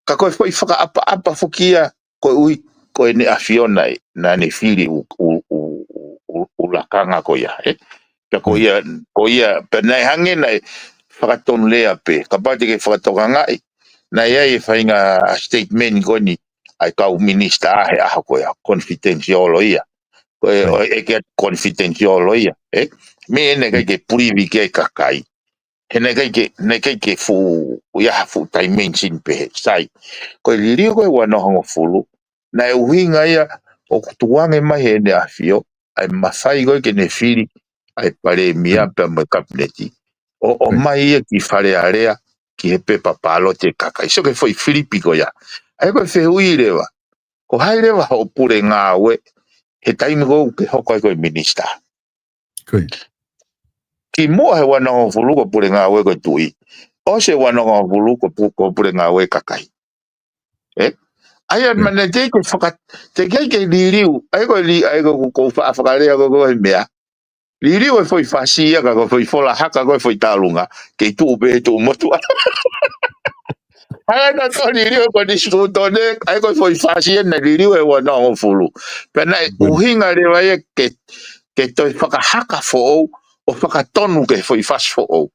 ka ko e foʻi fakaʻapaʻapa foki ia, ko e ui, ko ʻene ʻafio naʻe, naʻa ne fili ʻu, ʻu, ʻu, ʻu, ʻu, ʻu lakanga ko ia, ē? Pea ko ia, ko ia, pea naʻe hangē naʻe fakatonulea pē, kapau te ke fakatokangaʻi, naʻe ʻi ai e faʻahinga statement ko eni, ʻa e kau minisitā he ʻaho ko ia, confidential ia. Ko e, ʻo e ke confidential ia, ē? Meʻa naʻe ʻikai ke privy ki ai kakai. He naʻe ʻikai ke, naʻe ʻikai ke fuʻu, ʻi ai ha fuʻu dimension pehē, sai. Ko e liliu ko e ua noa hongofulu, naʻe ʻuhinga ia ʻoku tukuange mai heʻene ʻafio, ʻa e mafai ko e ke ne fili, ʻa e palēmia pea mo e kapineti. ʻO, ʻomai ia ki Fale Alea, ki he pepa pālote kakai. So ke foʻi filipi ko ia. ʻA ia ko e fehuʻi leva. Ko hai leva hoʻo pule ngāue, he taimi ko ē ʻoku ke hoko ai ko e minisitā. Ko ia. Ki muʻa he ua noa hongofulu ko e pule ngāue ko e tuʻi. ʻOsi e ua noa hongofulu ko pu-, ko e pule ngāue kakai. ʻE? ʻA ia, ʻIo. Mana te ke faka-, te ke ke liliu. ʻA ia ko e li-, ʻa ia ko e ko fa-, fakalea ko e ko e meʻa. Liliu e foʻi fasi ia ka ko e foʻi fola haka ko e foʻi tālunga. Kei tuʻu pē tuʻu motuʻa. ʻA ia naʻa tau liliu e konisitūtone, ʻa ia ko e foʻi fasi ia naʻe liliu e ua noa hongofulu. Pea naʻe ʻUhinga leva ia ke, ke toe fakahaka foʻou, ʻo fakatonu ke foʻi fasi foʻou.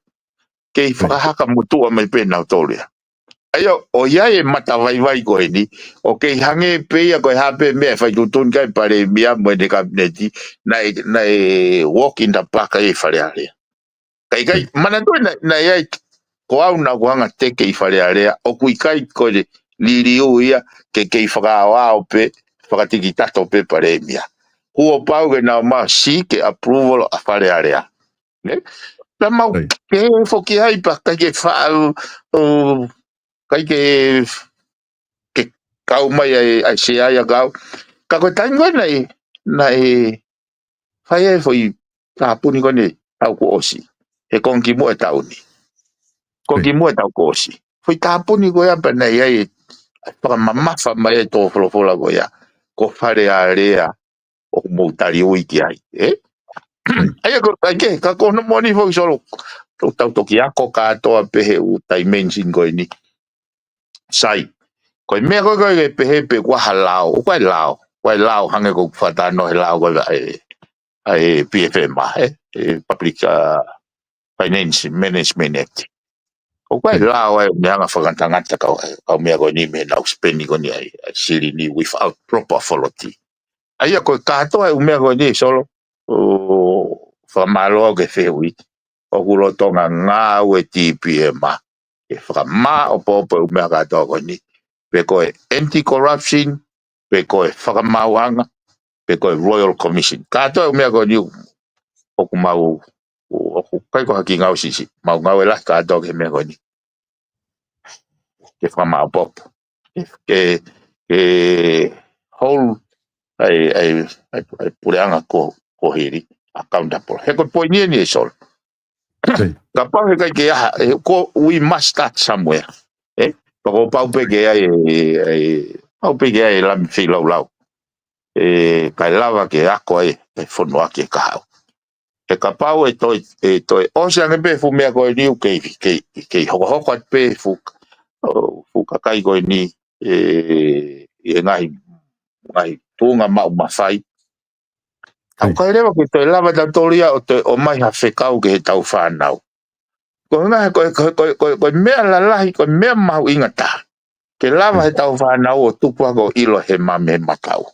Kei fakahaka motuʻa mai pē nautolu ia. ʻA ia, ʻoku ʻi ai e matavaivai ko eni, ʻoku kei hangē pē ia ko e hā pē meʻa ʻe fai tuʻutuʻuni ki ai palēmia mo ʻene kapineti, naʻe, naʻe walk in the park ʻa e Fale Alea. Ka ʻikai, mana toi naʻe, naʻe ʻi ai, ko au naʻa ku hanga teke ʻi Fale Alea, ʻoku ʻikai ko e liliu ia ke kei fakaʻaoʻao pē, fakatikitato pē palēmia. Kuo pau ke nau maʻu seek approval ʻa Fale Alea. Ne? Pea mau ke foki ai pea ʻikai ke faʻa, ʻo, ʻikai ke, ke kau mai ai, ai se ai a kau. Ka ko e taimi ko ē naʻe, naʻe fai ai foʻi tāpuni ko eni, taʻu kuo ʻosi. He konga kimuʻa e taʻu ni. Konga kimuʻa e taʻu kuo ʻosi. Foʻi tāpuni ko ia pea naʻe ʻai e fakamamafa mai e tō folofola ko ia. Ko Fale Alea ʻoku mou tali ui ki ai, ē? ʻA ia ko, ʻa ia ke, ka ko hono moʻoni foki Solo, ʻoku tau toki ako kātoa pē he ʻū dimension ko eni. Sai. Ko e meʻa ko ē ko e pehē pē ʻoku ʻi ai ha lao, ʻoku ʻi ai ha lao, ʻoku ʻi ai ha lao hangē ko e fakatalanoa he lao ko ē ʻa e, ʻa e P F M, ē? ʻE Public, uh, Finance Management Act. ʻOku ʻi ai ha lao ʻe meʻa anga fakatangata kau, kau meʻa ko eni mei he nau spend ko eni ʻa e, ʻa e silini without proper authority. ʻA ia ko e kātoa e ʻū meʻa ko eni Solo, ʻo fakamālō au ki he fehuʻi, ʻoku lolotonga ngāue e T P M ʻa e fakamāʻopoʻopo e ʻū meʻa kātoa ko eni, pe ko e anti-corruption, pe ko e fakamaauʻanga, pe ko e Royal Commission. Kātoa e ʻū meʻa ko eni ʻoku mau, ʻoku ʻikai ko ha kiʻi ngāue siʻisiʻi, mau ngāue lahi kātoa ki he meʻa ko eni. Ke fakamāʻopoʻopo. Ke, ke hold ʻa e, ʻa e, ʻa e, ʻa e puleʻanga ko, ko hili accountable. He ko e poini eni ē Solo. Kapau he ʻikai ke ʻi ai ha, ē, ko, we must start somewhere. Ē? Pea kuo pau pē ke ʻi ai, ē, ē, pau pē ke ʻi ai e lami feilaulau. Ē, kae lava ke ako ai e fonua ke kahaʻu. He kapau ʻe toe, ʻe toe ʻosi ange pē fuʻu meʻa ko eni ʻoku kei, kei, kei hokohoko atu pē fuʻu, ʻo, fuʻu kakai ko eni, ē, ʻi he ngaahi, ngaahi tuʻunga maʻu mafai. Tau ʻikai leva ke toe lava tautolu ia ʻo toe ʻomai ha fekau ki heʻetau fānau. Ko e ngaahi, ko e, ko e, ko e, ko e, ko e meʻa lalahi, ko e meʻa mahuʻinga taha. Ke lava heʻetau fānau ʻo tupu hake ʻo ʻilo e hema mei he makaʻu.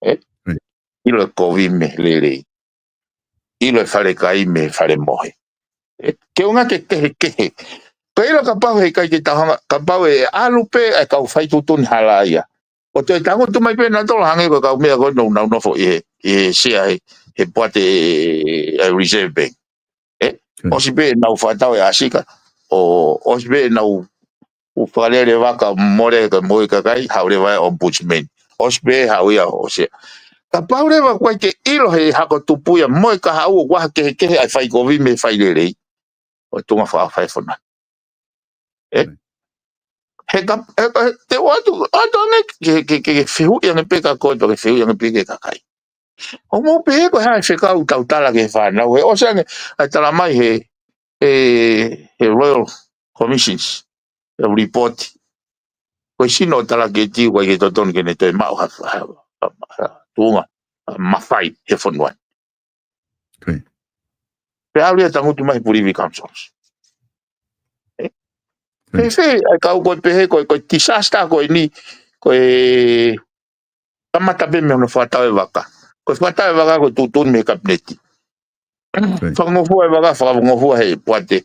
Ē? ʻIlo e kovi mei he lelei. ʻIlo e falekai mei he falemohe. Ē? Ke ʻunga ke kehekehe. Ko e ʻilo kapau he ʻikai ke tau hanga, kapau ʻe ʻalu pē ʻa e kau faituʻutuʻuni hala ia ʻo toe tangutu mai pē nautolu hangē ko e kau meʻa ko ē naʻa nau nofo ʻi he, ʻi he sea he, he poate ʻa e Reserve Bank. Ē? ʻOsi pē ʻenau fakatau e ʻasika, ʻo, ʻosi pē ʻenau ʻū fakalele vaka mole ka mo e kakai, haʻu leva e Ombudsman. ʻOsi pē haʻu ia ʻo sea. Kapau leva ʻoku ʻikai ke ʻilo he hako tupu ia mo e kahaʻu ʻoku ʻi ai ha kehekehe ʻa e fai kovi mei he fai lelei. ʻO tuʻunga fakaʻofa e fonua. Ē? He ka, ē, ē, te u ʻoatu, ʻoatu ange ke, ke, ke, ke fehuʻi ange pē kia koe, ke fehuʻi ange pē ki he kakai. ʻOku mou pehē ko e hā e fekau ʻoku tau tala ki he fānau, he ʻosi ange ʻa e tala mai he, he, he Royal Commissions, he report. Ko e sino ʻo e talaketi ʻoku ʻikai ke totonu ke ne toe maʻu ha, ha, ha, ha tuʻunga, ha mafai he fonua. Pea ʻalu ia ʻo tangutu mai he Privy Council. Ē? Pea fēfē, ʻa e kau ko e pehē, ko e, ko e disaster ko eni, ko e kamata pē mei hono fakatau e vaka. Ko e fakatau e vaka ko e tuʻutuʻuni mei he kapineti. Fakangofua e vaka, fakangofua he poate.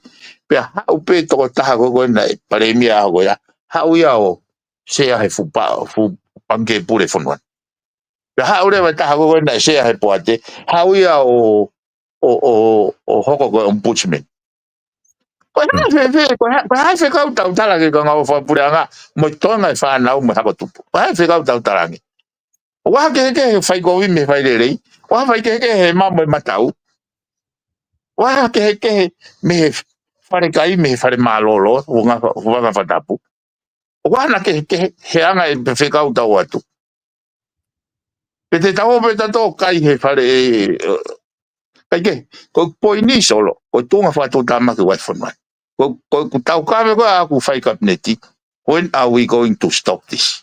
Pea haʻu pē tokotaha ko ē ko ē naʻe palēmia ʻaho ko ia. Haʻu ia ʻo sea he fuʻu pa-, fuʻu pangikē pule fonua. Pea haʻu leva e taha ko ē ko ē naʻe sea he poate. Haʻu ia ʻo, ʻo, ʻo, ʻo hoko ko e Ombudsman. Ko e hā fēfē, ko e hā, ko e hā e fekau ʻoku tau tala ki he kau ngāue fakapuleʻanga, mo e toenga e fānau, mo e hako tupu. Ko e hā e fekau ʻoku tau tala ange. ʻOku ʻi ai ha kehekehe he fai kovi mei he fai lelei. ʻOku ʻi ai ha faikehekehe he hema mo e mataʻu. ʻOku ʻi ai ha kehekehe mei he falekai, mei he fale mālōlō, ʻuhinga, ʻuhinga fakatapu. ʻOku ʻi ai ha kehekehe he anga e fekau ʻoku tau ʻoatu. Pe te tau ō pē tautolu ʻo kai he fale, ē, ē, ʻikai ke, ko e poini Solo, ko e tuʻunga fakatuʻutāmaki ʻa e fonua. Ko, ko, ko e taukave ko ē ʻa ʻeku fai kapineti, when are we going to stop this?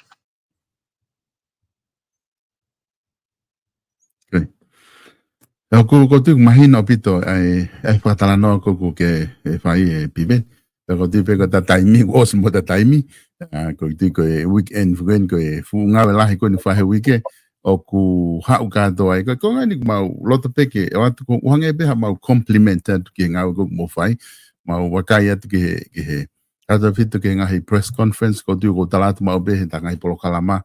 ʻOku, ʻoku ou tui ʻoku mahino ʻaupito ʻa e, ʻa e fakatalanoa ko ē ʻoku ke, ē, fai ē Pive. Pea ʻoku ou tui pē ko ʻeta taimi, kuo ʻosi mo ʻeta taimi. ʻA, ʻoku ou tui ko e weekend, weekend ko e fuʻu ngāue lahi ko eni fai he uike. ʻOku haʻu kātoa ai. Ko e, ko e ngaahi ʻoku mau loto pē ke ʻoatu ko e ʻuhinga pē haʻamau compliment atu ki he ngāue ko ē ʻoku mou fai. Mau vakai atu ki he, ki he tautautefito ki he ngaahi press conference, ʻoku ou tui ʻoku ou tala atu maʻu pē he ta ngaahi polokalama,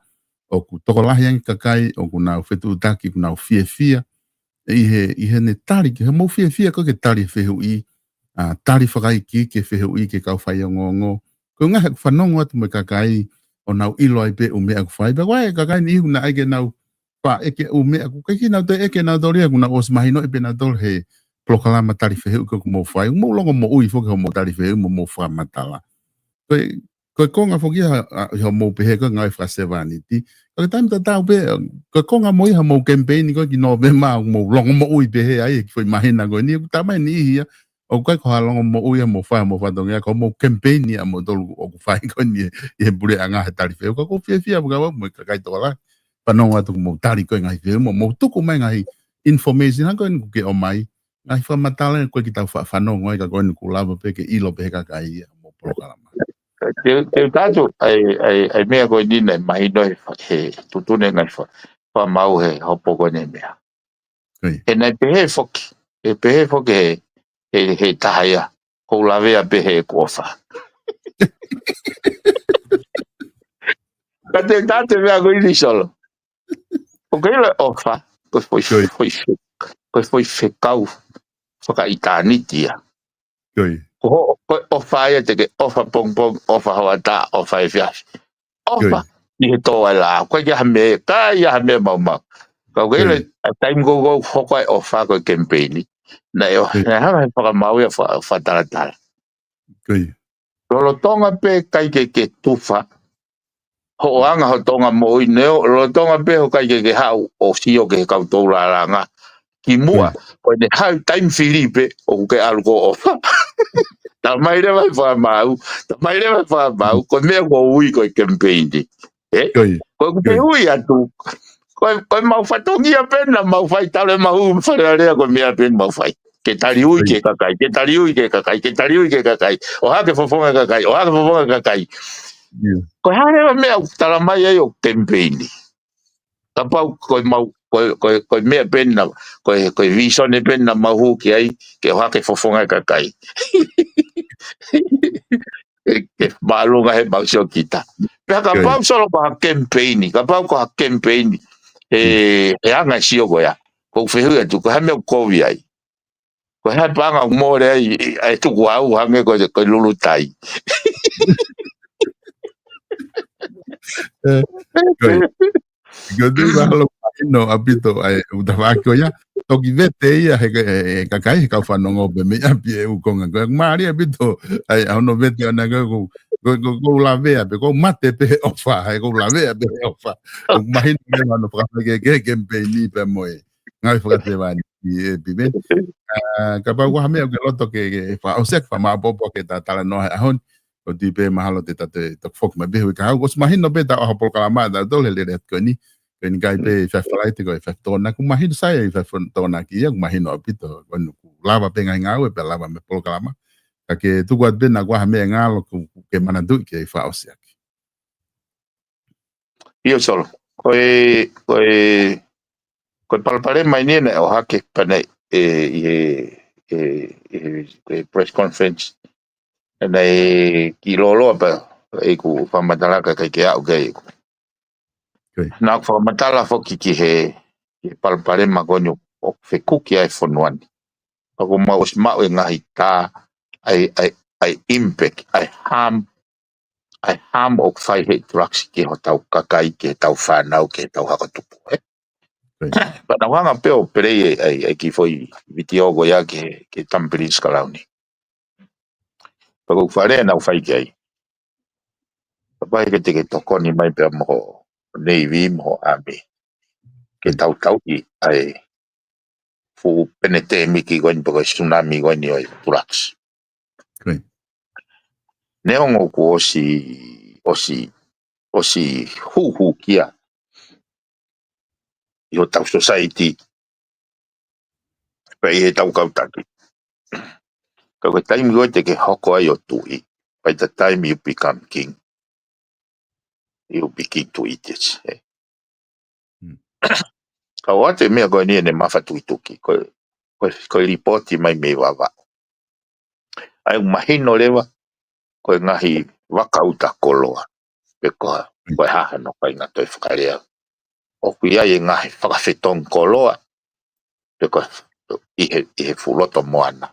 ʻoku tokolahi ange kakai ʻoku nau fetuʻutaki, ʻoku nau fiefia ʻi he, ʻi heʻene tali, ki he mou fiefia ko ē ke tali fehuʻi, ʻa, tali fakaikiiki e fehuʻi ki he kau faiongoongo. Ko e ngaahi ʻoku fanongo atu mo e kakai ʻo nau ʻilo ai pē ʻū meʻa ʻoku fai. Pea ko e kakai ni ʻoku nau ʻai ke nau faʻa ʻeke ʻū meʻa ʻoku ʻikai ke nau toe ʻeke nautolu ia, ʻoku nau ʻosi mahinoʻi pē nautolu he polokalama tali fehuʻi ko ē ʻoku mou fai. Mou longomoʻui foki hoʻomou tali fehuʻi mo hoʻomou fakamatala. Ko e, ko e konga foki ia, ʻa, ʻi hoʻomou pehē ko e ngāue fakasevāniti. Ka ko e taimi tatau pē, ko e konga mo ia hoʻomou kemipeini ko ē ki Nōvema, mou longomoʻui pehē ai he kiʻi foʻi māhina ko eni, ʻoku talamai ʻe he niʻihi ia ʻoku ʻikai ko ha longomoʻui ia ʻoku mou fai, ʻoku mou fakatongia, ko hoʻomou kemipeini ia ʻamoutolu ʻoku fai ko eni ʻi he puleʻanga he tali fehuʻi. Ka ʻoku ou fiefia fakaʻau mo e kakai tokolahi, fanongo atu ʻoku mou tali ko ē ngaahi fehuʻi mo mou tuku mai ngaahi information hangē ko eni ʻoku ke ʻomai, ngaahi fakamatala ko ē ke tau fa-, fanongo ai, ka ko eni ʻoku lava pē ke ʻilo pē he kakai ia hoʻomou polokalama. Te, te u tala atu, ʻa e, ʻa e, ʻa e meʻa ko eni naʻe mahino he fa-, he tuʻutuʻuni ngaahi fa-, fakamaau he hopo ko eni meʻa. Ko ia. He naʻe pehē foki, he pehē foki he, he, he taha ia, ʻoku ou lavea pē heʻeku ʻofa. Ka te u tala atu e meʻa ko eni Solo. ʻOku ke ʻilo e ʻofa, ko e foʻi, Ko ia. foʻi fe-, ko e foʻi fekau fakaʻitāniti ia. Ko ia. Ko hoʻo, ko e ʻofa ia te ke ʻofa pongipongi, ʻofa hoʻatā, ʻofa efiafi. ʻOfa Ko ia. ʻi he tō ʻa e lao. ʻOku ʻikai ha meʻa, ʻikai ha meʻa maumau. Ka ʻoku ke ʻilo Ko ia. ʻa e taimi ko ē ʻoku hoko ai e ʻofa ko e kemipeini. Naʻe ʻo, Ko ia. naʻe hanga he fakamaau ia fa-, fakatalatala. Ko ia. Lolotonga pē ʻikai ke ke tufa hoʻo anga hoʻo Tonga moʻui neongo, lolotonga pē hoʻo ʻikai ke ke haʻu ʻo sio ki he kau tō lalanga. Kimuʻa, Ko ia. ko ʻene haʻu e taimi fili pē, ʻoku ke ʻalu koe ʻo ʻofa. Talamai leva ʻe he fakamaau, talamai leva ʻe he fakamaau, ko e meʻa ʻoku ui ko e kemipeini. Ē? Ko ia. Ko ʻeku Ko ia. fehuʻi atu, ko e, ko ʻemau fatongia pē naʻa mau fai, talu ʻemau hū mei Fale Alea, ko e meʻa pē naʻa mau fai. Ke tali ui Ko ia. ki he kakai, ke tali ui ki he kakai, ke tali ui ki he kakai. ʻOhake fofonga e kakai, ʻohake fofonga e kakai. Ia. Ko e hā leva e meʻa ʻoku talamai ai ʻoku kemipeini? Kapau ko ʻemau, ko e, ko e, ko e meʻa pē naʻa, ko e, ko e visone pē naʻa mau hū ki ai, ke ʻohake fofonga e kakai. Ke, ke māʻolunga heʻemau sio kita. Pea Ko ia. kapau Solo ko ha kemipeini, kapau ko ha kemipeini, he, Mm. he anga e sio ko ia. ʻOku ou fehuʻi atu, ko e hā e meʻa ʻoku kovi ai? Ko e hā e paʻanga ʻoku mole ai, ʻa e tukuhau hangē ko e, ko e lulutai? Ē, ko ia. Ko e tui mahalo mahino ʻaupito ʻa e ʻū tafaʻaki ko ia. Toki vete ia he, he, he kakai, he kau fanongo pē mei ʻapi e ʻū konga ko ia. Mālie ʻaupito ʻa e, ʻa hono vete ʻana ko ē ʻoku, ko, ko, ʻoku ou lavea pē, ʻoku ou mate pē he ʻofa, he ʻoku ou lavea pē he ʻofa. ʻOku mahino leva hono fakafaikehekehe e kemipeini pea mo e ngāue fakasevāniti ē Piveni. ʻA, kapau ko ha meʻa ʻoku ke loto ke, ke fakaʻosi ʻaki, fakamāʻopoʻopo ʻaki ʻeta talanoa he ʻaho ni, ʻoku ou tui pē mahalo te ta toe toki foki mai pē he uike kahaʻu. ʻOsi mahino pē ʻetau ʻaho polokalama ʻatautolu he lele atu ko eni. Ko eni ʻikai pē efiafi Falaite, ko e efiafi Tokonaki, ʻoku mahino, sai, efiafi Tokonaki ia, ʻoku mahino ʻaupito, ko eni ʻoku lava pē ngaahi ngāue, pea lava mo e polokalama. Ka ke tuku atu pē naʻa ʻoku ʻi ai ha meʻa ngalo ʻoku, ʻoku ke manatuʻi ke fakaʻosi ʻaki. ʻIo Solo, ko e, ko e, ko e palopalema eni naʻe ʻohake pea naʻe, ē, ʻi he, ē, ʻi he, ʻi he press conference, naʻe kiʻi lōloa pē ʻeku fakamatala ka ʻikai ke aʻu ki ai ʻeku. Ko ia. Naʻa ku fakamatala foki ki he, ki he palopalema ko eni ʻoku fekuki ai e fonua ni. Pea kuo mau ʻosi maʻu e ngaahi tā, ʻa e, ʻa e, ʻa e impact, ʻa e harm, ʻa e harm ʻoku fai ʻe he drugs ki hotau kakai, ki heʻetau fānau, ki heʻetau hako tupu, ē? Ko ia. Pea naʻa ku hanga pē ʻo play e, ʻa e, ʻa e kiʻi foʻi vitiō ko ia ki he, ki he Tamu Pilinisi Kalauni. Pea ko ʻeku fale naʻa ku fai ki ai. Pea pehē ke te ke tokoni mai pea mo ho Navy, mo ho Army. Ke tautauʻi ʻa e fuʻu penitēmiki ko eni pe ko e tsunami ko eni ʻo e drugs. Ko ia. Neongo kuo ʻosi, ʻosi, ʻosi huhukia ʻi hotau society, pea ʻi heʻetau kau taki. Ka ko e taimi ko ē te ke hoko ai ʻo tuʻi, by the time you become king, you begin to eat it, ē. Mm. Ka ʻoatu e meʻa ko eni ʻene mafatukituki, ko e, ko e, ko e lipooti mai mei Vavaʻu. ʻA ia ʻoku mahino leva, ko e ngaahi vaka uta koloa, pe ko, ko e hā hano faʻahinga toe fakalea. ʻOku ʻi ai e ngaahi fakafetongi koloa, pe ko ʻi he, ʻi he fuʻu loto moana.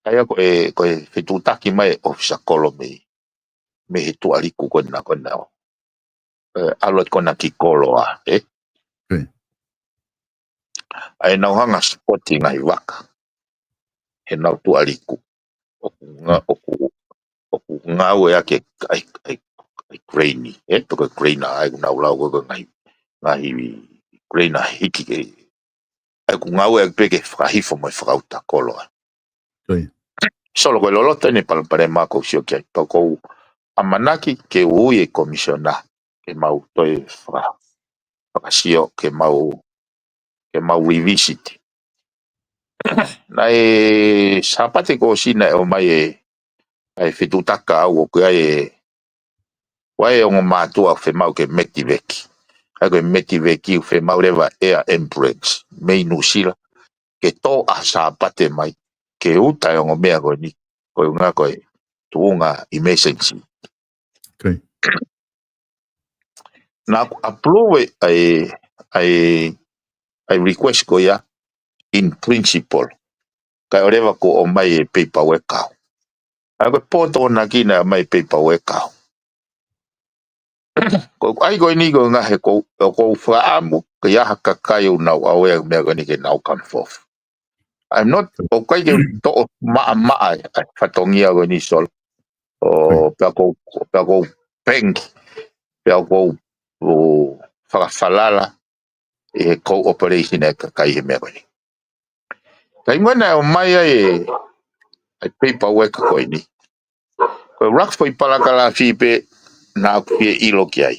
ʻA ia ko e, ko e fetuʻutaki mai e ʻofisa kolo mei, mei he tuʻaliku ko ena, ko ena. ʻE, ʻalu atu ko ena ki koloa, ē? ʻA e nau hanga ʻo sipoti ngaahi vaka he nau tuʻaliku. ʻOku nga-, ʻoku, ʻoku ngāueʻaki ʻa e, ʻa e, ʻa e grain, ē? Pe ko e grain ʻa ia ʻoku nau lau ko e ngaahi, ngaahi grain ʻa e hiki ke, ʻa ia ʻoku ngāueʻaki pē ke fakahifo mo e fakauta koloa. Solo, ko e loloto eni e palopalema ʻoku ou sio ki ai. Pea ʻoku ou ʻamanaki ke ui e komisiona ke mau toe faka-, fakasio, ke mau, ke mau revisit. Naʻe Sāpate kuo ʻosi naʻe ʻomai e, ʻa e fetuʻutaki ʻa au ʻoku ʻi ai e, ʻoku ʻi ai e ongo mātuʻa ʻoku fiemaʻu ke metiveki. ʻA ia ko e metiveki ʻoku fiemaʻu leva ʻa e ambulance mei Nuʻusila ke tō ʻaho Sāpate mai ke uta e ongo meʻa ko eni, ko e ʻuhinga ko e tuʻunga emergency. Naʻa ku approve ʻa e, ʻa e, ʻa e request ko ia in principle. Kae ʻoua leva kuo ʻomai e paperwork ʻa au. ʻA ia ko e pō Tokonaki naʻe ʻomai e paperwork ʻa au. Ko e ʻai ko eni ko e ʻuhinga he ʻoku ou, ʻoku ou fakaʻamu ke ʻi ai ha kakai ʻoku nau ʻave e meʻa ko eni ke nau come forth. I'm not, ʻoku ʻikai ke u toʻo maʻamaʻa e, e fatongia ko eni, Solo. ʻO pea ʻoku ou, pea ʻoku ou pēngi, pea ʻoku ou, ʻo fakafalala ʻi he cooperation ʻa e kakai he meʻa ko eni. Taimi naʻe ʻomai ai e, e paperwork ko eni, ko e ʻuluaki foʻi palakalafi pē naʻa ku fie ʻilo ki ai.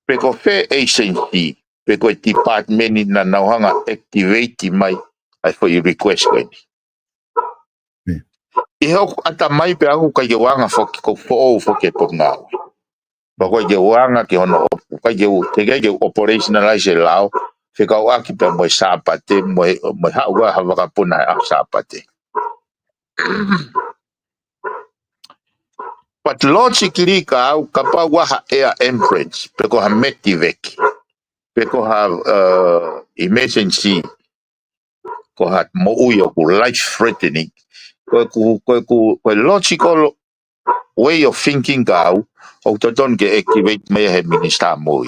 Pe ko fē agency, pe ko e department naʻa nau hanga ʻo activate mai ʻa e foʻi request ko eni. ʻI heʻeku ʻatamai pē ʻoku ʻikai ke u anga foki, ʻoku ou foʻou foki he potungāue. Pea ʻoku ʻikai ke u anga ki hono, ʻoku ʻikai ke u, teʻeki ai ke u operationalize e lao fekauʻaki pea mo e Sāpate, mo e, mo e haʻu ʻa ha vakapuna he ʻaho Sāpate. But logically ka au, kapau ʻoku ʻi ai ha air ambulance, pe ko ha metiveki, pe ko ha, uh, emergency, ko ha moʻui ʻoku life threatening, ko ʻeku, ko ʻeku, ko e logical way of thinking ka au, ʻoku totonu ke activate mai he minisitā moʻui.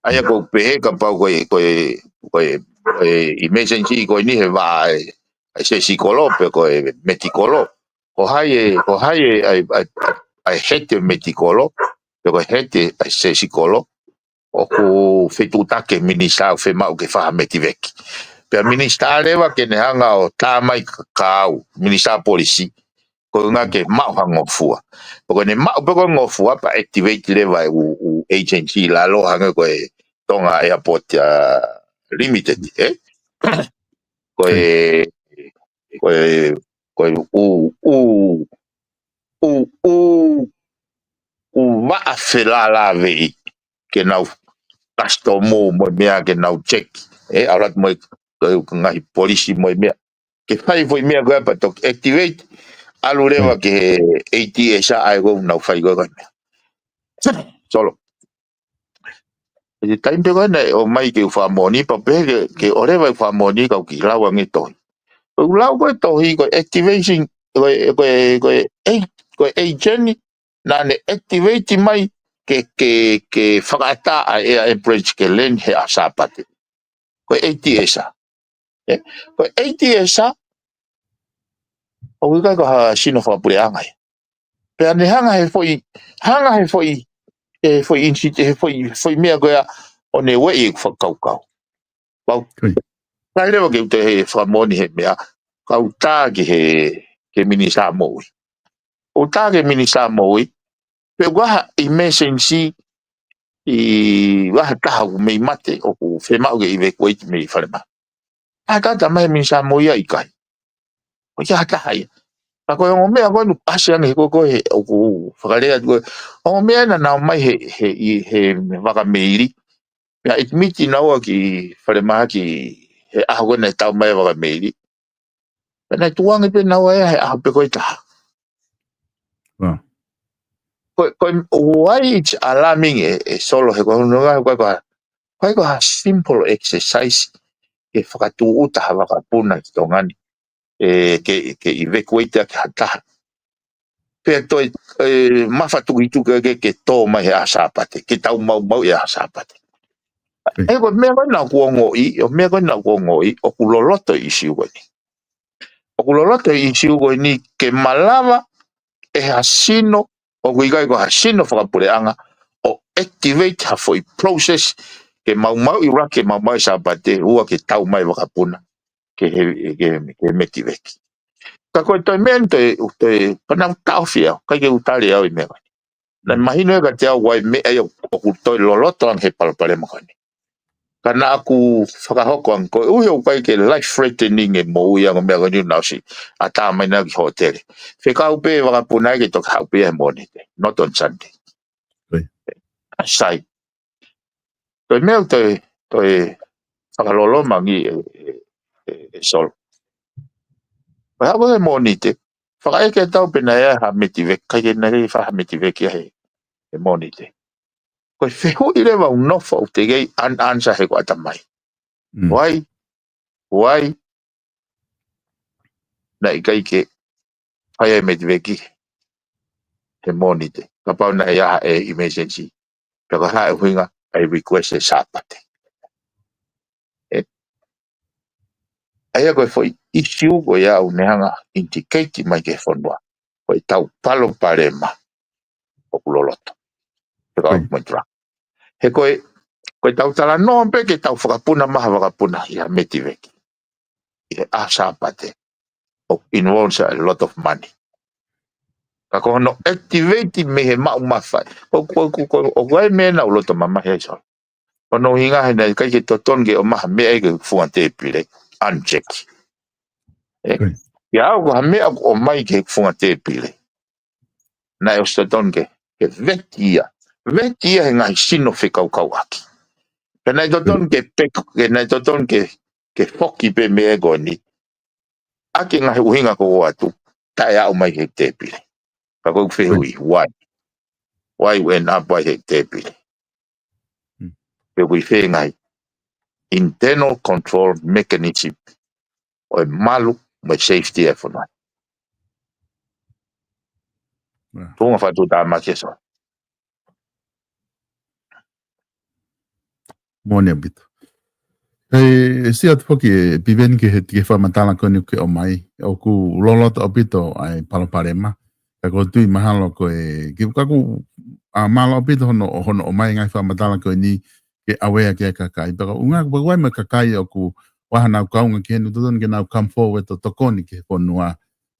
ʻA ia ʻoku ou pehē kapau ko e, ko e, ko e, ko e emergency ko eni he vā e, e sēsi kolo pe ko e meti kolo. Ko hai e, ko hai e, ʻa e, ʻa e, ʻa e hete meti kolo, pe ko e hete ʻa e sēsi kolo, ʻoku fetuʻutaki e minisitā ʻoku fiemaʻu ke fai ha metiveki. Pea minisitā leva ke ne hanga ʻo tā mai ka-, ka au, minisitā polisi, ko e ʻuhinga ke maʻu ha ngofua. Pea ko ʻene maʻu pē ko e ngofua, pea activate leva e ʻū, ʻū agency lalo hangē ko e Tonga Airport, uh, Limited, ē? Ko e, ko e, ko e ʻū, ʻū, ʻū, ʻū, ʻū vaʻa felālāveʻi ke nau custom mo e meʻa ke nau check, ē, ʻalu atu mo e, ko e ngaahi polisi mo e meʻa. Ke fai foʻi meʻa ko ē pea toki activate, ʻalu leva ki he ATS ʻa ē ʻoku nau fai ko ē ko e meʻa. Solo. ʻI he taimi pē ko ē naʻe ʻomai ke u fakamoʻoni, pea pehē ke, ke ʻoua leva ʻeku fakamoʻoni ka u kiʻi lau ange tohi. Ko ʻeku lau ko e tohi, ko e activation, ko e, ko e, ko e, ei, ko e agent, naʻa ne activate mai ke, ke, ke fakaʻatā ʻa e air ambulance ke land he ʻaho Sāpate. Ko e ATS ʻa. Ē? Ko e ATS ʻa, ʻoku ʻikai ko ha sino fakapuleʻanga ia. Pea ne hanga he foʻi, hanga he foʻi, he foʻi incident, he foʻi, foʻi meʻa ko ia ʻo ne ueʻi ʻeku fakakaukau. Pau. Kai leva ke u toe fakamoʻoni he meʻa, ka u tā ki he, ki he minisitā moʻui. ʻO tā ki he minisitā moʻui, pe ʻoku ʻi ai ha emergency ʻi ha taha ʻoku mei mate, ʻoku fiemaʻu ke evacuate mei falemahaki. ʻA e tata mai he minisitā moʻui ʻa ʻikai. ʻOku ʻi ai ha taha ia. Ka ko e ongo meʻa ko ē naʻe ʻasi ange he ko ē ko ē he ʻoku fakalea atu ko ē. Ongo meʻa naʻa nau ʻomai he, he, ʻi he vaka meili. Pea admit naua ki falemahaki he ʻaho ko ē naʻe tau mai vaka meili. Pea naʻe tuʻu ange pē naua ia he ʻaho pē ko ē taha. ko, ko, why it's alarming e, e Solo he ko hono ʻuhinga, ko, ko, ko, ko ha simple exercise ke fakatūʻuta ha vakapuna ki Tonga ni, e, ke, ke evacuate ʻaki ha taha. Pea toe, e, mafatukituki ke, ke tō mai he ʻaho Sāpate, ke tau maumauʻi he ʻaho Sāpate. Ē. Ē, ko e meʻa ko ena ʻoku ongoʻi, ʻo e meʻa ko ena ʻoku ongoʻi, ʻoku loloto e ʻīsiu ko eni. ʻOku loloto e ʻīsiu ko eni ke malava ʻe ha sino, ʻoku ʻikai ko ha sino fakapuleʻanga, ʻo activate ha foʻi process ke maumauʻi ʻUluaki, ke maumauʻi Sāpate, ua ke tau mai vakapuna ke he, ke, ke metiveki. Ka ko e toe meʻa ni toe, toe, pea naʻa ku taʻofi au, ʻikai ke u tali au e meʻa ko eni. Naʻe mahino ia kiate au ʻa e meʻa ia ʻoku toe loloto ange he palopalema ko eni. Ka naʻa ku fakahoko ange, koeʻuhi ʻoku ʻikai ke life threatening e moʻui ange meʻa ko eni, naʻa ku ʻosi ʻatā mai naʻa ki hōtele. Fekau pē vakapuna ia ke toki haʻu pē ia he Mōnite. Not on Sunday. Right. Sai. Toe meʻa toe, toe fakalolomangi e, e, e, e Solo. Ko e haʻu ko ē he Mōnite, fakaʻeke atu pe naʻe ʻi ai ha metiveki, ʻikai ke naʻe ʻi ai ha metiveki ia he, he Mōnite. Ko e fehuʻi leva ʻoku nofo ʻo teʻeki ai an-, answer he ko ʻatamai. Mm. Why? Why? Naʻe ʻikai ke fai ai metiveki he Mōnite. Kapau naʻe ʻi ai ha emergency. Pea ko e hā e ʻuhinga ʻa e request he Sāpate. Ē. ʻA ia ko e foʻi ʻīsiu ko ia ʻoku ne hanga indicate mai ki he fonua. Ko e tau palopalema ʻoku loloto. He ka Right. mo tra. He ko e, ko e tau talanoa pē ke tau fakapuna mai ha vakapuna ʻi ha metiveki ʻi he ʻaho Sāpate, ʻoku involves a lot of money. Ka ko hono activate mei he maʻu mafai. ʻOku, ʻoku, ʻoku, ʻoku ʻi ai e meʻa naʻa ku loto mamahi ai Solo. Ko hono ʻuhinga he naʻe ʻikai ke totonu ke ʻomai ha meʻa ia ki he funga tēpile. Uncheck. Ē? Right. Ia au ko ha meʻa ʻoku ʻomai ki he funga tēpile. Naʻe ʻosi totonu ke, ke veti ia. Veti ia he ngaahi sino fekaukauʻaki. Pea naʻe totonu ke peku, ke naʻe totonu ke, ke foki pē meʻa ko eni ʻaki e ngaahi ʻuhinga ko ē ʻoku ʻoatu, taʻe aʻu mai ki he tēpile. Ka ko e fehuʻi, why? Why ʻoku end up ai he tēpile? Hmm. Pe ʻoku ʻi fē e ngaahi internal control mechanism ʻo e malu mo e safety e fonua. Wow. Tuʻunga fakatuʻutāmaki e Solo. Moʻoni ʻaupito. ʻE, ʻe sio atu foki ʻe Piveni ki he, ki he fakamatala ko eni ʻoku ke ʻomai. ʻOku loloto ʻaupito ʻa e palopalema. Ka ko e tui mahalo ko e, ke ka ku, ʻa, mālō ʻaupito hono, hono ʻomai e ngaahi fakamatala ko eni ke aware ki ai e kakai. Pea ko e ʻuhinga, pea ʻoku ʻi ai mo e kakai ʻoku ʻi ai haʻanau kaunga ki heni ʻoku totonu ke nau come forward ʻo tokoni ki he fonua,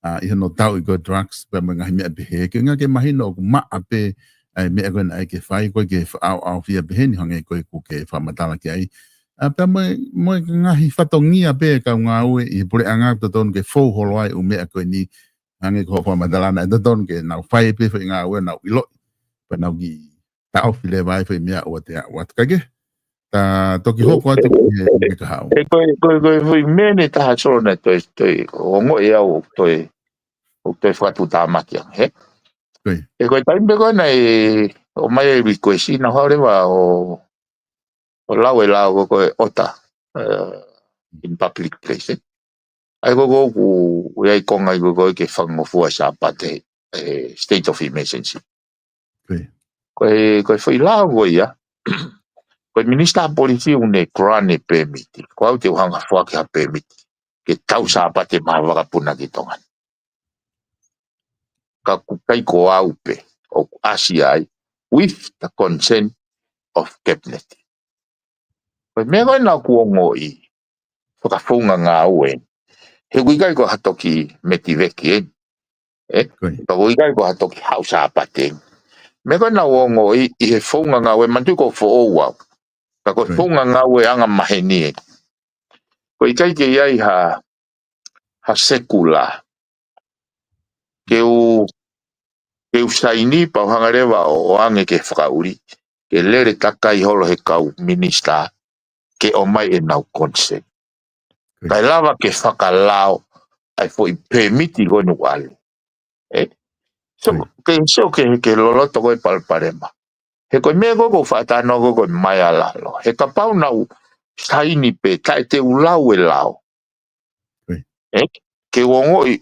ʻa, ʻi hono tauʻi ko e drugs, pea mo e ngaahi meʻa pehē. Ko e ʻuhinga ke mahino ʻoku maʻa pē ʻa e meʻa ko ē naʻe ʻikai ke fai, ʻoku ʻikai ke faʻa ʻaoʻaofia pehē ni hangē ko ē ʻoku ke fakamatala ki ai. ʻA, pea mo e, mo e ngaahi fatongia pē e kau ngāue ʻi he puleʻanga ʻoku totonu ke fou holo ai e ʻū meʻa ko eni hangē ko hoʻo fakamatala naʻe totonu ke nau fai pē foʻi ngāue nau ʻiloʻi. Pea nau kiʻi taʻofi leva ai foʻi meʻa ʻoku te aʻu atu kae kehe. Ta toki hoko atu ki he, ki he kahaʻu. ʻE, ko e, ko e, ko e foʻi meʻa ʻe taha Solo naʻe toe, toe ongoʻi au ʻoku toe, ʻoku toe fakatuʻutāmaki ange, hē? Ko ia. ʻE, ko e taimi pē ko ē naʻe ʻomai e request, naʻa ku haʻu leva ʻo, ʻo lau e lao ko ē ʻo e ʻota, ē, in public place, ē. ʻA ia ko ē ʻoku ʻi ai e konga ʻi ko ē ke fakangofua e Sāpate, e state of emergency. Ko ia. Ko e, ko e foʻi lao ko ia, ko e Minisitā Polisi ʻoku ne grant e pēmiti. Ko au te u hanga ʻo foaki ha pēmiti ke tau Sāpate mai ha vakapuna ki Tonga ni. Ka ʻoku ʻikai ko au pē ʻoku ʻasi ai, with the consent of cabinet. Ko e meʻa ko ē naʻa ku ongoʻi, fakafounga ngāue. He ʻoku ʻikai ko ha toki metiveki eni. Ē? Ko ia. Ka ʻoku ʻikai ko ha toki haʻu Sāpate eni. Meʻa ko ē naʻa ku ongoʻi ʻi he founga ngāue, manatuʻi ʻoku ou foʻou au. Ka ko e Ko ia. founga ngāue anga maheni eni. ʻOku ʻikai ke ʻi ai ha, ha sekula. Ke u, ke u saini pea u hanga leva ʻo, ʻo ʻoange ke fakaʻuli. Ke lele takai holo he kau minisitā ke ʻomai ʻenau consent. Ko ia. Kae lava ke fakalao ʻa e foʻi pēmiti ko eni ʻoku ʻalu. Ē? So, ke, so ke, ke loloto ko e palopalema. He ko e meʻa ko ē ʻoku ou faʻa talanoa ko ē ko e maealalo. He kapau naʻa ku saini pē taʻe te u lau e lao. Ē? Ke u ongoʻi.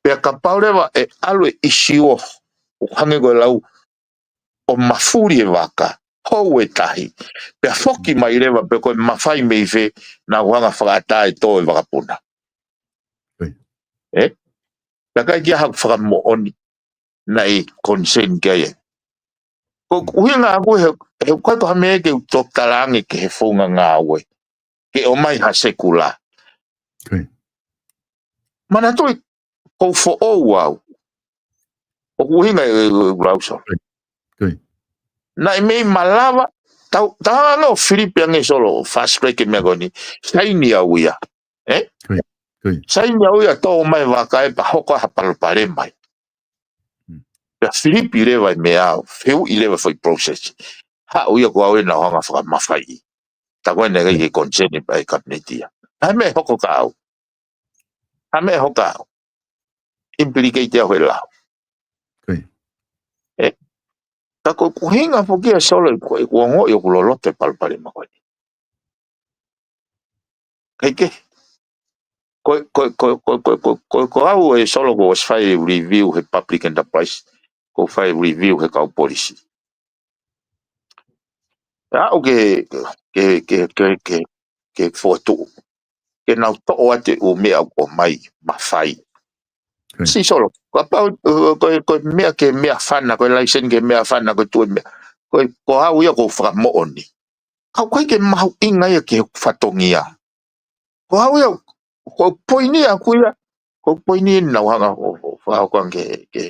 Pea kapau leva ʻe ʻalu e ʻisiū ʻo hangē ko e lau ʻo mafuli e vaka, hou e tahi. Pea foki mai leva pe ko e mafai mei fē naʻa ku hanga fakaʻatā e tō e vakapuna. Ē? Pea ʻikai ke ʻi ai haku fakamoʻoni naʻe concern ki ai. Ko e ʻuhinga ʻaʻaku he, he ʻoku ʻikai ko ha meʻa ke u toki talaange ki he founga ngāue. Ke ʻomai ha sekula. Manatuʻi, ʻoku ou foʻou au. ʻOku ʻuhinga e, e, e, lau so. Naʻe mei malava, tau, tau anga ʻo filipi ange Solo, fast track e meʻa ko eni. Saini au ia. Ē? Saini au ia tō mai vaka ē pea hoko ha palopalema. Pea filipi leva e meʻa ʻo, fehuʻi leva foʻi process. Haʻu ia ko au ē naʻa ku hanga fakamafaiʻi. Tā ko ē naʻe ʻikai ke concern ʻa e kapineti ia. Ha meʻa hoko ka au. Ha meʻa hoko ka au. Implicate au he lao. Ē? Ka ko e ʻuhinga foki ia Solo ʻoku, ʻoku ou ongoʻi ʻoku loloto e palopalema ko eni. Kae kehe. Ko, ko, ko au e Solo kuo ʻosi fai e review he public enterprise. Kuo fai e review he kau polisi. Aʻu ke, ke, ke, ke, ke, ke fokotuʻu. Ke nau toʻo atu e ʻū meʻa ʻoku ʻomai, mafai. Si Solo, kapau, ē, ko e, ko e meʻa ke meʻafana, ko e laiseni ke meʻafana, ko e tuʻu e meʻa. Ko e, ko au ia ʻoku ou fakamoʻoni. Ka ʻoku ʻikai ke mahuʻinga ia ki he fatongia. Ko au ia, ko e poini ʻaʻaku ia, ko e poini naʻa ku hanga ʻo, ʻo fakahoko ange ki he, ki he,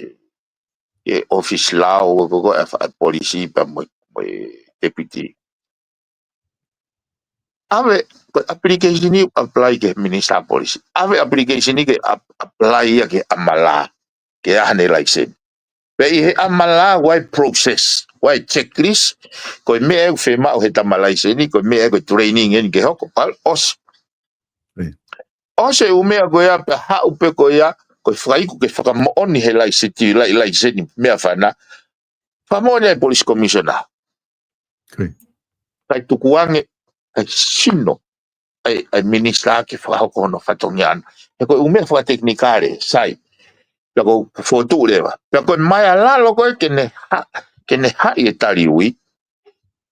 ki he ʻōfisi lao, ko, ko, ko e fa-, polisi pea mo, mo e deputy. ʻAve, ko e application ʻoku apply ki he minisitā polisi. ʻAve application ke ap-, apply ia ki he ʻamalā, ke ʻai haʻane laiseni. Pea ʻi he ʻamalā ʻoku ʻi ai e process, ʻoku ʻi ai e checklist, ko e meʻa ʻoku fiemaʻu he tama laiseni, ko e meʻa ko e training eni ke hoko, pea ʻosi. ʻOsi e ʻū meʻa ko ia, pea haʻu pē ko ia, ko e fakaiku ke fakamoʻoni he laisiti, lai-, laiseni, meʻafana. Fakamoʻoni ʻa e police commissioner. Kae tukuange, kae sino, ʻa e, ʻa e minisitā ke fakahoko hono fatongia ʻana. He ko e ʻū meʻa fakatekinikale, sai. Pea ʻoku ou fokotuʻu leva. Pea ko e maealalo ko ē ke ne ha-, ke ne haʻi e taliui.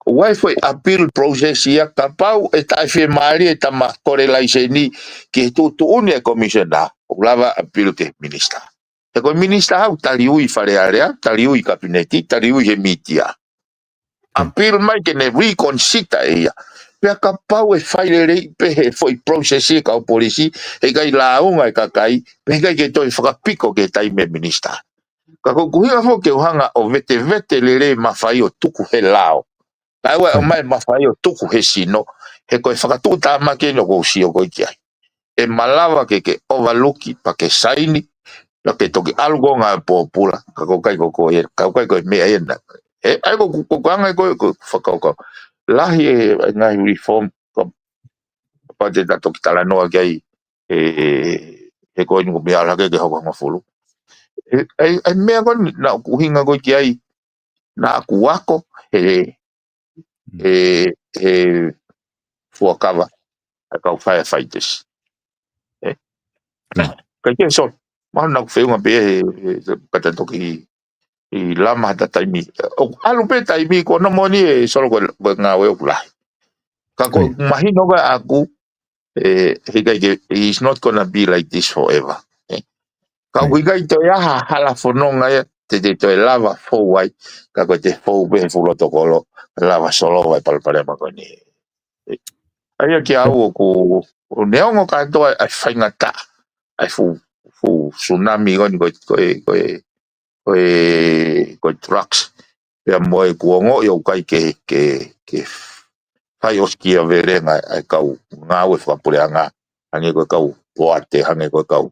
ʻOku ʻi ai foʻi appeal process ia kapau ʻe taʻefiemālie e tama kole laiseni ki he tuʻutuʻuni e commissioner. ʻOku lava appeal ki he minisitā. He ko e minisitā ʻoku taliui Fale Alea, taliui kapineti, taliui he mītia. Appeal mai ke ne reconsider ʻe ia. Pea kapau ʻe fai lelei pē he foʻi process e kau polisi, heʻikai lāunga e kakai, pea heʻikai ke toe fakapiko ki he taimi e minisitā. Ka ko e ʻuhinga foki ke u hanga ʻo vetevete lelei mafai ʻo tuku he lao. Kae ʻoua ʻe ʻomai mafai ʻo tuku he sino, he ko e fakatuʻutāmaki eni ʻoku ou sio ko ē ki ai. ʻE malava ke ke overlook pea ke saini, pea ke toki ʻalu ko ē ngāue pōpula, ka ʻoku ʻikai ko, ko e, ka ʻoku ʻikai ko e meʻa ia naʻa. ʻE, ʻa ia ko, ko, ko e anga ko ē, ko e fakakaukau. Lahi e, e ngaahi reform, ko, pea te ta toki talanoa ki ai, ē, he ko eni ko e meʻa ʻalu hake ke hoko hongofulu. ʻE, ʻa e, ʻa e meʻa ko eni naʻa ku ʻuhinga ko ē ki ai, naʻa ku ako, he, he, he fuakava, ʻa e kau firefighters. Ē? Kae kehe Solo, mahalo naʻa ku feʻunga pē he, he, he, ka ta toki ʻi lama ha taimi. ʻOku ʻalu pē taimi ko hono moʻoni e Solo ko e, ko e ngāue ʻoku lahi. Ka ko e mahino ko ē ʻaʻaku, ē, heʻikai ke, it's not gonna be like this forever. Ē? Ka ʻoku ʻikai toe ʻi ai ha hala fononga ia, te te toe lava fou ai, ka ko e te fou pē he fuʻu lotokolo, lava solova e palopalema ko eni. ʻA ia kiate au ʻoku, ʻoku neongo kātoa ʻa e faingataʻa, ʻa e fuʻu, fuʻu tsunami ko eni ko e, ko e, ko e, ko e, ko e drugs. Pea mo e kuo ongoʻi ʻoku ʻikai ke, ke, ke fai ʻosikiavelenga ʻa e kau ngāue fakapuleʻanga, hangē ko e kau poate, hangē ko e kau.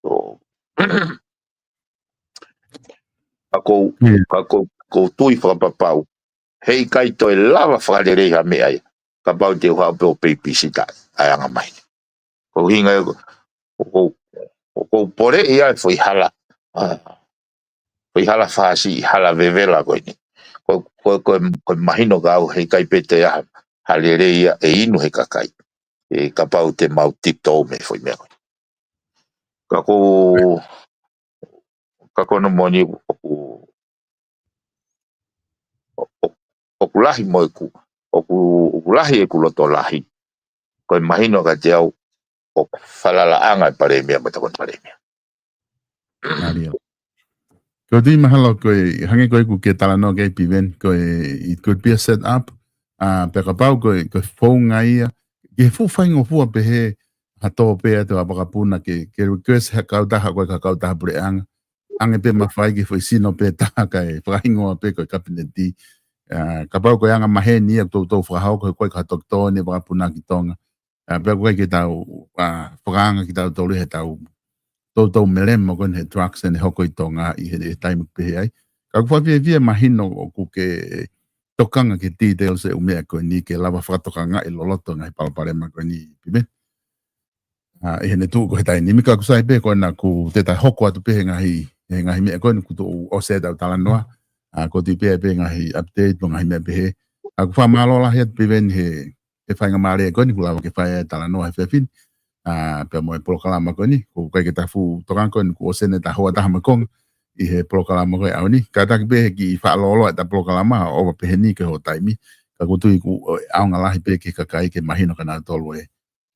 ʻO, ka ʻoku ou, ka ʻoku ou, ʻoku ou tui fakapapau. Heʻikai toe lava fakalelei ha meʻa ia. Kapau te u haʻu pē ʻo babysit ʻa e anga mai. Ko e ʻuhinga ia ʻoku, ʻoku, ʻoku ou poleʻi ʻa e foʻi hala. ʻA, foʻi hala fasi, hala vevela ko eni. Ko, ko, ko, ko e mahino ka au heʻikai pē te ʻi ai ha lelei ia ʻe inu he kakai. ʻE kapau te mau tiptoe mei he foʻi meʻa ko eni. Ka ko, ka ko hono moʻoni ʻoku, ʻo, ʻo, ʻoku lahi mo ʻeku, ʻoku, ʻoku lahi ʻeku loto lahi. Ko e mahino kiate au ʻoku falalaʻanga e palēmia mo e tokoni palēmia. Mālie. Ko e tui mahalo ko e, hangē ko ʻeku ke talanoa ki ai Piveni, ko e, it could be a set up, ʻa, pea kapau ko e, ko e founga ia, ke fuʻu faingofua pehē ha tō pē atu ʻa e vakapuna ke, ke request ha kautaha ko e ka kautaha puleʻanga. Ange pē mafai ke foʻi sino pē taha kae fakahingoa pē ko e kapineti. ʻA, kapau ko e anga maheni ia ʻoku toutou fakahoko he ko e ka tokoni e vakapuna ki Tonga. ʻA, pea ʻoku ʻikai ke tau, ʻa, fakaanga kitautolu he tau, toutou melemo ko eni he drugs ʻene hoko ʻi Tonga ʻi he, he taimi pehē ai. Ka ʻoku fakafiefia mahino ʻoku ke tokanga ki he details e ʻū meʻa ko eni ke lava fakatokangaʻi loloto ngaahi palopalema ko eni Piveni. ʻA, ʻi heʻene tuʻu ko e taimi ni ka ʻoku sai pē ko ena ʻoku te ta hoko atu pē he ngaahi, he ngaahi meʻa ko eni kuo tuʻu ʻosi ʻetau talanoa. ʻA, ko e tui pē pē ngaahi update mo e ngaahi meʻa pehē. ʻA, ʻoku fakamālō lahi atu Piveni he, he faingamālie ko eni kuo lava ke fai ai e talanoa he efiafi ni. ʻA, pea mo e polokalama ko eni, ʻoku ʻikai ke ta fuʻu tokanga ko eni kuo ʻosi eni ʻeta houa ʻe taha mo e konga ʻi he polokalama ko e ʻaho ni. Kātaki pē he kiʻi fakalōloa ʻeta polokalama, ʻo ʻova pē heni ki hoʻo taimi. Ka ʻoku ou tui ʻoku ʻaonga lahi pē ki he kakai ke mahino kia nautolu e,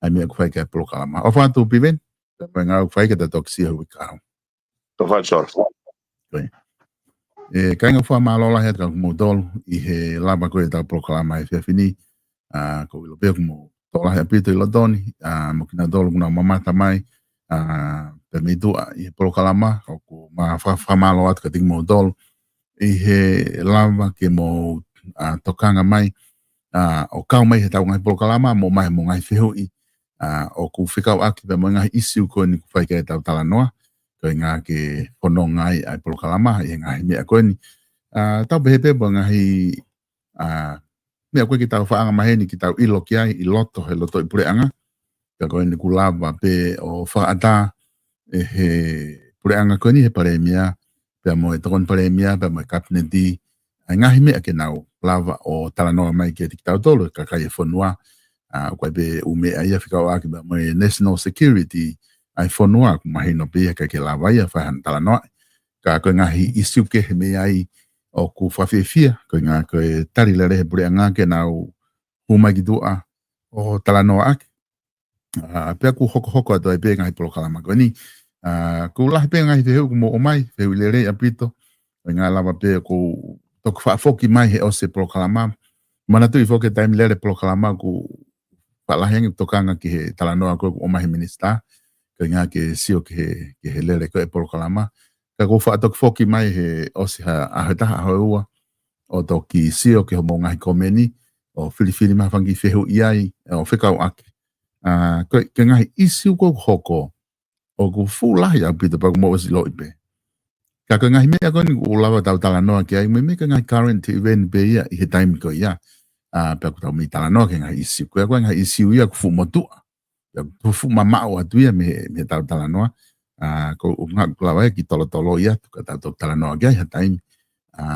ʻa e meʻa ʻoku fai ki ai e polokalama. ʻOfa atu Piveni, pea mo e ngāue ʻoku fai ke ta toki sio he uike kahaʻu. Tō fai solo. Ko ia. ʻE, kāinga, fakamālō lahi atu kia kimoutolu ʻi he lava ko ē ʻetau polokalama he efiafi ni. ʻA, ʻoku ou ʻilo pē ʻoku mou tokolahi ʻaupito ʻi loto ni, ʻa, mo kinautolu kuo nau mamata mai, ʻa, pea mei tuʻa ʻi he polokalama, ʻoku ma fa-, fakamālō atu kiate kimoutolu ʻi he lava ke mou, ʻa, tokanga mai, ʻa, ʻo kau mai heʻetau ngaahi polokalama, mo ʻomai mo e ngaahi fehuʻi, ʻa, ʻoku fekauʻaki pea mo e ngaahi ʻisiū ko eni ʻoku fai ki ai ʻetau talanoa, ko e ʻuhinga ke fononga ai ʻa e polokalama, ʻi he ngaahi meʻa ko eni. ʻA, tau pehē pē mo e ngaahi, ʻa, meʻa ko ē ke tau faʻa anga maheni ke tau ʻilo ki ai, ʻi loto, he loto ʻi puleʻanga. Ka ko eni kuo lava pē ʻo fakaʻatā ʻe he puleʻanga ko eni he palēmia, pea mo e tokoni palēmia, pea mo e kapineti, ʻa e ngaahi meʻa ke nau lava ʻo talanoa mai kiate kitautolu, kakai e fonua, ʻa, ʻoku ʻi ai pē ʻū meʻa ia fekauʻaki pea mo e national security ʻa e fonua, ʻoku mahino pē ia ʻikai ke lava ia fai hano talanoa. Ka ko e ngaahi ʻisiū kehe mei ai ʻoku fakafiefia, ko e ʻuhinga ko e tali lelei he puleʻanga ke nau hū mai ki tuʻa ʻo talanoaʻaki. ʻA, pea ʻoku hokohoko atu ai pē ngaahi polokalama ko eni. ʻA, ʻoku lahi pē ngaahi fehuʻi kuo mou ʻomai, fehuʻi lelei ʻaupito. Ko e ʻuhinga lava pē ʻoku toki faʻa foki mai he ʻosi e polokalama. Manatuʻi foki he taimi lele polokalama ʻoku faʻa lahi ange ʻeku tokanga ki he talanoa ko ē kuo ʻomai he minisitā. Ko e ʻuhinga ke sio ki he, ki he lele ko ē polokalama. Ka ʻoku faʻa toki foki mai he ʻosi ha ʻaho ʻe taha, ʻaho ʻe ua, ʻo toki sio ki hoʻomou ngaahi komeni, ʻo filifili mai ha fanga kiʻi fehuʻi ai, ʻo fekauʻaki. ʻA, ko e, ko e ngaahi ʻisiū ʻoku hoko, ʻoku fuʻu lahi ʻaupito pea ʻoku mou ʻosi ʻiloʻi pē. Ka ko e ngaahi meʻa ko eni ʻoku lava ʻetau talanoa ki ai, meimei ko e ngaahi current event pē ia ʻi he taimi ko ia. ʻA, pea ʻoku tau mei talanoa ki he ngaahi ʻisiū. Ko e, ko e ngaahi ʻisiū ia ʻoku fuʻu motuʻa. Pea ʻoku fuʻu mamaʻo atu ia mei he, mei heʻetau talanoa. ʻA, ko e ʻuhinga ʻoku lava ia ke tolotolo ia, tuku atu ke tau talanoa ki ai ha taimi. ʻA,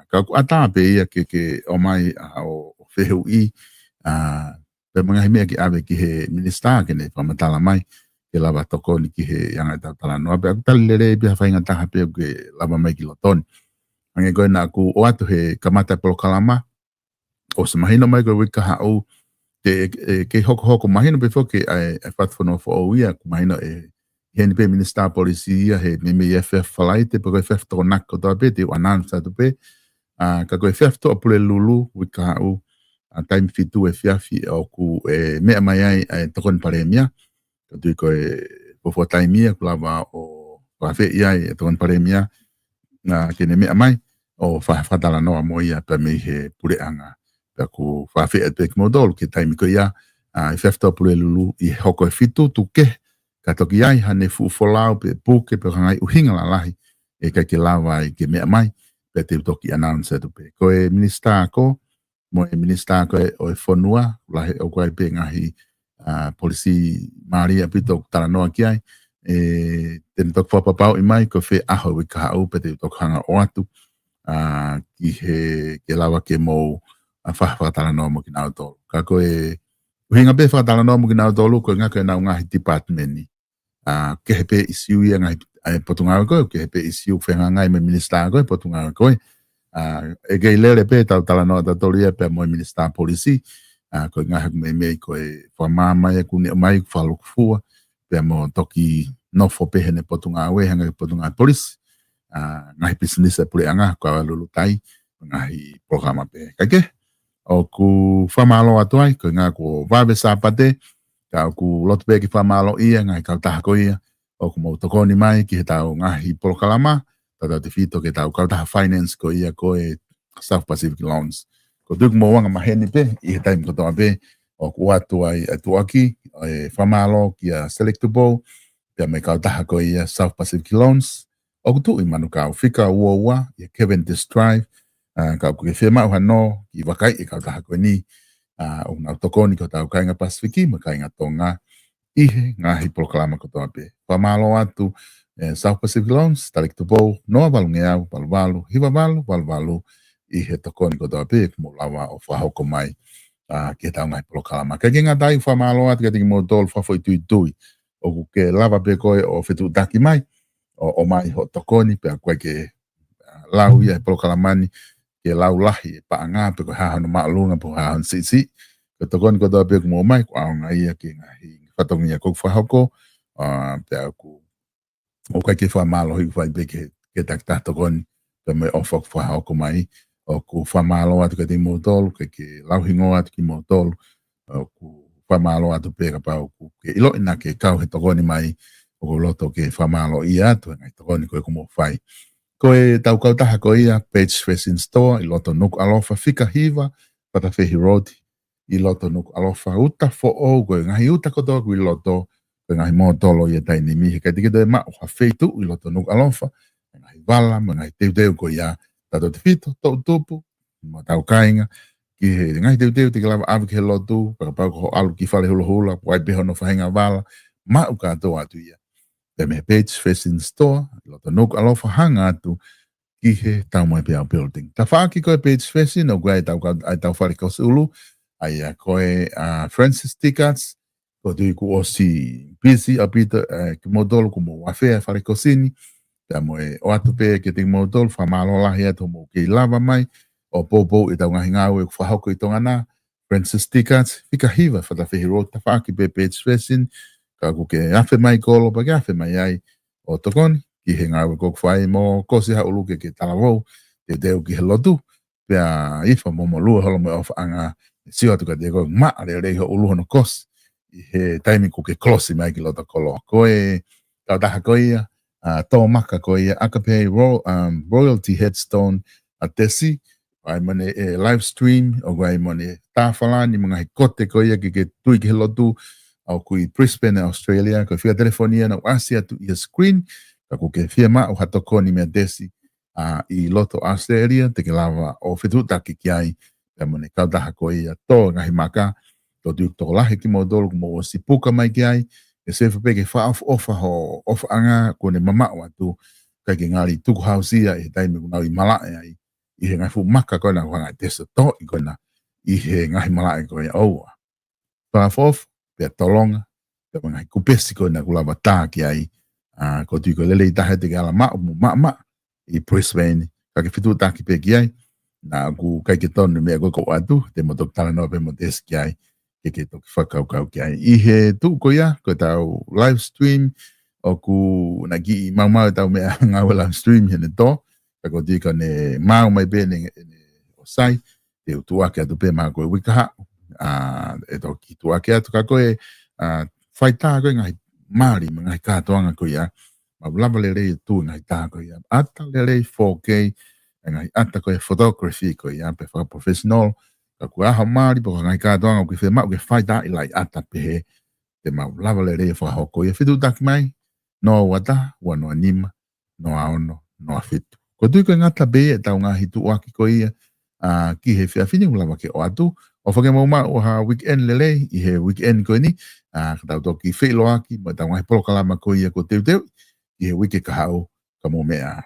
ka ʻoku ʻatā pē ia ke, ke ʻomai, ʻa, ʻo, ʻo fehuʻi, ʻa, pea mo e ngaahi meʻa ke ʻave ki he minisitā ke ne fakamatala mai, ke lava tokoni ki he anga ʻetau talanoa. Pea ʻoku tali lelei pē ha faʻahinga taha pē ʻoku ke lava mai ki loto ni. Hangē ko ena ʻoku ʻoatu he kamata e polokalama, ʻosi mahino mai ko e uike kahaʻu, ke, ʻe, kei hokohoko mahino pē foki ʻa e, ʻa e fatu fonua foʻou ia, ʻoku mahino ʻe, ʻi heni pē minisitā polisi ia, he meimei efiafi Falaite, pea ko e efiafi Tokonaki kotoa pē, te u announce atu pē, ʻa, ka ko e efiafi Tuʻapulelulu, uike kahaʻu, ʻa, taimi fitu efiafi ʻoku, ʻe, meʻa mai ai, ʻa e tokoni palēmia, ka ʻoku ou tui ko e fuofua taimi ia ʻoku lava ʻo fakaafeʻi ai e tokoni palēmia, ʻa, ke ne meʻa mai ʻo fa-, fakatalanoa mo ia pea mei he puleʻanga. Pea ʻoku fakaafeʻi atu pē kimoutolu ki he taimi ko ia, ʻa, efiafi Tuʻapulelulu ʻi he hoko e fitu tuku kehe, ka toki ʻi ai haʻane fuʻu folau pe puke pe ko e ngaahi ʻuhinga lalahi ʻe ʻikai ke lava ai ke meʻa mai, pea te u toki announce atu pē. Ko e minisitā ako, mo e minisitā ko ē ʻo e fonua, lahi ʻoku ʻi ai pē ngaahi, ʻa, polisi mālie ʻaupito ʻoku talanoa ki ai, ē, te ne toki fakapapauʻi mai ko e fē ʻaho e uike kahaʻu pea te u toki hanga ʻo ʻoatu, ā, ki he, ke lava ke mou, ā, fa-, fakatalanoa mo kinautolu. Ka ko e ʻuhinga pē fakatalanoa mo kinautolu, ko e ngaahi, ko ʻenau ngaahi department ni. Ā, kehe pē ʻisiū ia ngaahi, ā, potungāue ko ē, kehe pē ʻisiū fehangahangai mo e minisitā ko ē, potungāue ko ē. Ā, ʻe kei lele pē ʻetau talanoa ʻatautolu ia pea mo e minisitā polisi. Ā, ko e ngaahi ʻoku meimei ko e fakamaama ia ʻoku ne ʻomai ʻoku fakalūkufua, pea mo toki nofo pē heʻene potungāue, hangē ko e potungāue polisi. Ā, ngaahi pisinisi ʻa e puleʻanga, ko e lulutai, ngaahi polokalama pē. Kae kehe, ʻoku fakamālō atu ai, ko e ʻuhinga kuo vave Sāpate, ka ʻoku loto pē ke fakamālōʻia, ngaahi kautaha ko ia, ʻoku mou tokoni mai ki heʻetau ngaahi polokalama, tautautefito ki heʻetau kautaha finance ko ia ko e South Pacific Loans. ʻOku ou tui ʻoku mou anga maheni pē, ʻi he taimi kotoa pē, ʻoku ʻoatu ai ʻa e tuʻuaki, ʻa e fakamālō kia Selectable, pea mo e kautaha ko ia South Pacific Loans, ʻoku tuʻu ʻi Manukau, fika ua ua, ʻi he Cavendish Drive, ā, ka ʻoku ke fiemaʻu hano, ke vakai e kautaha ko eni, ā, ʻoku nau tokoni ki hotau kāinga Pasifiki, mo e kāinga Tonga, ʻi he ngaahi polokalama kotoa pē. Fakamālō atu, ē, South Pacific Loans, Selectable, noa valu ngeau, valu valu, hiva valu, valu valu, ʻi he tokoni kotoa pē, ʻoku mou lava ʻo fakahoko mai, ā, ki heʻetau ngaahi polokalama. Kae ʻikai ke ngata ai, fakamālō atu kiate kimoutolu fakafoʻituitui, ʻoku ke lava pē koe ʻo fetuʻutaki mai, ʻo, ʻomai hoʻo tokoni, pea ʻoku ʻikai ke, ā, lau ia he polokalama ni, ke lau lahi e paʻanga, pe ko e hā hono māʻolunga, pe ko e hā hono siʻisiʻi. Ko e tokoni kotoa pē ʻoku mou ʻomai, ʻoku ʻaonga ia ki he ngaahi fatongia ʻoku fakahoko, ā, pea ʻoku, ʻoku ʻikai ke fakamālohi ʻoku fai pē ke, ke takitaha tokoni, pea mo e ʻofa ʻoku fakahoko mai, ʻoku fakamālō atu kiate kimoutolu, ke, ke lau hingoa atu kimoutolu, ʻoku fakamālō atu pē kapau ʻoku ke ʻiloʻi naʻa ke kau he tokoni mai, ʻoku ou loto ke fakamālōʻia atu, he ngaahi tokoni ko ē ʻoku mou fai. Ko ʻetau kautaha ko ia, Page Fashion Store, ʻi loto Nukuʻalofa, fika hiva, Fatafehi Road, ʻi loto Nukuʻalofa, uta foʻou, ko e ngaahi uta kotoa ʻoku ʻi loto, ko e ngaahi mōtolo ia taimi ni, he ʻikai te ke toe maʻu ha feituʻu ʻi loto Nukuʻalofa, ngaahi vala, mo e ngaahi teuteu ko ia, tautautefito, toʻutupu, mo hotau kāinga, ki he ngaahi teuteu te ke lava ʻave ki he lotu, pea kapau ko hoʻo ʻalu ki Fale Hulahula, ʻoku ʻi ai pē hono faʻahinga vala, maʻu kātoa atu ia. Pea mei he Page Fashion Store, ʻi loto Nukuʻalofa, hanga atu ki he Taumoepeau Building. Tafaʻaki ko e Page Fashion, ʻoku ʻi ai ʻetau ka-, ʻa ʻetau fale kosi ʻulu, ʻa ia ko e, ā, Francis Tickets, ʻoku ou tui kuo ʻosi pisi ʻaupito, ē, kimoutolu ʻoku mou ʻave ʻa e fale kosi ni, pea mo e ʻoatu pē kiate kimoutolu, fakamālō lahi atu hoʻomou kei lava mai, ʻo poupou ʻetau ngaahi ngāue ʻoku fakahoko ʻi Tonga na, Francis Tickets, fika hiva Fatafehi Road, tafaʻaki pē Page Fashion, ka ʻoku ke ʻave mai kolo, pea ke ʻave mai ai, ʻo tokoni ki he ngāue ʻoku ke fai mo kosi ha ʻulu ke ke talavou, teuteu ki he lotu, pea ʻi he fakamolū holo mo e ʻofaʻanga, sio atu kiate koe, maʻa lelei hoʻo ʻulu hono kosi, ʻi he taimi ʻoku ke kolosi mai ki loto kolo. Ko e kautaha ko ia, ā, tō maka ko ia, Akapei Ro-, um, Royalty Headstone, ʻa Tesi, ʻoku ʻi ai mo ʻene, ē, live stream, ʻoku ʻi ai mo ʻene tāfalani mo e ngaahi kote ko ia ke ke tui ki he lotu, ʻoku ʻi Brisbane, Australia, ko e fika telefoni ia naʻá ku ʻasi atu ʻi he screen, ka ʻoku ke fiemaʻu ha tokoni meia Tesi, ā, ʻi loto Australia, te ke lava ʻo fetuʻutaki ki ai, pea mo ʻene kautaha ko ia tō ngaahi maka, ʻoku ou tui ʻoku tokolahi kimoutolu ʻoku mou ʻosi puka mai ki ai, ʻe sio pē ke fakaʻofoʻofa hoʻo ʻofaʻanga kuo ne mamaʻo atu, ʻikai ke ngali tukuhausia ʻi he taimi ʻoku nau ʻi malaʻe ai, ʻi he ngaahi fuʻu maka ko ena ʻoku hanga ʻe Tesi ʻo toʻo ko ena, ʻi he ngaahi malaʻe ko ia ʻoua. Fakaʻofoʻofa, pea tolonga, pea mo e ngaahi kupesi ko ena ʻoku lava tā ki ai, ā, ʻoku ou tui ko e lelei taha ia te ke ala maʻu mo maʻamaʻa ʻi Brisbane, ka ke fetuʻutaki pē ki ai, naʻa ʻoku ʻikai ke tonu e meʻa ko ē ʻoku ou ʻoatu, te mou toki talanoa pē mo Tesi ki ai, ke ke toki fakakaukau ki ai. ʻI he tuʻu ko ia, ko ʻetau live stream, ʻoku naʻe kiʻi maumau ʻetau meʻangāue live stream heʻene tō, ka ʻoku ou tui ko ʻene maau mai pē ʻene, ʻene ʻosi ai, te u tuʻuaki atu pē maʻa koe uike kahaʻu, ā, ʻe toki tuʻuaki atu ka ko e, ā, fai tā ko e ngaahi mali, mo e ngaahi kātoanga ko ia, mau lava lelei ʻo tuʻu ngaahi tā ko ia, ʻata lelei four K, e ngaahi ʻata ko e photography ko ia, pe fakaprofessional, ka ko e ʻaho mali, pe ko e ngaahi kātoanga ʻoku ke fiemaʻu ke fai tā ʻi he laʻi ʻata pehē, te mau lava lelei ʻo fakahoko ia. Fetuʻutaki mai, noa ua taha, ua noa nima, noa ono, noa fitu. ʻOku ou tui ko e ngata pē ia ʻetau ngaahi tuʻuaki ko ia, ā, ki he efiafi ni ʻoku lava ke ʻoatu, ʻOfa ke mou maʻu ha weekend lelei ʻi he weekend ko eni, ʻa, ka tau toki feʻiloaki mo ʻetau ngaahi polokalama ko ia ko Teuteu ʻi he uike kahaʻu. Ka mou meʻa ā.